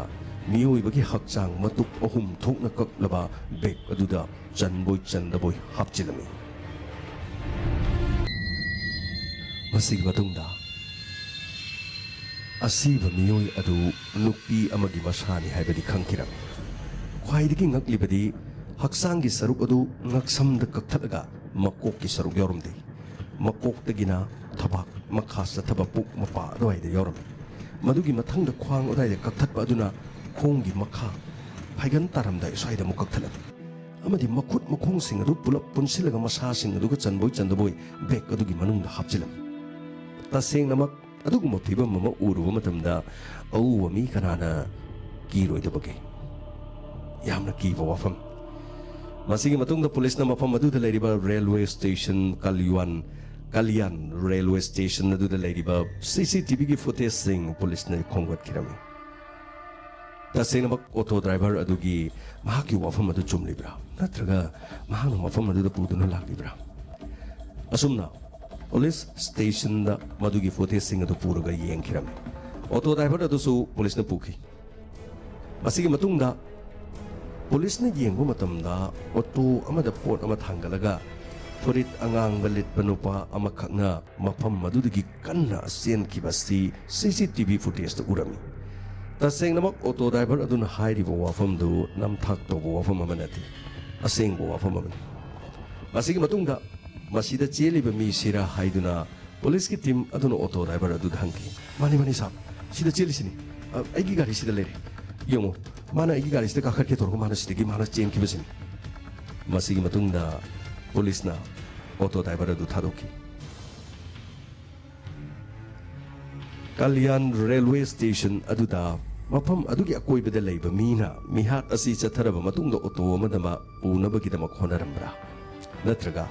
ꯃꯤꯑꯣꯏꯕꯒꯤ ꯍꯛꯆꯥꯡ ꯃꯇꯨꯞ ꯑꯍꯨꯝ ꯊꯣꯛꯅ ꯀꯛꯂꯕ ꯕꯦꯒ ꯑꯗꯨꯗ ꯆꯟꯕꯣꯏ ꯆꯟꯗꯕꯣꯏ ꯍꯥꯞꯆꯤꯜꯂꯝꯃꯤ꯫ ꯃꯁꯤꯒꯤ ꯃꯇꯨꯡꯗ ꯑꯁꯤꯕ ꯃꯤꯑꯣꯏ ꯑꯗꯨ ꯅꯨꯄꯤ ꯑꯃꯒꯤ ꯃꯁꯥꯅꯤ ꯍꯥꯏꯕꯗꯤ ꯈꯪꯈꯤꯔꯝꯃꯤ꯫ ꯈ꯭ꯋꯥꯏꯗꯒꯤ ꯉꯛꯂꯤꯕꯗꯤ, ꯍꯛꯆꯥꯡꯒꯤ ꯁꯔꯨꯛ ꯑꯗꯨ ꯉꯛꯁꯝꯗ ꯀꯛꯊꯠꯂꯒ ꯃꯀꯣꯛꯀꯤ ꯁꯔꯨꯛ ꯌꯥꯎꯔꯝꯗꯦ꯫ ꯃꯀꯣꯛꯇꯒꯤꯅ ꯊꯕꯥꯛ ꯃꯈꯥ ꯆꯠꯊꯕ ꯄꯨꯛ ꯃꯄꯥ ꯑꯗꯨꯋꯥꯏꯗ ꯌꯥꯎꯔꯝꯃꯤ꯫ ꯃꯗꯨꯒꯤ ꯃꯊꯪꯗ ꯈ꯭ꯋꯥꯡ ꯑꯗꯨꯋꯥꯏꯗ ꯀꯛꯊꯠꯄ ꯑꯗꯨꯅ ꯈꯣꯡꯒꯤ ꯃꯈꯥ ꯐꯥꯏꯒꯟ ꯇꯥꯔꯝꯗꯥꯏ ꯁ꯭ꯋꯥꯏꯗ ꯑꯃꯨꯛ ꯀꯛꯊꯠꯂꯝꯃꯤ꯫ ꯑꯃꯗꯤ ꯃꯈꯨꯠ ꯃꯈꯣꯡꯁꯤꯡ ꯑꯗꯨ ꯄꯨꯂꯞ ꯄꯨꯟꯁꯤꯜꯂꯒ ꯃꯁꯥꯁꯤꯡ ꯑꯗꯨꯒ ꯆꯟꯕꯣꯏ ꯆꯟꯗꯕꯣꯏ ꯕꯦꯒ ꯑꯗꯨꯒꯤ ꯃꯅꯨꯡꯗ ꯍꯥꯞꯆꯤꯜꯂꯝꯃꯤ꯫ ꯇꯁꯦꯡꯅꯃꯛ ꯑꯗꯨꯒꯨꯝꯕ ꯐꯤꯕꯝ ꯑꯃ ꯎꯔꯨꯕ ꯃꯇꯝꯗ ꯑꯎꯕ ꯃꯤ ꯀꯅꯥꯅ ꯀꯤꯔꯣꯏꯗꯕꯒꯦ? ꯌꯥꯝꯅ ꯀꯤꯕ ꯋꯥꯐꯝ꯫ ꯃꯁꯤꯒꯤ ꯃꯇꯨꯡꯗ ꯄꯨꯂꯤꯁꯅ ꯃꯐꯝ ꯑꯗꯨꯗ ꯂꯩꯔꯤꯕ ꯔꯦꯜꯋꯦ ꯁ꯭ꯇꯦꯁꯟ ꯀꯥꯂꯤꯌꯥꯟ, ꯀꯥꯂꯤꯌꯥꯟ ꯔꯦꯜꯋꯦ ꯁ꯭ꯇꯦꯁꯟ ꯑꯗꯨꯗ ꯂꯩꯔꯤꯕ ꯁꯤ ꯁꯤ ꯇꯤ ꯚꯤꯒꯤ ꯐꯨꯇꯦꯖꯁꯤꯡ ꯄꯨꯂꯤꯁꯅ ꯈꯣꯝꯒꯠꯈꯤꯔꯝꯃꯤ꯫ ꯇꯁꯦꯡꯅꯃꯛ ꯑꯣꯇꯣ ꯗ꯭ꯔꯥꯏꯚꯔ ꯑꯗꯨꯒꯤ ꯃꯍꯥꯛꯀꯤ ꯋꯥꯐꯝ ꯑꯗꯨ ꯆꯨꯝꯂꯤꯕ꯭ꯔꯥ? ꯅꯠꯇ꯭ꯔꯒ ꯃꯍꯥꯛꯅ ꯃꯐꯝ ꯑꯗꯨꯗ ꯄꯨꯗꯨꯅ ꯂꯥꯛꯂꯤꯕ꯭ꯔꯥ? ꯑꯁꯨꯝꯅ ꯄꯨꯂꯤꯁ ꯁ꯭ꯇꯦꯁꯟꯗ ꯃꯗꯨꯒꯤ ꯐꯨꯇꯦꯖꯁꯤꯡ ꯑꯗꯨ ꯄꯨꯔꯒ ꯌꯦꯡꯈꯤꯔꯝꯃꯤ꯫ ꯑꯣꯇꯣ ꯗ꯭ꯔꯥꯏꯚꯔ ꯑꯗꯨꯁꯨ ꯄꯨꯂꯤꯁꯅ ꯄꯨꯈꯤ꯫ ꯃꯁꯤꯒꯤ ꯃꯇꯨꯡꯗ ꯄꯨꯂꯤꯁꯅ ꯌꯦꯡꯕ ꯃꯇꯝꯗ, ꯑꯣꯇꯣ ꯑꯃꯗ ꯄꯣꯠ ꯑꯃ ꯊꯥꯡꯒꯠꯂꯒ ꯐꯨꯔꯤꯠ ꯑꯉꯥꯡꯕ ꯂꯤꯠꯄ ꯅꯨꯄꯥ ꯑꯃꯈꯛꯅ ꯃꯐꯝ ꯑꯗꯨꯗꯒꯤ ꯀꯟꯅ ꯆꯦꯟꯈꯤꯕ ꯑꯁꯤ ꯁꯤ ꯁꯤ ꯇꯤ ꯚꯤ ꯐꯨꯇꯦꯖꯇ ꯎꯔꯝꯃꯤ꯫ ꯇꯁꯦꯡꯅꯃꯛ ꯑꯣꯇꯣ ꯗ꯭ꯔꯥꯏꯚꯔ ꯑꯗꯨꯅ ꯍꯥꯏꯔꯤꯕ ꯋꯥꯐꯝꯗꯨ ꯅꯝꯊꯥꯛ ꯇꯧꯕ ꯋꯥꯐꯝ ꯑꯃ ꯅꯠꯇꯦ, ꯑꯁꯦꯡꯕ ꯋꯥꯐꯝ ꯑꯃꯅꯤ꯫ ꯃꯁꯤꯒꯤ ꯃꯇꯨꯡꯗ ꯃꯁꯤꯗ ꯆꯦꯜꯂꯤꯕ ꯃꯤꯁꯤꯔꯥ ꯍꯥꯏꯗꯨꯅ ꯄꯨꯂꯤꯁꯀꯤ ꯇꯤꯝ ꯑꯗꯨꯅ ꯑꯣꯇꯣ ꯗ꯭ꯔꯥꯏꯚꯔ ꯑꯗꯨꯗ ꯍꯪꯈꯤ꯫ "ꯃꯥꯅꯤ, ꯃꯥꯅꯤ ꯁꯥꯔ, ꯁꯤꯗ ꯆꯦꯜꯂꯤꯁꯤꯅꯤ꯫ ꯑ, ꯑꯩꯒꯤ ꯒꯥꯔꯤꯁꯤꯗ ꯂꯩꯔꯦ꯫ ꯌꯦꯡꯉꯨ, ꯃꯥꯅ ꯑꯩꯒꯤ ꯒꯥꯔꯤꯁꯤꯗ ꯀꯥꯈꯠꯀꯦ ꯇꯧꯔꯒ ꯃꯥꯅ ꯁꯤꯗꯒꯤ ꯃꯥꯅ ꯆꯦꯟꯈꯤꯕꯁꯤꯅꯤ"꯫ ꯃꯁꯤꯒꯤ ꯃꯇꯨꯡꯗ ꯄꯨꯂꯤꯁꯅ ꯑꯣꯇꯣ ꯗ꯭ꯔꯥꯏꯚꯔ ꯑꯗꯨ ꯊꯥꯗꯣꯛꯈꯤ꯫ ꯀꯜꯌꯥꯟ ꯔꯦꯜꯋꯦ ꯁ꯭ꯇꯦꯁꯟ ꯑꯗꯨꯗ ꯃꯐꯝ ꯑꯗꯨꯒꯤ ꯑꯀꯣꯏꯕꯗ ꯂꯩꯕ ꯃꯤꯅ ꯃꯤꯍꯥꯠ ꯑꯁꯤ ꯆꯠꯊꯔꯕ ꯃꯇꯨꯡꯗ ꯑꯣꯇꯣ ꯑꯃꯗꯃꯛ ꯄꯨꯅꯕꯒꯤꯗꯃꯛ ꯍꯣꯠꯅꯔꯝꯕ꯭ꯔꯥ? ꯅꯠꯇ꯭ꯔꯒ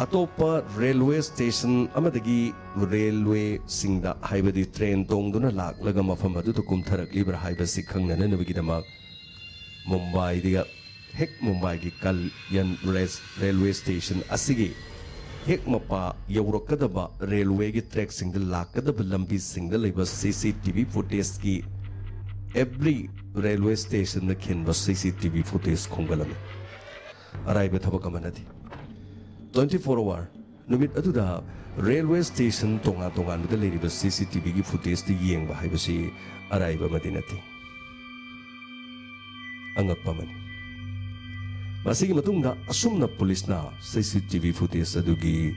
ꯑꯇꯣꯞꯄ ꯔꯦꯜꯋꯦ ꯁ꯭ꯇꯦꯁꯟ ꯑꯃꯗꯒꯤ ꯔꯦꯜꯋꯦꯁꯤꯡꯗ, ꯍꯥꯏꯕꯗꯤ ꯇ꯭ꯔꯦꯟ ꯇꯣꯡꯗꯨꯅ ꯂꯥꯛꯂꯒ ꯃꯐꯝ ꯑꯗꯨꯗ ꯀꯨꯝꯊꯔꯛꯂꯤꯕ꯭ꯔꯥ ꯍꯥꯏꯕꯁꯤ ꯈꯪꯅꯅꯕꯒꯤꯗꯃꯛ ꯃꯨꯝꯕꯥꯏꯗ, ꯍꯦꯛ ꯃꯨꯝꯕꯥꯏꯒꯤ ꯀꯜꯌꯟ ꯔꯦꯁ-, ꯔꯦꯜꯋꯦ ꯁ꯭ꯇꯦꯁꯟ ꯑꯁꯤꯒꯤ ꯍꯦꯛ ꯃꯄꯥ ꯌꯧꯔꯛꯀꯗꯕ ꯔꯦꯜꯋꯦꯒꯤ ꯇ꯭ꯔꯦꯛꯁꯤꯡꯗ ꯂꯥꯛꯀꯗꯕ ꯂꯝꯕꯤꯁꯤꯡꯗ ꯂꯩꯕ ꯁꯤ ꯁꯤ ꯇꯤ ꯚꯤ ꯐꯨꯇꯦꯖꯀꯤ, ꯑꯦꯚ꯭ꯔꯤ ꯔꯦꯜꯋꯦ ꯁ꯭ꯇꯦꯁꯟꯗ ꯈꯤꯟꯕ C C T V footage ꯈꯣꯝꯒꯠꯂꯝꯃꯤ꯫ ꯑꯔꯥꯏꯕ ꯊꯕꯛ ꯑꯃ ꯅꯠꯇꯦ꯫ ꯇ꯭ꯋꯦꯟꯇꯤ ꯐꯣꯔ ꯑꯋꯥꯔ ꯅꯨꯃꯤꯠ ꯑꯗꯨꯗ ꯔꯦꯜꯋꯦ ꯁ꯭ꯇꯦꯁꯟ ꯇꯣꯉꯥꯟ ꯇꯣꯉꯥꯟꯕꯗ ꯂꯩꯔꯤꯕ ꯁꯤ ꯁꯤ ꯇꯤ ꯚꯤꯒꯤ ꯐꯨꯇꯦꯖꯇ ꯌꯦꯡꯕ ꯍꯥꯏꯕꯁꯤ ꯑꯔꯥꯏꯕ ꯑꯃꯗꯤ ꯅꯠꯇꯦ꯫ ꯑꯉꯛꯄ ꯑꯃꯅꯤ꯫ ꯃꯁꯤꯒꯤ ꯃꯇꯨꯡꯗ ꯑꯁꯨꯝꯅ ꯄꯨꯂꯤꯁꯅ ꯁꯤ ꯁꯤ ꯇꯤ ꯚꯤ ꯐꯨꯇꯦꯖ ꯑꯗꯨꯒꯤ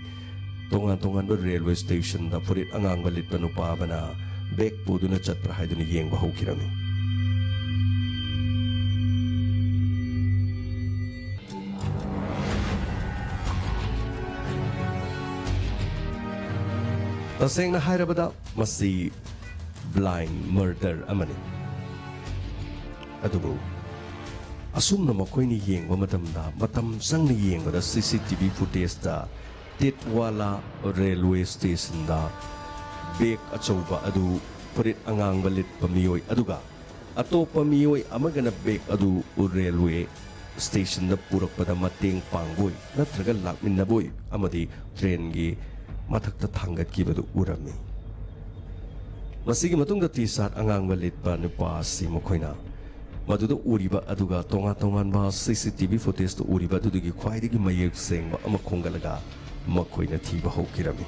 ꯇꯣꯉꯥꯟ ꯇꯣꯉꯥꯟꯕ ꯔꯦꯜꯋꯦ ꯁ꯭ꯇꯦꯁꯟꯗ ꯐꯨꯔꯤꯠ ꯑꯉꯥꯡꯕ ꯂꯤꯠꯄ ꯅꯨꯄꯥ ꯑꯃꯅ ꯕꯦꯒ ꯄꯨꯗꯨꯅ ꯆꯠꯄ꯭ꯔꯥ ꯍꯥꯏꯗꯨꯅ ꯌꯦꯡꯕ ꯍꯧꯈꯤꯔꯝꯃꯤ꯫ ꯇꯁꯦꯡꯅ ꯍꯥꯏꯔꯕꯗ, ꯃꯁꯤ ꯕ꯭ꯂꯥꯏꯟ ꯃꯔꯗꯔ ꯑꯃꯅꯤ꯫ ꯑꯗꯨꯕꯨ ꯑꯁꯨꯝꯅ ꯃꯈꯣꯏꯅ ꯌꯦꯡꯕ ꯃꯇꯝꯗ, ꯃꯇꯝ ꯆꯪꯅ ꯌꯦꯡꯕꯗ, ꯁꯤ ꯁꯤ ꯇꯤ ꯚꯤ ꯐꯨꯇꯦꯖꯇ ꯇꯤꯠꯋꯥꯂꯥ ꯔꯦꯜꯋꯦ ꯁ꯭ꯇꯦꯁꯟꯗ ꯕꯦꯒ ꯑꯆꯧꯕ ꯑꯗꯨ ꯐꯨꯔꯤꯠ ꯑꯉꯥꯡꯕ ꯂꯤꯠꯄ ꯃꯤꯑꯣꯏ ꯑꯗꯨꯒ ꯑꯇꯣꯞꯄ ꯃꯤꯑꯣꯏ ꯑꯃꯒꯅ ꯕꯦꯒ ꯑꯗꯨ ꯔꯦꯜꯋꯦ ꯁ꯭ꯇꯦꯁꯟꯗ ꯄꯨꯔꯛꯄꯗ ꯃꯇꯦꯡ ꯄꯥꯡꯕꯣꯏ ꯅꯠꯇ꯭ꯔꯒ ꯂꯥꯛꯃꯤꯟꯅꯕꯣꯏ ꯑꯃꯗꯤ ꯇ꯭ꯔꯦꯟꯒꯤ ꯃꯊꯛꯇ ꯊꯥꯡꯒꯠꯈꯤꯕꯗꯨ ꯎꯔꯝꯃꯤ꯫ ꯃꯁꯤꯒꯤ ꯃꯇꯨꯡꯗ ꯇꯤ ꯁꯥꯔꯠ ꯑꯉꯥꯡꯕ ꯂꯤꯠꯄ ꯅꯨꯄꯥ ꯑꯁꯤ ꯃꯈꯣꯏꯅ ꯃꯗꯨꯗ ꯎꯔꯤꯕ ꯑꯗꯨꯒ ꯇꯣꯉꯥꯟ ꯇꯣꯉꯥꯟꯕ ꯁꯤ ꯁꯤ ꯇꯤ ꯚꯤ ꯐꯨꯇꯦꯖꯇ ꯎꯔꯤꯕ ꯑꯗꯨꯗꯒꯤ ꯈ꯭ꯋꯥꯏꯗꯒꯤ ꯃꯌꯦꯛ ꯁꯦꯡꯕ ꯑꯃ ꯈꯣꯝꯒꯠꯂꯒ ꯃꯈꯣꯏꯅ ꯊꯤꯕ ꯍꯧꯈꯤꯔꯝꯃꯤ꯫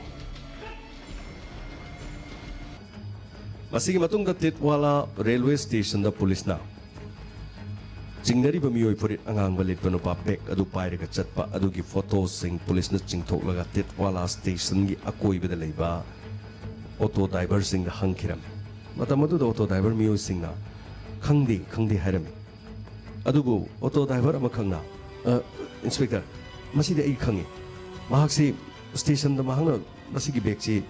ꯃꯁꯤꯒꯤ ꯃꯇꯨꯡꯗ ꯇꯤꯠꯋꯥꯂꯥ ꯔꯦꯜꯋꯦ ꯁ꯭ꯇꯦꯁꯟꯗ ꯄꯨꯂꯤꯁꯅ ꯆꯤꯡꯅꯔꯤꯕ ꯃꯤꯑꯣꯏ ꯐꯨꯔꯤꯠ ꯑꯉꯥꯡꯕ ꯂꯤꯠꯄ ꯅꯨꯄꯥ ꯕꯦꯒ ꯑꯗꯨ ꯄꯥꯏꯔꯒ ꯆꯠꯄ ꯑꯗꯨꯒꯤ ꯐꯣꯇꯣꯁꯤꯡ ꯄꯨꯂꯤꯁꯅ ꯆꯤꯡꯊꯣꯛꯂꯒ ꯇꯤꯠꯋꯥꯂꯥ ꯁ꯭ꯇꯦꯁꯟꯒꯤ ꯑꯀꯣꯏꯕꯗ ꯂꯩꯕ ꯑꯣꯇꯣ ꯗ꯭ꯔꯥꯏꯚꯔꯁꯤꯡꯗ ꯍꯪꯈꯤꯔꯝꯃꯤ꯫ ꯃꯇꯝ ꯑꯗꯨꯗ ꯑꯣꯇꯣ ꯗ꯭ꯔꯥꯏꯚꯔ ꯃꯤꯑꯣꯏꯁꯤꯡꯅ "ꯈꯪꯗꯦ, ꯈꯪꯗꯦ" ꯍꯥꯏꯔꯝꯃꯤ꯫ ꯑꯗꯨꯕꯨ ꯑꯣꯇꯣ ꯗ꯭ꯔꯥꯏꯚꯔ ꯑꯃꯈꯛꯅ, "ꯑ, ꯏꯟꯁꯄꯦꯛꯇꯔ, ꯃꯁꯤꯗꯤ ꯑꯩ ꯈꯪꯏ꯫ ꯃꯍꯥꯛꯁꯤ ꯁ꯭ꯇꯦꯁꯟꯗ ꯃꯍꯥꯛꯅ ꯃꯁꯤꯒꯤ ꯕꯦꯒꯁꯤ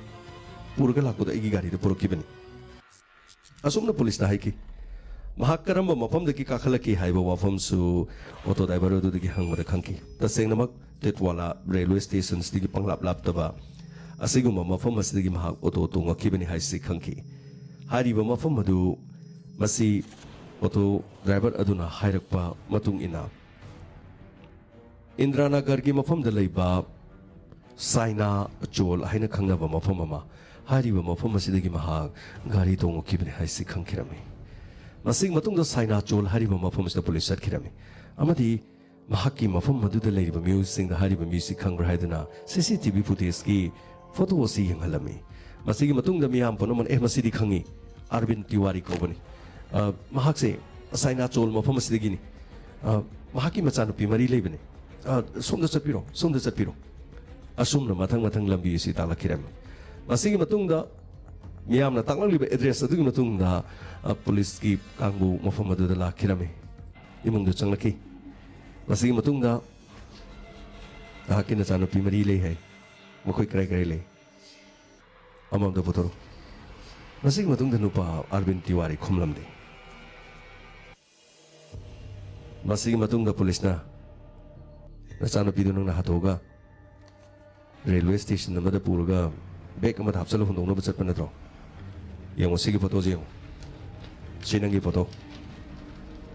ꯄꯨꯔꯒ ꯂꯥꯛꯄꯗꯣ ꯑꯩꯒꯤ ꯒꯥꯔꯤꯗ ꯄꯨꯔꯛꯈꯤꯕꯅꯤ꯫ ꯑꯁꯨꯝꯅ ꯄꯨꯂꯤꯁꯇ ꯍꯥꯏꯈꯤ꯫ ꯃꯍꯥꯛ ꯀꯔꯝꯕ ꯃꯐꯝꯗꯒꯤ ꯀꯥꯈꯠꯂꯛꯈꯤ ꯍꯥꯏꯕ ꯋꯥꯐꯝꯁꯨ ꯑꯣꯇꯣ ꯗ꯭ꯔꯥꯏꯚꯔ ꯑꯗꯨꯗꯒꯤ ꯍꯪꯕꯗ ꯈꯪꯈꯤ꯫ ꯇꯁꯦꯡꯅꯃꯛ ꯇꯤꯠꯋꯥꯂꯥ ꯔꯦꯜꯋꯦ ꯁ꯭ꯇꯦꯁꯟꯁꯤꯗꯒꯤ ꯄꯪꯂꯥꯞ ꯂꯥꯞꯇꯕ ꯑꯁꯤꯒꯨꯝꯕ ꯃꯐꯝ ꯑꯁꯤꯗꯒꯤ ꯃꯍꯥꯛ ꯑꯣꯇꯣ ꯇꯣꯡꯉꯛꯈꯤꯕꯅꯤ ꯍꯥꯏꯁꯤ ꯈꯪꯈꯤ꯫ ꯍꯥꯏꯔꯤꯕ ꯃꯐꯝ ꯑꯗꯨ ꯃꯁꯤ ꯑꯣꯇꯣ ꯗ꯭ꯔꯥꯏꯚꯔ ꯑꯗꯨꯅ ꯍꯥꯏꯔꯛꯄ ꯃꯇꯨꯡ ꯏꯟꯅ ꯏꯟꯗ꯭ꯔꯥꯅꯒꯔꯒꯤ ꯃꯐꯝꯗ ꯂꯩꯕ ꯁꯥꯏꯅꯥ ꯆꯣꯜ ꯍꯥꯏꯅ ꯈꯪꯅꯕ ꯃꯐꯝ ꯑꯃ ꯍꯥꯏꯔꯤꯕ ꯃꯐꯝ ꯑꯁꯤꯗꯒꯤ ꯃꯍꯥꯛ ꯒꯥꯔꯤ ꯇꯣꯡꯉꯛꯈꯤꯕꯅꯤ ꯍꯥꯏꯁꯤ ꯈꯪꯈꯤꯔꯝꯃꯤ꯫ ꯃꯁꯤꯒꯤ ꯃꯇꯨꯡꯗ ꯁꯥꯏꯅꯥ ꯆꯣꯜ ꯍꯥꯏꯔꯤꯕ ꯃꯐꯝ ꯑꯁꯤꯗ ꯄꯨꯂꯤꯁ ꯆꯠꯈꯤꯔꯝꯃꯤ ꯑꯃꯗꯤ ꯃꯍꯥꯛꯀꯤ ꯃꯐꯝ ꯑꯗꯨꯗ ꯂꯩꯔꯤꯕ ꯃꯤꯑꯣꯏꯁꯤꯡꯗ ꯍꯥꯏꯔꯤꯕ ꯃꯤꯁꯤ ꯈꯪꯕ꯭ꯔꯥ ꯍꯥꯏꯗꯨꯅ ꯁꯤ ꯁꯤ ꯇꯤ ꯚꯤ ꯐꯨꯇꯦꯖꯀꯤ ꯐꯣꯇꯣ ꯑꯁꯤ ꯌꯦꯡꯍꯜꯂꯝꯃꯤ꯫ ꯃꯁꯤꯒꯤ ꯃꯇꯨꯡꯗ ꯃꯤꯌꯥꯝ ꯄꯨꯝꯅꯃꯛꯅ, "ꯑꯦ, ꯃꯁꯤꯗꯤ ꯈꯪꯉꯤ, ꯑꯔꯕꯤꯟ ꯇꯤꯋꯥꯔꯤ ꯀꯧꯕꯅꯤ꯫ ꯑ, ꯃꯍꯥꯛꯁꯦ ꯁꯥꯏꯅꯥ ꯆꯣꯜ ꯃꯐꯝ ꯑꯁꯤꯗꯒꯤꯅꯤ꯫ ꯑ, ꯃꯍꯥꯛꯀꯤ ꯃꯆꯥꯅꯨꯄꯤ ꯃꯔꯤ ꯂꯩꯕꯅꯤ꯫ ꯑ, ꯁꯣꯝꯗ ꯆꯠꯄꯤꯔꯣ, ꯁꯣꯝꯗ ꯆꯠꯄꯤꯔꯣ"꯫ ꯑꯁꯨꯝꯅ ꯃꯊꯪ ꯃꯊꯪ ꯂꯝꯕꯤ ꯑꯁꯤ ꯇꯥꯛꯂꯛꯈꯤꯔꯝꯃꯤ꯫ ꯃꯁꯤꯒꯤ ꯃꯇꯨꯡꯗ ꯃꯤꯌꯥꯝꯅ ꯇꯥꯛꯂꯛꯂꯤꯕ ꯑꯦꯗ꯭ꯔꯦꯁ ꯑꯗꯨꯒꯤ ꯃꯇꯨꯡꯗ, ꯑ, ꯄꯨꯂꯤꯁꯀꯤ ꯀꯥꯡꯕꯨ ꯃꯐꯝ ꯑꯗꯨꯗ ꯂꯥꯛꯈꯤꯔꯝꯃꯤ꯫ ꯏꯃꯨꯡꯗ ꯆꯪꯂꯛꯈꯤ꯫ ꯃꯁꯤꯒꯤ ꯃꯇꯨꯡꯗ ꯅꯍꯥꯛꯀꯤ ꯅꯆꯥꯅꯨꯄꯤ ꯃꯔꯤ ꯂꯩ ꯍꯥꯏ꯫ ꯃꯈꯣꯏ ꯀꯔꯥꯏ ꯀꯔꯥꯏ ꯂꯩ? ꯑꯃꯃꯝꯗ ꯄꯨꯊꯣꯔꯛꯎ꯫ ꯃꯁꯤꯒꯤ ꯃꯇꯨꯡꯗ ꯅꯨꯄꯥ ꯑꯔꯕꯤꯟ ꯇꯤꯋꯥꯔꯤ ꯈꯨꯝꯂꯝꯗꯦ꯫ ꯃꯁꯤꯒꯤ ꯃꯇꯨꯡꯗ ꯄꯨꯂꯤꯁꯅ, "ꯅꯆꯥꯅꯨꯄꯤꯗꯨ ꯅꯪꯅ ꯍꯥꯠꯇꯣꯛꯑꯒ ꯔꯦꯜꯋꯦ ꯁ꯭ꯇꯦꯁꯟ ꯑꯃꯗ ꯄꯨꯔꯒ ꯕꯦꯒ ꯑꯃꯗ ꯍꯥꯞꯆꯜꯂ ꯍꯨꯟꯗꯣꯛꯅꯕ ꯆꯠꯄ ꯅꯠꯇ꯭ꯔꯣ? ꯌꯦꯡꯉꯣ, ꯁꯤꯒꯤ ꯐꯣꯇꯣꯁꯦ ꯌꯦꯡꯉꯣ꯫ ꯁꯤ ꯅꯪꯒꯤ ꯐꯣꯇꯣ꯫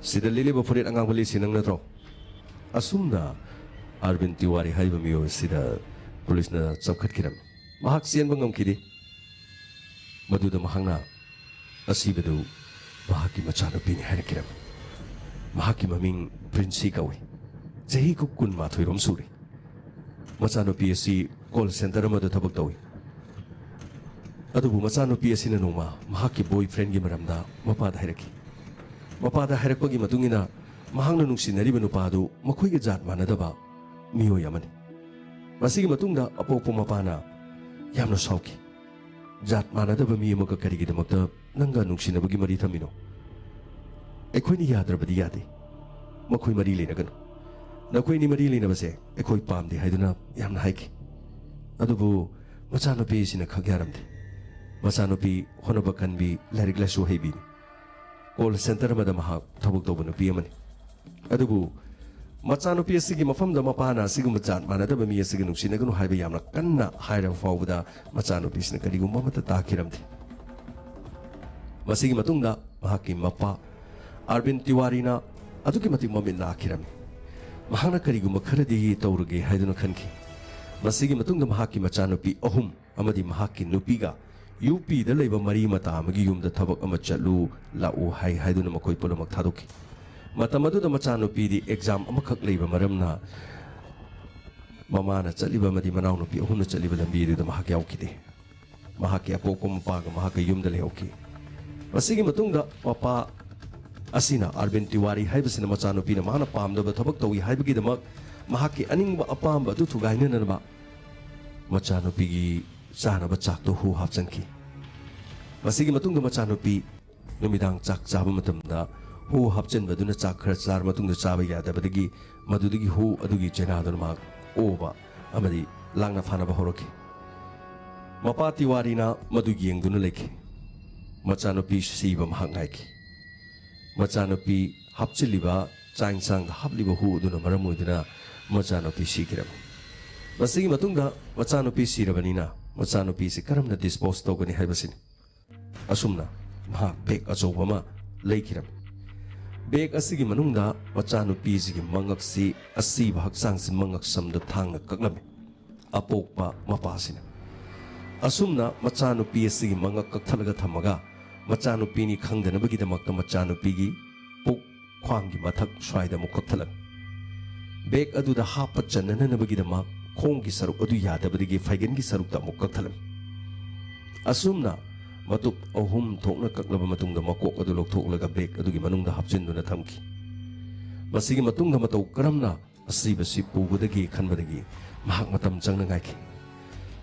ꯁꯤꯗ ꯂꯤꯠꯂꯤꯕ ꯐꯨꯔꯤꯠ ꯑꯉꯥꯡꯕ ꯂꯤꯠꯁꯤ ꯅꯪ ꯅꯠꯇ꯭ꯔꯣ?" ꯑꯁꯨꯝꯅ ꯑꯔꯕꯤꯟ ꯇꯤꯋꯥꯔꯤ ꯍꯥꯏꯔꯤꯕ ꯃꯤꯑꯣꯏ ꯑꯁꯤꯗ ꯄꯨꯂꯤꯁꯅ ꯆꯞꯈꯠꯈꯤꯔꯝꯃꯤ꯫ ꯃꯍꯥꯛ ꯆꯦꯟꯕ ꯉꯝꯈꯤꯗꯦ꯫ ꯃꯗꯨꯗ ꯃꯍꯥꯛꯅ ꯑꯁꯤꯕꯗꯨ ꯃꯍꯥꯛꯀꯤ ꯃꯆꯥꯅꯨꯄꯤꯅꯤ ꯍꯥꯏꯔꯛꯈꯤꯔꯝꯃꯤ꯫ ꯃꯍꯥꯛꯀꯤ ꯃꯃꯤꯡ ꯄ꯭ꯔꯤꯟꯁꯤ ꯀꯧꯏ꯫ ꯆꯍꯤ ꯀꯨꯟꯃꯥꯊꯣꯏ ꯔꯣꯝ ꯁꯨꯔꯦ꯫ ꯃꯆꯥꯅꯨꯄꯤ ꯑꯁꯤ ꯀꯣꯜ ꯁꯦꯟꯇꯔ ꯑꯃꯗ ꯊꯕꯛ ꯇꯧꯏ꯫ ꯑꯗꯨꯕꯨ ꯃꯆꯥꯅꯨꯄꯤ ꯑꯁꯤꯅ ꯅꯣꯡꯃ ꯃꯍꯥꯛꯀꯤ ꯕꯣꯏ ꯐ꯭ꯔꯦꯟꯒꯤ ꯃꯔꯝꯗ ꯃꯄꯥꯗ ꯍꯥꯏꯔꯛꯈꯤ꯫ ꯃꯄꯥꯗ ꯍꯥꯏꯔꯛꯄꯒꯤ ꯃꯇꯨꯡ ꯏꯟꯅ ꯃꯍꯥꯛꯅ ꯅꯨꯡꯁꯤꯅꯔꯤꯕ ꯅꯨꯄꯥ ꯑꯗꯨ ꯃꯈꯣꯏꯒ ꯖꯥꯠ ꯃꯥꯟꯅꯗꯕ ꯃꯤꯑꯣꯏ ꯑꯃꯅꯤ꯫ ꯃꯁꯤꯒꯤ ꯃꯇꯨꯡꯗ ꯑꯄꯣꯛꯄ ꯃꯄꯥꯅ ꯌꯥꯝꯅ ꯁꯥꯎꯈꯤ꯫ "ꯖꯥꯠ ꯃꯥꯟꯅꯗꯕ ꯃꯤ ꯑꯃꯒ ꯀꯔꯤꯒꯤꯗꯃꯛꯇ ꯅꯪꯒ ꯅꯨꯡꯁꯤꯅꯕꯒꯤ ꯃꯔꯤ ꯊꯝꯃꯤꯅꯣ? ꯑꯩꯈꯣꯏꯅ ꯌꯥꯗ꯭ꯔꯕꯗꯤ ꯌꯥꯗꯦ꯫ ꯃꯈꯣꯏ ꯃꯔꯤ ꯂꯩꯅꯒꯅꯨ꯫ ꯅꯈꯣꯏ ꯑꯅꯤ ꯃꯔꯤ ꯂꯩꯅꯕꯁꯦ ꯑꯩꯈꯣꯏ ꯄꯥꯝꯗꯦ" ꯍꯥꯏꯗꯨꯅ ꯌꯥꯝꯅ ꯍꯥꯏꯈꯤ꯫ ꯑꯗꯨꯕꯨ ꯃꯆꯥꯅꯨꯄꯤꯁꯤꯅ ꯈꯛ ꯌꯥꯔꯝꯗꯦ꯫ ꯃꯆꯥꯅꯨꯄꯤ ꯍꯣꯠꯅꯕ ꯀꯟꯕꯤ, ꯂꯥꯏꯔꯤꯛ ꯂꯥꯏꯁꯨ ꯍꯩꯕꯤꯅꯤ꯫ ꯀꯣꯜ ꯁꯦꯟꯇꯔ ꯑꯃꯗ ꯃꯍꯥꯛ ꯊꯕꯛ ꯇꯧꯕ ꯅꯨꯄꯤ ꯑꯃꯅꯤ꯫ ꯑꯗꯨꯕꯨ ꯃꯆꯥꯅꯨꯄꯤ ꯑꯁꯤꯒꯤ ꯃꯐꯝꯗ ꯃꯄꯥꯅ ꯑꯁꯤꯒꯨꯝꯕ ꯖꯥꯠ ꯃꯥꯟꯅꯗꯕ ꯃꯤ ꯑꯁꯤꯒ ꯅꯨꯡꯁꯤꯅꯒꯅꯨ ꯍꯥꯏꯕ ꯌꯥꯝꯅ ꯀꯟꯅ ꯍꯥꯏꯔꯕ ꯐꯥꯎꯕꯗ ꯃꯆꯥꯅꯨꯄꯤꯁꯤꯅ ꯀꯔꯤꯒꯨꯝꯕ ꯑꯃꯠꯇ ꯇꯥꯈꯤꯔꯝꯗꯦ꯫ ꯃꯁꯤꯒꯤ ꯃꯇꯨꯡꯗ ꯃꯍꯥꯛꯀꯤ ꯃꯄꯥ ꯑꯔꯕꯤꯟ ꯇꯤꯋꯥꯔꯤꯅ ꯑꯗꯨꯛꯀꯤ ꯃꯇꯤꯛ ꯃꯃꯤꯠ ꯅꯥꯈꯤꯔꯝꯃꯤ꯫ ꯃꯍꯥꯛꯅ ꯀꯔꯤꯒꯨꯝꯕ ꯈꯔꯗꯤ ꯇꯧꯔꯒꯦ ꯍꯥꯏꯗꯨꯅ ꯈꯟꯈꯤ꯫ ꯃꯁꯤꯒꯤ ꯃꯇꯨꯡꯗ ꯃꯍꯥꯛꯀꯤ ꯃꯆꯥꯅꯨꯄꯤ ꯑꯍꯨꯝ ꯑꯃꯗꯤ ꯃꯍꯥꯛꯀꯤ ꯅꯨꯄꯤꯒ ꯌꯨ ꯄꯤꯗ ꯂꯩꯕ ꯃꯔꯤ ꯃꯇꯥ ꯑꯃꯒꯤ ꯌꯨꯝꯗ ꯊꯕꯛ ꯑꯃ ꯆꯠꯂꯨ ꯂꯥꯛꯎ ꯍꯥꯏ ꯍꯥꯏꯗꯨꯅ ꯃꯈꯣꯏ ꯄꯨꯝꯅꯃꯛ ꯊꯥꯗꯣꯛꯈꯤ꯫ ꯃꯇꯝ ꯑꯗꯨꯗ ꯃꯆꯥꯅꯨꯄꯤꯗꯤ ꯑꯦꯛꯖꯥꯝ ꯑꯃꯈꯛ ꯂꯩꯕ ꯃꯔꯝꯅ ꯃꯃꯥꯅ ꯆꯠꯂꯤꯕ ꯑꯃꯗꯤ ꯃꯅꯥꯎꯅꯨꯄꯤ ꯑꯍꯨꯝꯅ ꯆꯠꯂꯤꯕ ꯂꯝꯕꯤ ꯑꯗꯨꯗ ꯃꯍꯥꯛ ꯌꯥꯎꯈꯤꯗꯦ꯫ ꯃꯍꯥꯛꯀꯤ ꯑꯄꯣꯛꯄ ꯃꯄꯥꯒ ꯃꯍꯥꯛꯀ ꯌꯨꯝꯗ ꯂꯩꯍꯧꯈꯤ꯫ ꯃꯁꯤꯒꯤ ꯃꯇꯨꯡꯗ ꯃꯄꯥ ꯑꯁꯤꯅ, ꯑꯔꯕꯤꯟ ꯇꯤꯋꯥꯔꯤ ꯍꯥꯏꯕꯁꯤꯅ, ꯃꯆꯥꯅꯨꯄꯤꯅ ꯃꯥꯅ ꯄꯥꯝꯗꯕ ꯊꯕꯛ ꯇꯧꯏ ꯍꯥꯏꯕꯒꯤꯗꯃꯛ ꯃꯍꯥꯛꯀꯤ ꯑꯅꯤꯡꯕ ꯑꯄꯥꯝꯕ ꯑꯗꯨ ꯊꯨꯒꯥꯏꯅꯅꯕ ꯃꯆꯥꯅꯨꯄꯤꯒꯤ ꯆꯥꯅꯕ ꯆꯥꯛꯇꯨ ꯍꯨ ꯍꯥꯞꯆꯤꯟꯈꯤ꯫ ꯃꯁꯤꯒꯤ ꯃꯇꯨꯡꯗ ꯃꯆꯥꯅꯨꯄꯤ ꯅꯨꯃꯤꯗꯥꯡ ꯆꯥꯛ ꯆꯥꯕ ꯃꯇꯝꯗ ꯍꯨ ꯍꯥꯞꯆꯤꯟꯕꯗꯨꯅ ꯆꯥꯛ ꯈꯔ ꯆꯥꯔ ꯃꯇꯨꯡꯗ ꯆꯥꯕ ꯌꯥꯗꯕꯗꯒꯤ ꯃꯗꯨꯗꯒꯤ ꯍꯨ ꯑꯗꯨꯒꯤ ꯆꯩꯅꯥꯗꯨꯅ ꯃꯍꯥꯛ ꯑꯣꯕ ꯑꯃꯗꯤ ꯂꯥꯡꯅ ꯐꯥꯅꯕ ꯍꯧꯔꯛꯈꯤ꯫ ꯃꯄꯥ ꯇꯤꯋꯥꯔꯤꯅ ꯃꯗꯨ ꯌꯦꯡꯗꯨꯅ ꯂꯩꯈꯤ꯫ ꯃꯆꯥꯅꯨꯄꯤ ꯁꯤꯕ ꯃꯍꯥꯛ ꯉꯥꯏꯈꯤ꯫ ꯃꯆꯥꯅꯨꯄꯤ ꯍꯥꯞꯆꯤꯜꯂꯤꯕ, ꯆꯥꯛ ꯏꯟꯁꯥꯡꯗ ꯍꯥꯞꯂꯤꯕ ꯍꯨ ꯑꯗꯨꯅ ꯃꯔꯝ ꯑꯣꯏꯗꯨꯅ ꯃꯆꯥꯅꯨꯄꯤ ꯁꯤꯈꯤꯔꯝꯃꯤ꯫ ꯃꯁꯤꯒꯤ ꯃꯇꯨꯡꯗ ꯃꯆꯥꯅꯨꯄꯤ ꯁꯤꯔꯕꯅꯤꯅ ꯃꯆꯥꯅꯨꯄꯤꯁꯤ ꯀꯔꯝꯅ ꯗꯤꯁꯄꯣꯁ ꯇꯧꯒꯅꯤ ꯍꯥꯏꯕꯁꯤꯅꯤ꯫ ꯑꯁꯨꯝꯅ ꯃꯍꯥꯛ ꯕꯦꯒ ꯑꯆꯧꯕ ꯑꯃ ꯂꯩꯈꯤꯔꯝꯃꯤ꯫ ꯕꯦꯒ ꯑꯁꯤꯒꯤ ꯃꯅꯨꯡꯗ ꯃꯆꯥꯅꯨꯄꯤꯁꯤꯒꯤ ꯃꯉꯛꯁꯤ, ꯑꯁꯤꯕ ꯍꯛꯆꯥꯡꯁꯤ ꯃꯉꯛ ꯁꯝꯗ ꯊꯥꯡꯅ ꯀꯛꯂꯝꯃꯤ꯫ ꯑꯄꯣꯛꯄ ꯃꯄꯥꯁꯤꯅ꯫ ꯑꯁꯨꯝꯅ ꯃꯆꯥꯅꯨꯄꯤ ꯑꯁꯤꯒꯤ ꯃꯉꯛ ꯀꯛꯊꯠꯂꯒ ꯊꯝꯃꯒ ꯃꯆꯥꯅꯨꯄꯤꯅꯤ ꯈꯪꯗꯅꯕꯒꯤꯗꯃꯛꯇ ꯃꯆꯥꯅꯨꯄꯤꯒꯤ ꯄꯨꯛ, ꯈ꯭ꯋꯥꯡꯒꯤ ꯃꯊꯛ ꯁ꯭ꯋꯥꯏꯗ ꯑꯃꯨꯛ ꯀꯛꯊꯠꯂꯝꯃꯤ꯫ ꯕꯦꯒ ꯑꯗꯨꯗ ꯍꯥꯞꯄ ꯆꯟꯅꯅꯕꯒꯤꯗꯃꯛ ꯈꯣꯡꯒꯤ ꯁꯔꯨꯛ ꯑꯗꯨ ꯌꯥꯗꯕꯗꯒꯤ ꯐꯩꯒꯟꯒꯤ ꯁꯔꯨꯛꯇ ꯑꯃꯨꯛ ꯀꯛꯊꯠꯂꯝꯃꯤ꯫ ꯑꯁꯨꯝꯅ ꯃꯇꯨꯞ ꯑꯍꯨꯝ ꯊꯣꯛꯅ ꯀꯛꯂꯕ ꯃꯇꯨꯡꯗ ꯃꯀꯣꯛ ꯑꯗꯨ ꯂꯧꯊꯣꯛꯂꯒ ꯕꯦꯒ ꯑꯗꯨꯒꯤ ꯃꯅꯨꯡꯗ ꯍꯥꯞꯆꯤꯟꯗꯨꯅ ꯊꯝꯈꯤ꯫ ꯃꯁꯤꯒꯤ ꯃꯇꯨꯡꯗ ꯃꯇꯧ ꯀꯔꯝꯅ ꯑꯁꯤꯕꯁꯤ ꯄꯨꯒꯗꯒꯦ ꯈꯟꯕꯗꯒꯤ ꯃꯍꯥꯛ ꯃꯇꯝ ꯆꯪꯅ ꯉꯥꯏꯈꯤ꯫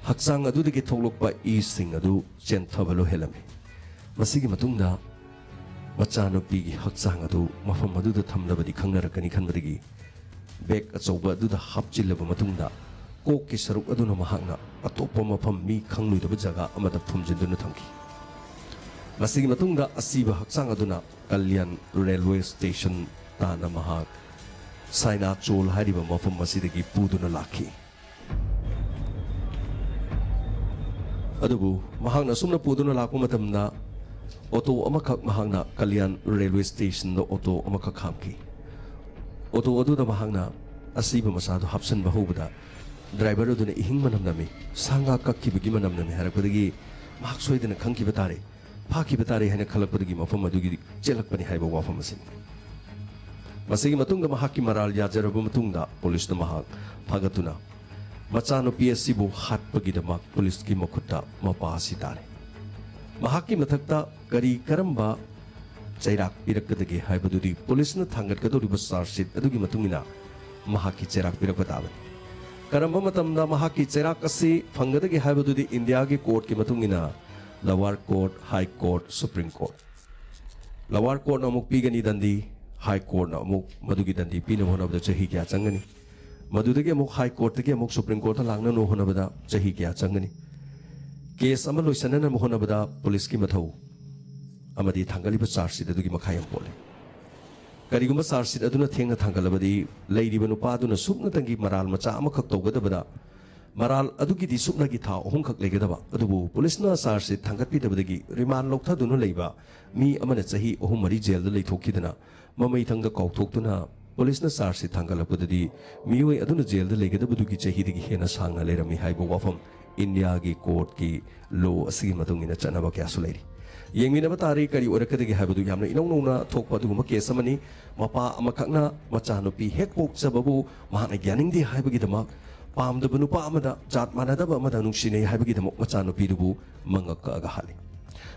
ꯍꯛꯆꯥꯡ ꯑꯗꯨꯗꯒꯤ ꯊꯣꯛꯂꯛꯄ ꯏꯁꯤꯡ ꯑꯗꯨ ꯆꯦꯟꯊꯕ ꯂꯣꯏꯍꯜꯂꯝꯃꯤ꯫ ꯃꯁꯤꯒꯤ ꯃꯇꯨꯡꯗ ꯃꯆꯥꯅꯨꯄꯤꯒꯤ ꯍꯛꯆꯥꯡ ꯑꯗꯨ ꯃꯐꯝ ꯑꯗꯨꯗ ꯊꯝꯂꯕꯗꯤ ꯈꯪꯅꯔꯛꯀꯅꯤ ꯈꯟꯕꯗꯒꯤ ꯕꯦꯒ ꯑꯆꯧꯕ ꯑꯗꯨꯗ ꯍꯥꯞꯆꯤꯜꯂꯕ ꯃꯇꯨꯡꯗ ꯀꯣꯛꯀꯤ ꯁꯔꯨꯛ ꯑꯗꯨꯅ ꯃꯍꯥꯛꯅ ꯑꯇꯣꯞꯄ ꯃꯐꯝ, ꯃꯤ ꯈꯪꯂꯣꯏꯗꯕ ꯖꯒꯥ ꯑꯃꯗ ꯐꯨꯝꯖꯤꯟꯗꯨꯅ ꯊꯝꯈꯤ꯫ ꯃꯁꯤꯒꯤ ꯃꯇꯨꯡꯗ ꯑꯁꯤꯕ ꯍꯛꯆꯥꯡ ꯑꯗꯨꯅ ꯀꯜꯌꯥꯟ ꯔꯦꯜꯋꯦ ꯁ꯭ꯇꯦꯁꯟ ꯇꯥꯟꯅ ꯃꯍꯥꯛ ꯁꯥꯏꯅꯥꯆꯣꯜ ꯍꯥꯏꯔꯤꯕ ꯃꯐꯝ ꯑꯁꯤꯗꯒꯤ ꯄꯨꯗꯨꯅ ꯂꯥꯛꯈꯤ꯫ ꯑꯗꯨꯕꯨ ꯃꯍꯥꯛꯅ ꯑꯁꯨꯝꯅ ꯄꯨꯗꯨꯅ ꯂꯥꯛꯄ ꯃꯇꯝꯗ, ꯑꯣꯇꯣ ꯑꯃꯈꯛ ꯃꯍꯥꯛꯅ ꯀꯜꯌꯥꯟ ꯔꯦꯜꯋꯦ ꯁ꯭ꯇꯦꯁꯟꯗ ꯑꯣꯇꯣ ꯑꯃꯈꯛ ꯈꯥꯝꯈꯤ꯫ ꯑꯣꯇꯣ ꯑꯗꯨꯗ ꯃꯍꯥꯛꯅ ꯑꯁꯤꯕ ꯃꯆꯥꯗꯨ ꯍꯥꯞꯆꯤꯟꯕ ꯍꯧꯕꯗ, ꯗ꯭ꯔꯥꯏꯚꯔ ꯑꯗꯨꯅ "ꯏꯍꯤꯡ ꯃꯅꯝ ꯅꯝꯃꯤ, ꯁꯥ ꯉꯥ ꯀꯛꯈꯤꯕꯒꯤ ꯃꯅꯝ ꯅꯝꯃꯤ" ꯍꯥꯏꯔꯛꯄꯗꯒꯤ ꯃꯍꯥꯛ ꯁꯣꯏꯗꯅ ꯈꯪꯈꯤꯕ ꯇꯥꯔꯦ, ꯐꯥꯈꯤꯕ ꯇꯥꯔꯦ ꯍꯥꯏꯅ ꯈꯜꯂꯛꯄꯗꯒꯤ ꯃꯐꯝ ꯑꯗꯨꯒꯤ ꯆꯦꯜꯂꯛꯄꯅꯤ ꯍꯥꯏꯕ ꯋꯥꯐꯝ ꯑꯁꯤꯅꯤ꯫ ꯃꯁꯤꯒꯤ ꯃꯇꯨꯡꯗ ꯃꯍꯥꯛꯀꯤ ꯃꯔꯥꯜ ꯌꯥꯖꯔꯕ ꯃꯇꯨꯡꯗ ꯄꯨꯂꯤꯁꯅ ꯃꯍꯥꯛ ꯐꯥꯒꯠꯇꯨꯅ ꯃꯆꯥꯅꯨꯄꯤ ꯑꯁꯤꯕꯨ ꯍꯥꯠꯄꯒꯤꯗꯃꯛ ꯄꯨꯂꯤꯁꯀꯤ ꯃꯈꯨꯠꯇ ꯃꯄꯥ ꯑꯁꯤ ꯇꯥꯔꯦ꯫ ꯃꯍꯥꯛꯀꯤ ꯃꯊꯛꯇ ꯀꯔꯤ ꯀꯔꯝꯕ ꯆꯩꯔꯥꯛ ꯄꯤꯔꯛꯀꯗꯒꯦ ꯍꯥꯏꯕꯗꯨꯗꯤ ꯄꯨꯂꯤꯁꯅ ꯊꯥꯡꯒꯠꯀꯗꯧꯔꯤꯕ ꯆꯥꯔꯖ ꯁꯤꯠ ꯑꯗꯨꯒꯤ ꯃꯇꯨꯡ ꯏꯟꯅ ꯃꯍꯥꯛꯀꯤ ꯆꯩꯔꯥꯛ ꯄꯤꯔꯛꯄ ꯇꯥꯕꯅꯤ꯫ ꯀꯔꯝꯕ ꯃꯇꯝꯗ ꯃꯍꯥꯛꯀꯤ ꯆꯩꯔꯥꯛ ꯑꯁꯤ ꯐꯪꯒꯗꯒꯦ ꯍꯥꯏꯕꯗꯨꯗꯤ ꯏꯟꯗꯤꯌꯥꯒꯤ ꯀꯣꯔꯠꯀꯤ ꯃꯇꯨꯡ ꯏꯟꯅ lower court, high court, supreme court. Lower ꯀꯣꯔꯠꯅ ꯑꯃꯨꯛ ꯄꯤꯒꯅꯤ ꯗꯟꯗꯤ, ꯍꯥꯏ ꯀꯣꯔꯠꯅ ꯑꯃꯨꯛ ꯃꯗꯨꯒꯤ ꯗꯟꯗꯤ ꯄꯤꯅꯕ ꯍꯣꯠꯅꯕꯗ ꯆꯍꯤ ꯀꯌꯥ ꯆꯪꯒꯅꯤ? ꯃꯗꯨꯗꯒꯤ ꯑꯃꯨꯛ ꯍꯥꯏ ꯀꯣꯔꯠꯇꯒꯤ ꯑꯃꯨꯛ ꯁꯨꯄ꯭ꯔꯤꯝ ꯀꯣꯔꯠꯇ ꯂꯥꯛꯅꯅꯕ ꯍꯣꯠꯅꯕꯗ ꯆꯍꯤ ꯀꯌꯥ ꯆꯪꯒꯅꯤ? ꯀꯦꯁ ꯑꯃ ꯂꯣꯏꯁꯤꯟꯅꯅꯕ ꯍꯣꯠꯅꯕꯗ ꯄꯨꯂꯤꯁꯀꯤ ꯃꯊꯧ ꯑꯃꯗꯤ ꯊꯥꯡꯒꯠꯂꯤꯕ ꯆꯥꯔꯖ ꯁꯤꯠ ꯑꯗꯨꯒꯤ ꯃꯈꯥ ꯌꯥꯝ ꯄꯣꯜꯂꯤ꯫ ꯀꯔꯤꯒꯨꯝꯕ ꯆꯥꯔꯖ ꯁꯤꯠ ꯑꯗꯨꯅ ꯊꯦꯡꯅ ꯊꯥꯡꯒꯠꯂꯕꯗꯤ, ꯂꯩꯔꯤꯕ ꯅꯨꯄꯥ ꯑꯗꯨꯅ ꯁꯨꯞꯅꯇꯪꯒꯤ ꯃꯔꯥꯜ ꯃꯆꯥ ꯑꯃꯈꯛ ꯇꯧꯒꯗꯕꯗ, ꯃꯔꯥꯜ ꯑꯗꯨꯒꯤꯗꯤ ꯁꯨꯞꯅꯒꯤ ꯊꯥ ꯑꯍꯨꯝꯈꯛ ꯂꯩꯒꯗꯕ, ꯑꯗꯨꯕꯨ ꯄꯨꯂꯤꯁꯅ ꯆꯥꯔꯖ ꯁꯤꯠ ꯊꯥꯡꯒꯠꯄꯤꯗꯕꯗꯒꯤ ꯔꯤꯃꯥꯟ ꯂꯧꯊꯗꯨꯅ ꯂꯩꯕ ꯃꯤ ꯑꯃꯅ ꯆꯍꯤ ꯑꯍꯨꯝ ꯃꯔꯤ ꯖꯦꯜꯗ ꯂꯩꯊꯣꯛꯈꯤꯗꯅ, ꯃꯃꯩ ꯊꯪꯗ ꯀꯥꯎꯊꯣꯛꯇꯨꯅ ꯄꯨꯂꯤꯁꯅ ꯆꯥꯔꯖ ꯁꯤꯠ ꯊꯥꯡꯒꯠꯂꯛꯄꯗꯗꯤ ꯃꯤꯑꯣꯏ ꯑꯗꯨꯅ ꯖꯦꯜꯗ ꯂꯩꯒꯗꯕꯗꯨꯒꯤ ꯆꯍꯤꯗꯒꯤ ꯍꯦꯟꯅ ꯁꯥꯡꯅ ꯂꯩꯔꯝꯃꯤ ꯍꯥꯏꯕ ꯋꯥꯐꯝ ꯏꯟꯗꯤꯌꯥꯒꯤ ꯀꯣꯔꯠꯀꯤ ꯂꯣ ꯑꯁꯤꯒꯤ ꯃꯇꯨꯡ ꯏꯟꯅ ꯆꯠꯅꯕ ꯀꯌꯥꯁꯨ ꯂꯩꯔꯤ꯫ ꯌꯦꯡꯃꯤꯟꯅꯕ ꯇꯥꯔꯦ ꯀꯔꯤ ꯑꯣꯏꯔꯛꯀꯗꯒꯦ ꯍꯥꯏꯕꯗꯨ꯫ ꯌꯥꯝꯅ ꯏꯅꯧ ꯅꯧꯅ ꯊꯣꯛꯄ ꯑꯗꯨꯒꯨꯝꯕ ꯀꯦꯁ ꯑꯃꯅꯤ꯫ ꯃꯄꯥ ꯑꯃꯈꯛꯅ ꯃꯆꯥꯅꯨꯄꯤ ꯍꯦꯛ ꯄꯣꯛꯆꯕꯕꯨ ꯃꯍꯥꯛꯅ ꯌꯥꯅꯤꯡꯗꯦ ꯍꯥꯏꯕꯒꯤꯗꯃꯛ, ꯄꯥꯝꯗꯕ ꯅꯨꯄꯥ ꯑꯃꯗ, ꯖꯥꯠ ꯃꯥꯟꯅꯗꯕ ꯑꯃꯗ ꯅꯨꯡꯁꯤꯅꯩ ꯍꯥꯏꯕꯒꯤꯗꯃꯛ ꯃꯆꯥꯅꯨꯄꯤꯗꯨꯕꯨ ꯃꯉꯛ ꯀꯛꯑꯒ ꯍꯥꯠꯂꯤ꯫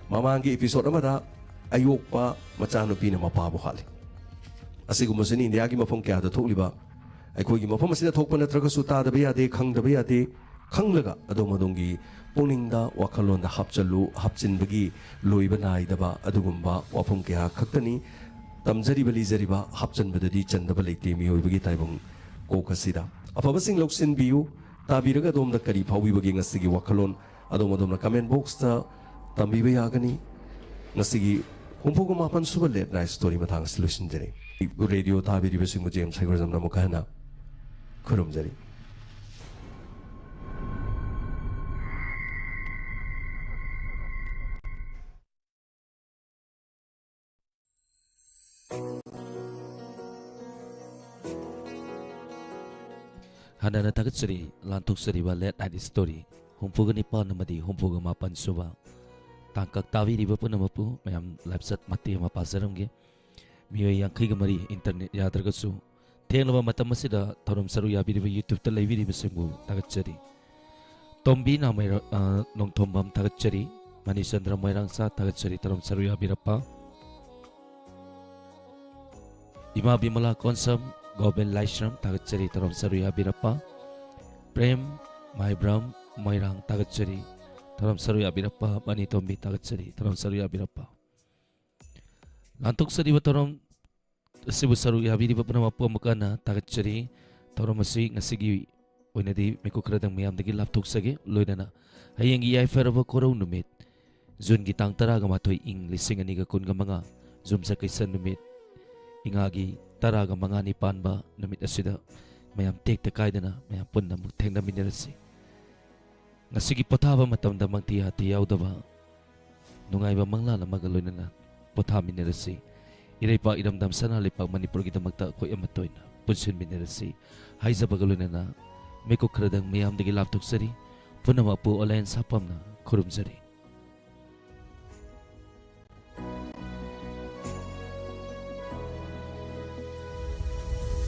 ꯃꯃꯥꯡꯒꯤ ꯏꯄꯤꯁꯣꯗ ꯑꯃꯗ ꯑꯌꯣꯛꯄ ꯃꯆꯥꯅꯨꯄꯤꯅ ꯃꯄꯥꯕꯨ ꯍꯥꯠꯂꯤ꯫ ꯑꯁꯤꯒꯨꯝꯕꯁꯤꯅ ꯏꯟꯗꯤꯌꯥꯒꯤ ꯃꯐꯝ ꯀꯌꯥꯗ ꯊꯣꯛꯂꯤꯕ, ꯑꯩꯈꯣꯏꯒꯤ ꯃꯐꯝ ꯑꯁꯤꯗ ꯊꯣꯛꯄ ꯅꯠꯇ꯭ꯔꯒꯁꯨ ꯇꯥꯗꯕ ꯌꯥꯗꯦ, ꯈꯪꯗꯕ ꯌꯥꯗꯦ꯫ ꯈꯪꯂꯒ ꯑꯗꯣꯝ ꯑꯗꯣꯝꯒꯤ ꯄꯨꯛꯅꯤꯡꯗ, ꯋꯥꯈꯜꯂꯣꯟꯗ ꯍꯥꯞꯆꯜꯂꯨ, ꯍꯥꯞꯆꯤꯟꯕꯒꯤ ꯂꯣꯏꯕ ꯅꯥꯏꯗꯕ ꯑꯗꯨꯒꯨꯝꯕ ꯋꯥꯐꯝ ꯀꯌꯥ ꯈꯛꯇꯅꯤ꯫ ꯇꯝꯖꯔꯤꯕ, ꯂꯤꯖꯔꯤꯕ, ꯍꯥꯞꯆꯤꯟꯕꯗꯗꯤ ꯆꯟꯗꯕ ꯂꯩꯇꯦ ꯃꯤꯑꯣꯏꯕꯒꯤ ꯇꯥꯏꯕꯪ ꯀꯣꯛ ꯑꯁꯤꯗ꯫ ꯑꯐꯕꯁꯤꯡ ꯂꯧꯁꯤꯟꯕꯤꯌꯨ, ꯇꯥꯕꯤꯔꯒ ꯑꯗꯣꯝꯗ ꯀꯔꯤ ꯐꯥꯎꯕꯤꯕꯒꯦ ꯉꯁꯤꯒꯤ ꯋꯥꯈꯜꯂꯣꯟ? ꯑꯗꯣꯝ ꯑꯗꯣꯝꯅ comment boxꯇ ꯇꯝꯕꯤꯕ ꯌꯥꯒꯅꯤ꯫ ꯉꯁꯤꯒꯤ ꯍꯨꯝꯐꯨꯒ ꯃꯥꯄꯟ ꯁꯨꯕ Late Night Story ꯃꯇꯥꯡ ꯑꯁꯤ ꯂꯣꯏꯁꯤꯟꯖꯔꯦ꯫ ꯔꯦꯗꯤꯑꯣ ꯇꯥꯕꯤꯔꯤꯕꯁꯤꯡꯕꯨ ꯖꯦꯝꯁ ꯍꯩꯒ꯭ꯔꯖꯝꯅ ꯑꯃꯨꯛ ꯍꯟꯅ ꯈꯨꯔꯨꯝꯖꯔꯤ꯫ ꯍꯥꯟꯅꯅ ꯊꯥꯒꯠꯆꯔꯤ, ꯂꯥꯟꯊꯣꯛꯆꯔꯤꯕ Late Night Story ꯍꯨꯝꯐꯨꯒ ꯅꯤꯄꯥꯟ ꯑꯃꯗꯤ ꯍꯨꯝꯐꯨꯒ ꯃꯥꯄꯟ ꯁꯨꯕ ꯇꯥꯡꯀꯛ ꯇꯥꯕꯤꯔꯤꯕ ꯄꯨꯝꯅꯃꯛꯄꯨ꯫ ꯃꯌꯥꯝ ꯂꯥꯏꯞꯆꯠ ꯃꯇꯦꯛ ꯑꯃ ꯄꯥꯖꯔꯝꯒꯦ꯫ ꯃꯤꯑꯣꯏ ꯌꯥꯡꯈꯩꯒ ꯃꯔꯤ internet ꯌꯥꯗ꯭ꯔꯒꯁꯨ ꯊꯦꯡꯂꯕ ꯃꯇꯝ ꯑꯁꯤꯗ ꯊꯧꯔꯝ ꯁꯔꯨꯛ ꯌꯥꯕꯤꯔꯤꯕ YouTubeꯇ ꯂꯩꯕꯤꯔꯤꯕꯁꯤꯡꯕꯨ ꯊꯥꯒꯠꯆꯔꯤ꯫ ꯇꯣꯝꯕꯤ ꯅꯥꯃꯩꯔ-, ꯑ, ꯅꯣꯡꯊꯣꯝꯕꯝ ꯊꯥꯒꯠꯆꯔꯤ, ꯃꯅꯤꯆꯟꯗ꯭ꯔ ꯃꯣꯏꯔꯥꯡꯆꯥ ꯊꯥꯒꯠꯆꯔꯤ ꯊꯧꯔꯝ ꯁꯔꯨꯛ ꯌꯥꯕꯤꯔꯛꯄ꯫ ꯏꯃꯥ ꯕꯤꯃꯂꯥ ꯀꯣꯟꯁꯝ, ꯒꯣꯕꯤꯟ ꯂꯥꯏꯁ꯭ꯔꯝ ꯊꯥꯒꯠꯆꯔꯤ ꯊꯧꯔꯝ ꯁꯔꯨꯛ ꯌꯥꯕꯤꯔꯛꯄ꯫ ꯄ꯭ꯔꯦꯝ ꯃꯥꯏꯕ꯭ꯔꯝ ꯃꯣꯏꯔꯥꯡ ꯊꯥꯒꯠꯆꯔꯤ ꯊꯧꯔꯝ ꯁꯔꯨꯛ ꯌꯥꯕꯤꯔꯛꯄ꯫ ꯃꯅꯤꯇꯣꯝꯕꯤ ꯊꯥꯒꯠꯆꯔꯤ ꯊꯧꯔꯝ ꯁꯔꯨꯛ ꯌꯥꯕꯤꯔꯛꯄ꯫ ꯂꯥꯟꯊꯣꯛꯆꯔꯤꯕ ꯊꯧꯔꯝ ꯑꯁꯤꯕꯨ ꯁꯔꯨꯛ ꯌꯥꯕꯤꯔꯤꯕ ꯄꯨꯝꯅꯃꯛꯄꯨ ꯑꯃꯨꯛ ꯍꯟꯅ ꯊꯥꯒꯠꯆꯔꯤ꯫ ꯊꯧꯔꯝ ꯑꯁꯤ ꯉꯁꯤꯒꯤ ꯑꯣꯏꯅꯗꯤ ꯃꯤꯀꯨꯞ ꯈꯔꯗꯪ ꯃꯌꯥꯝꯗꯒꯤ ꯂꯥꯞꯊꯣꯛꯆꯒꯦ꯫ ꯂꯣꯏꯅꯅ ꯍꯌꯦꯡꯒꯤ ꯌꯥꯏꯐꯔꯕ ꯀꯣꯔꯧ ꯅꯨꯃꯤꯠ, ꯖꯨꯟꯒꯤ ꯇꯥꯡ ꯇꯔꯥꯒ ꯃꯥꯊꯣꯏ, ꯏꯪ ꯂꯤꯁꯤꯡ ꯑꯅꯤꯒ ꯀꯨꯟꯒ ꯃꯉꯥ, ꯌꯨꯝꯁꯀꯩꯁ ꯅꯨꯃꯤꯠ, ꯏꯉꯥꯒꯤ ꯇꯔꯥꯒ ꯃꯉꯥꯅꯤ ꯄꯥꯟꯕ ꯅꯨꯃꯤꯠ ꯑꯁꯤꯗ ꯃꯌꯥꯝ ꯇꯦꯛꯇ ꯀꯥꯏꯗꯅ ꯃꯌꯥꯝ ꯄꯨꯟꯅ ꯑꯃꯨꯛ ꯊꯦꯡꯅꯃꯤꯟꯅꯔꯁꯤ꯫ ꯉꯁꯤꯒꯤ ꯄꯣꯊꯥꯕ ꯃꯇꯝꯗ ꯃꯪꯊꯤ ꯍꯥꯊꯤ ꯌꯥꯎꯗꯕ ꯅꯨꯡꯉꯥꯏꯕ ꯃꯪꯂꯥꯟ ꯑꯃꯒ ꯂꯣꯏꯅꯅ ꯄꯣꯊꯥꯃꯤꯟꯅꯔꯁꯤ꯫ ꯏꯔꯩꯄꯥꯛ ꯏꯔꯝꯗꯝ ꯁꯅꯥ ꯂꯩꯄꯥꯛ ꯃꯅꯤꯄꯨꯔꯒꯤꯗꯃꯛꯇ ꯑꯩꯈꯣꯏ ꯑꯃꯠꯇ ꯑꯣꯏꯅ ꯄꯨꯟꯁꯤꯟꯃꯤꯟꯅꯔꯁꯤ ꯍꯥꯏꯖꯕꯒ ꯂꯣꯏꯅꯅ ꯃꯤꯀꯨꯞ ꯈꯔꯗꯪ ꯃꯤꯌꯥꯝꯗꯒꯤ ꯂꯥꯞꯊꯣꯛꯆꯔꯤ꯫ ꯄꯨꯝꯅꯃꯛꯄꯨ ꯑꯣꯂꯥꯏꯌꯟ ꯁꯥꯄꯝꯅ ꯈꯨꯔꯨꯝꯖꯔꯤ꯫